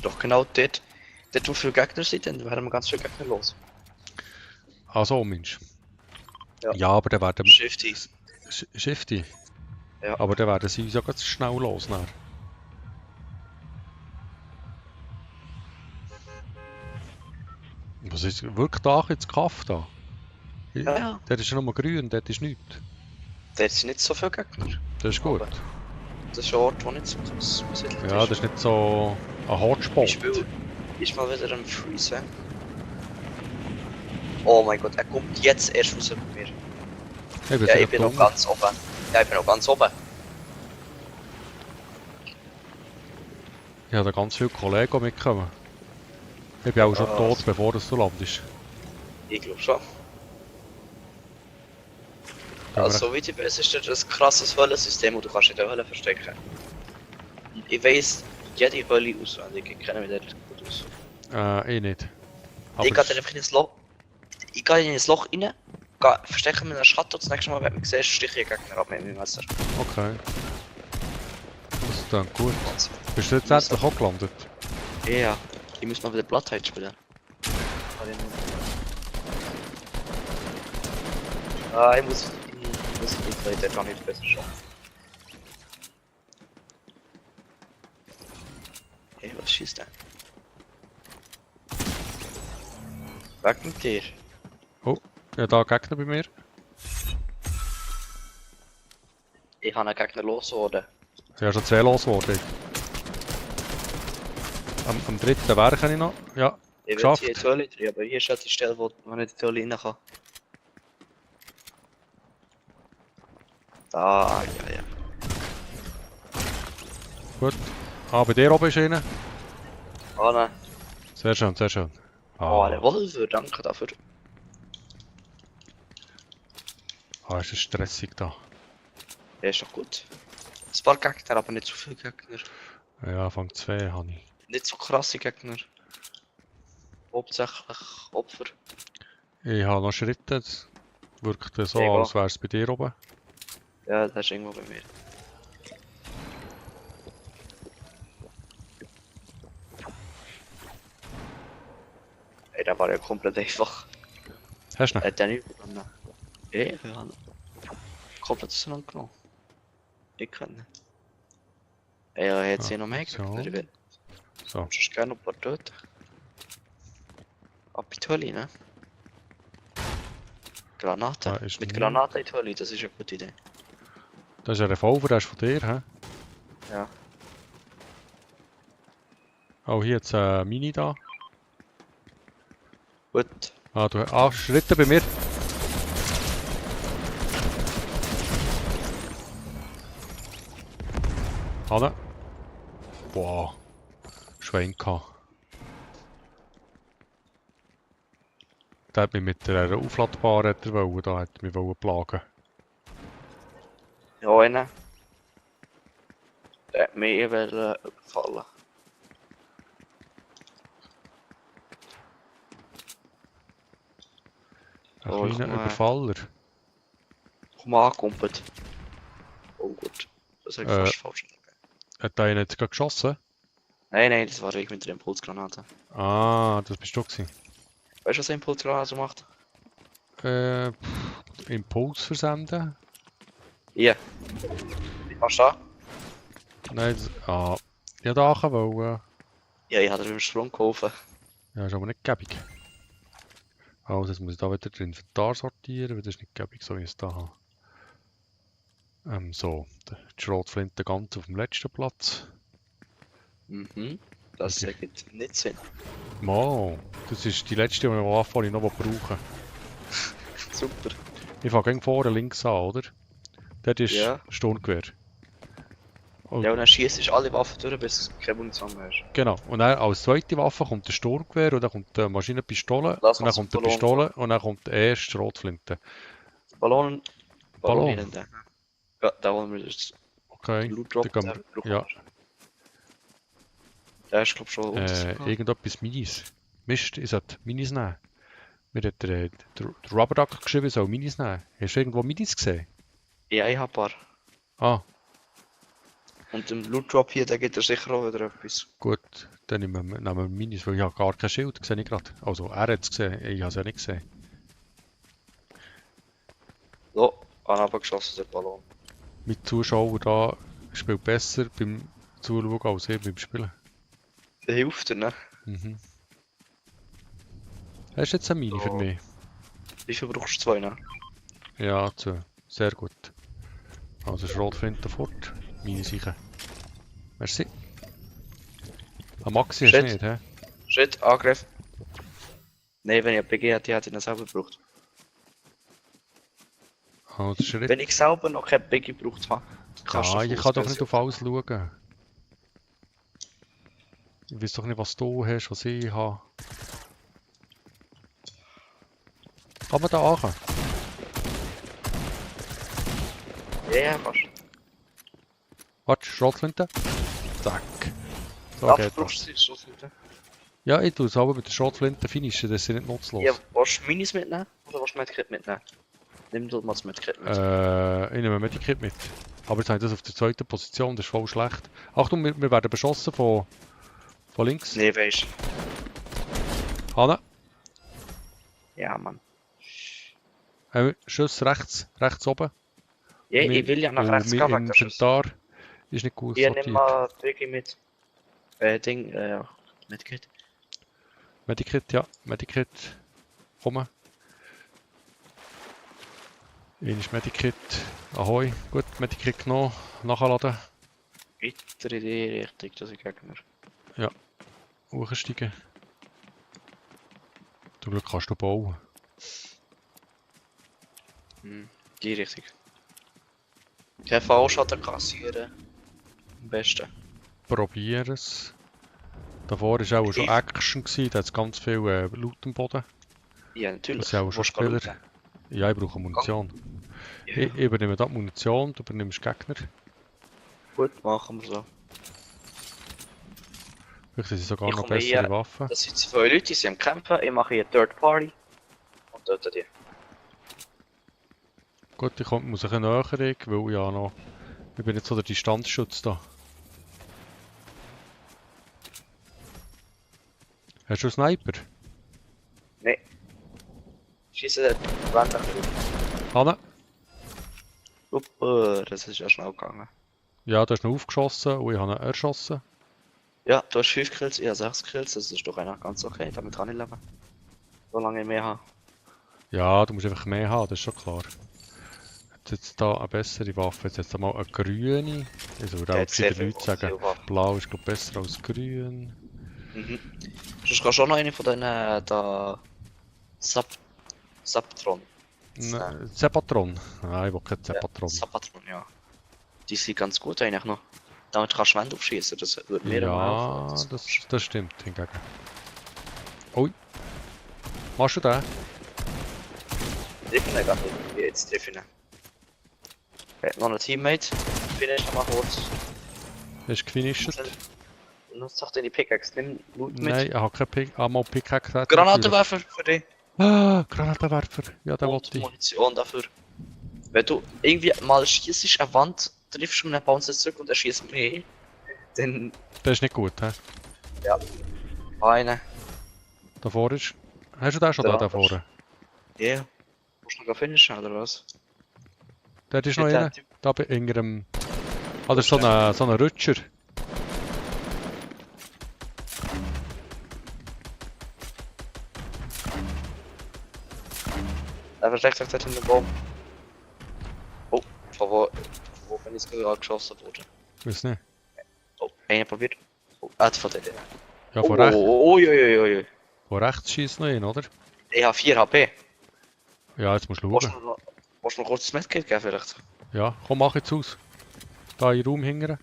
Doch genau dort, wo viele Gegner sind, dann werden wir ganz viele Gegner los.
Also, Mensch.
Ja.
Ja, aber dann werden
Shifty.
Shifty.
Ja.
Aber dann werden sie uns ja ganz schnell los. Dann. Was ist wirklich da jetzt Kaff da?
Ja.
Dort ist ja nur grün, dort ist nichts.
Dort sind nicht so viele Gegner.
Das ist gut.
Aber das ist ein Ort, wo nicht so groß besiedelt
Ja, das ist nicht so ein Hotspot.
Ich spiele ist mal wieder am Freeze. Oh mein Gott, er kommt jetzt erst raus bei mir. Ja, ich bin noch ganz oben. Ja, ich bin noch ganz oben.
Ich habe da ganz viele Kollegen mitgekommen. Ich bin auch schon
Ah.
tot, bevor du landest.
Ich glaube schon.
Ja,
Also, wie die weiß, ist das ein krasses Höhlensystem, und du kannst in der Höhle verstecken. Ich weiss jede Höhle auswendig, ich kenne mich dort gut aus.
Ich nicht.
Ich gehe dann einfach in ein Loch. Ich gehe in ein Loch rein, gehe verstecke mich in einen Schatten, und das nächste Mal, wenn du mich siehst, stiche ich Gegner ab mit meinem Messer.
Okay. Das ist dann gut.
Also,
Bist du jetzt endlich auch gelandet?
ja, ich muss mal wieder Bloodhound spielen. Ich muss nicht, der kann nicht besser schauen. Hey, was schießt der? Weg mit dir.
Ja, da Gegner bei mir.
Ich habe einen Gegner losgeworden.
Ja, schon 2 losgeworden. Am dritten werke ich noch. Ja,
Ich will
geschafft.
hier in die Höhle drin, aber hier ist halt die Stelle, wo man nicht in die Höhle rein kann. Da, ja.
Gut. Ah, bei dir oben ist einer.
Ah, nein.
Sehr schön, sehr schön.
Oh, jawohl, danke dafür.
Ist es stressig da.
Ja, ist doch gut. Ein paar Gegner, aber nicht zu viele Gegner.
Ja, Fang 2 habe ich.
Nicht so krasse Gegner. Hauptsächlich Opfer.
Ich habe noch Schritte. Es wirkt so,
Egal.
als wäre es bei dir oben.
Ja, das ist irgendwo bei mir. Ey, der war ja komplett einfach.
Hast du ihn?
Hat der nicht bekommen? Ja, ich habe komplett auseinandergenommen. Ich kann nicht. Ey, er hat hier noch mehr
so.
Gegner, ich will.
So.
Sonst gerne noch ein paar töten. Ab in die Höhle, ne? Granaten.
Da ist
Mit
niemand.
Granaten in die Höhle, das ist eine gute Idee.
Das ist ein Revolver, der ist von dir, hä?
Ja.
Oh, hier jetzt ein Mini da.
Gut.
Schritte bei mir. Hanne. Boah. Schwein gehabt. Der hat mich mit der aufladbaren da hat mich plagen.
Ja, einer. Der hat mich überfallen.
Ein
Oh, ich
kleiner
komme
Überfaller.
komm angekumpelt. Oh gut. Das habe ich fast falsch gegeben.
Hat der ihn jetzt gerade geschossen?
Nein, das war ich mit der Impulsgranate.
Ah, das bist du gewesen.
Weißt du, was eine Impulsgranate macht?
Impuls versenden?
Hier. Wie machst du das?
Nein, ja, da wollen.
Ja, ich habe dir beim Sprung geholfen.
Ja, ist aber nicht gäbig. Also, jetzt muss ich da wieder das Inventar sortieren, weil das ist nicht gäbig, so wie ich es da habe. So, die Schrotflinte ganz auf dem letzten Platz.
Mhm. Das
Okay.
ergibt nicht Sinn.
Mo, das ist die letzte Waffe, die ich noch brauche.
Super.
Ich fange gegen vorne links an, oder? Dort ist
Ja.
Sturmgewehr. Oh,
Ja, und dann schießt alle Waffen durch, bis du keine Munition mehr hast.
genau. Und dann als zweite Waffe kommt der Sturmgewehr und dann kommt die Maschinenpistole
Lass
und dann
uns
kommt die
Ballon
Pistole und dann kommt erst die Schrotflinte.
Ballon
Ballon.
hinten. Ja, da wollen wir das
Okay.
Loot Drop
Dann gehen wir, ja,
Der ist glaub schon unten.
irgendetwas Minis. Mist, ich sollte Minis nehmen. Mir hat der Rubber Duck geschrieben, ich soll Minis nehmen. Hast du irgendwo Minis gesehen?
Ja, ich hab ein paar.
Ah,
Und im Loot Drop hier, da geht er sicher auch wieder etwas.
gut. Dann nehmen wir Minis, weil ich habe gar kein Schild gesehen, ich gerade. Also, er hat es gesehen, ich habe es ja nicht gesehen.
So, angeschossen der Ballon.
Mit Zuschauer da spielt besser beim Zuschauen als ich beim Spielen.
Der hilft dir, ne?
Mhm. Hast du jetzt eine Mini für
So.
mich?
Wie viel brauchst du? 2, ne?
Ja, sehr gut. Also Schrotflinte fort, Mini sicher. Merci. Ein Maxi hast du
Shit.
nicht, hä?
Schritt, Angriff. Nein, wenn ich ein PG hätte, hätte ich ihn selber gebraucht.
Also Schritt.
Wenn ich selber noch kein PG gebraucht habe, kannst
Ja,
du
ich kann doch nicht auf alles schauen. Ich weiß doch nicht, was du hast, was ich habe. Kann man da ankommen?
Ja, fast.
Warte, Schrotflinte. Zack. So
Dafür
geht
brauchst
das.
du die Schrotflinte.
Ja, ich tue es aber mit der Schrotflinte finishen, das ist nicht nutzlos.
Ja, willst du Minis mitnehmen oder willst du Medkit mitnehmen? Nimm du mal das Medkit mit.
Ich nehme ein Medikit mit. Aber jetzt habe ich das auf der zweiten Position, das ist voll schlecht. Achtung, wir werden beschossen von links.
Nee, weisst
Hanne,
Ja, Mann.
Schuss rechts oben.
Ja,
Und
ich will ja nach
und
rechts
mein
gehen wegen der Schuss.
Inventar ist nicht gut
Hier, nimm
sortiert.
mal PG mit. Ja, Medkit.
Medikit, ja, Medikit. Komm. Eines Medikit. Ahoi. Gut, Medikit genommen. Nachladen.
Weiter in die Richtung, das sind Gegner.
Hochsteigen. Zum Glück kannst du bauen.
Die Richtung. Kein Fallschaden kassieren. Am besten.
Probier es. Davor war auch schon
Ich-
Action, da hat es ganz viel Loot am Boden.
Ja, natürlich.
Das sind auch schon
Willst du gehen
Spieler.
looten?
Ja, ich brauche Munition.
Ja.
Ich übernehme da die Munition, du übernimmst Gegner.
Gut, machen wir so.
Vielleicht sind sie sogar
Ich
noch
komme
bessere
hier.
Waffen.
Das sind zwei Leute, die sind am Campen. Ich mache hier Third Party. Und töte die.
Gut, ich muss ein bisschen näher, weil ja noch... Ich bin nicht so der Distanzschutz da. Hast du einen Sniper?
Nein. Schießen die Wände durch.
Hanne?
Super, das ist ja schnell gegangen.
Ja, du hast ihn aufgeschossen und ich habe ihn erschossen.
Ja, du hast 5 Kills, ich habe 6 Kills. Das ist doch eigentlich ganz okay. Damit kann ich leben. Solange ich mehr habe.
Ja, du musst einfach mehr haben, das ist schon klar. Jetzt da eine bessere Waffe, jetzt mal eine grüne. Also würde
Der
auch
hat sehr
viele
viel
Leute sagen,
Waffen.
blau ist glaub besser als grün.
Mhm. Sonst kannst du auch noch eine von denen da Saptron.
Zepatron. Nein, ich will kein Zepatron.
Sapatron, ja. Die sind ganz gut eigentlich noch. Damit kannst du Wände aufschießen, das würde mir
Ja,
helfen.
das stimmt hingegen. Ui. Machst du den?
Treffen ihn gar nicht. Jetzt treffen ihn. Okay, noch ein Teammate. Finish noch mal kurz.
Hast du gefinisht?
Nutzt doch deine Pickaxe, nimm Loot mit.
Nein, ich habe keinen einmal Pickaxe.
Granatenwerfer für dich.
Ah, Granatenwerfer. Ja, den
Und
wollte ich.
Munition dafür. Wenn du irgendwie mal schießt, eine Wand, triffst du einen Bounce zurück und er schießt mehr, dann
Das ist nicht gut, hä?
eine.
Davor ist... Hast du den schon da vorne?
Ja. Musst du noch finishen oder was?
Der ist noch
Mit
einer.
dem Typ-
Da bei irgendeinem... Ah, das ist so ein Rutscher.
Er versteckt sich dort in den Baum. Oh, von wo bin ich gerade geschossen worden?
Weiß nicht.
Oh, einer probiert. Oh, von dort.
Ja,
Oh,
von rechts.
uiuiui.
Von rechts schießt noch ein, oder?
Ich habe 4 HP.
Ja, jetzt musst du
Willst
schauen.
du noch kurz das Medkit geben vielleicht?
Ja, komm, mach jetzt aus. Da in den Raum hingern.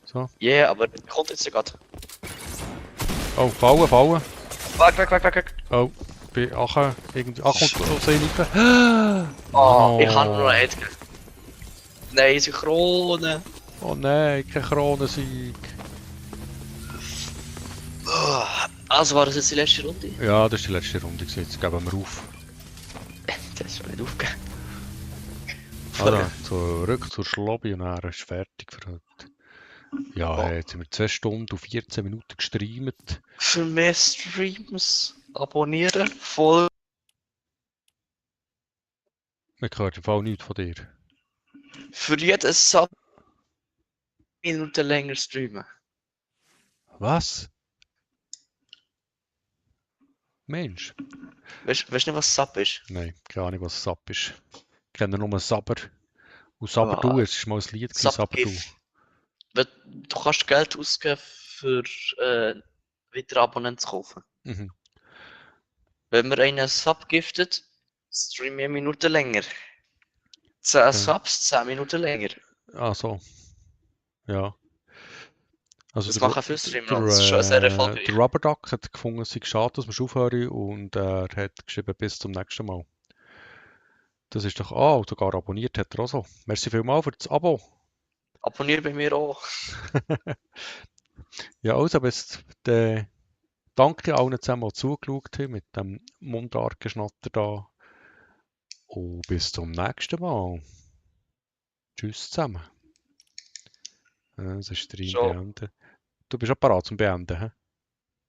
So.
Ja, yeah, aber kommt jetzt gerade.
Oh, Fallen.
Weg.
Oh, bei Achen. Irgendwie... Ach, kommt aus rein.
Oh, ich habe nur einen Hit gegeben. Nein, Synchrone.
Oh nein, kein Kronensieg.
Also war das jetzt die letzte Runde?
Ja, das ist die letzte Runde gewesen. Jetzt geben wir auf.
Das ist schon nicht aufgegeben.
Also, zurück zur Lobby und dann ist fertig für heute. Ja, hey, jetzt sind wir 2 Stunden und 14 Minuten gestreamt.
Für mehr Streams abonnieren, voll.
Ich höre im Fall nichts von dir.
Für jeden Sub Minuten länger streamen.
Was? Mensch?
Weißt du nicht, was Sub ist?
Nein, keine Ahnung, was Sub ist. Ich kenne nur Saber. Und Saber du, es war mal ein Lied gewesen, Saber du.
Du kannst Geld ausgeben für weitere Abonnenten zu kaufen.
Mhm.
Wenn man einen Sub giftet, streamen wir Minuten länger. 10 Subs, 10 Minuten länger.
Ah, so. Ja. Also
Das machen viele Streamer und das ist schon sehr erfolgreich.
Der Rubber Duck hat gefunden, es sei schade, dass wir aufhören und er hat geschrieben, bis zum nächsten Mal. Das ist doch... Ah, sogar abonniert hat er auch so. Merci vielmals für das Abo.
Abonniere bei mir auch.
Ja, also, danke allen zusammen, die zugeschaut haben mit dem Mundartgeschnatter da. Und bis zum nächsten Mal. Tschüss zusammen. Das ist Stream
Ciao.
beenden. Du bist auch bereit zum Beenden, hä?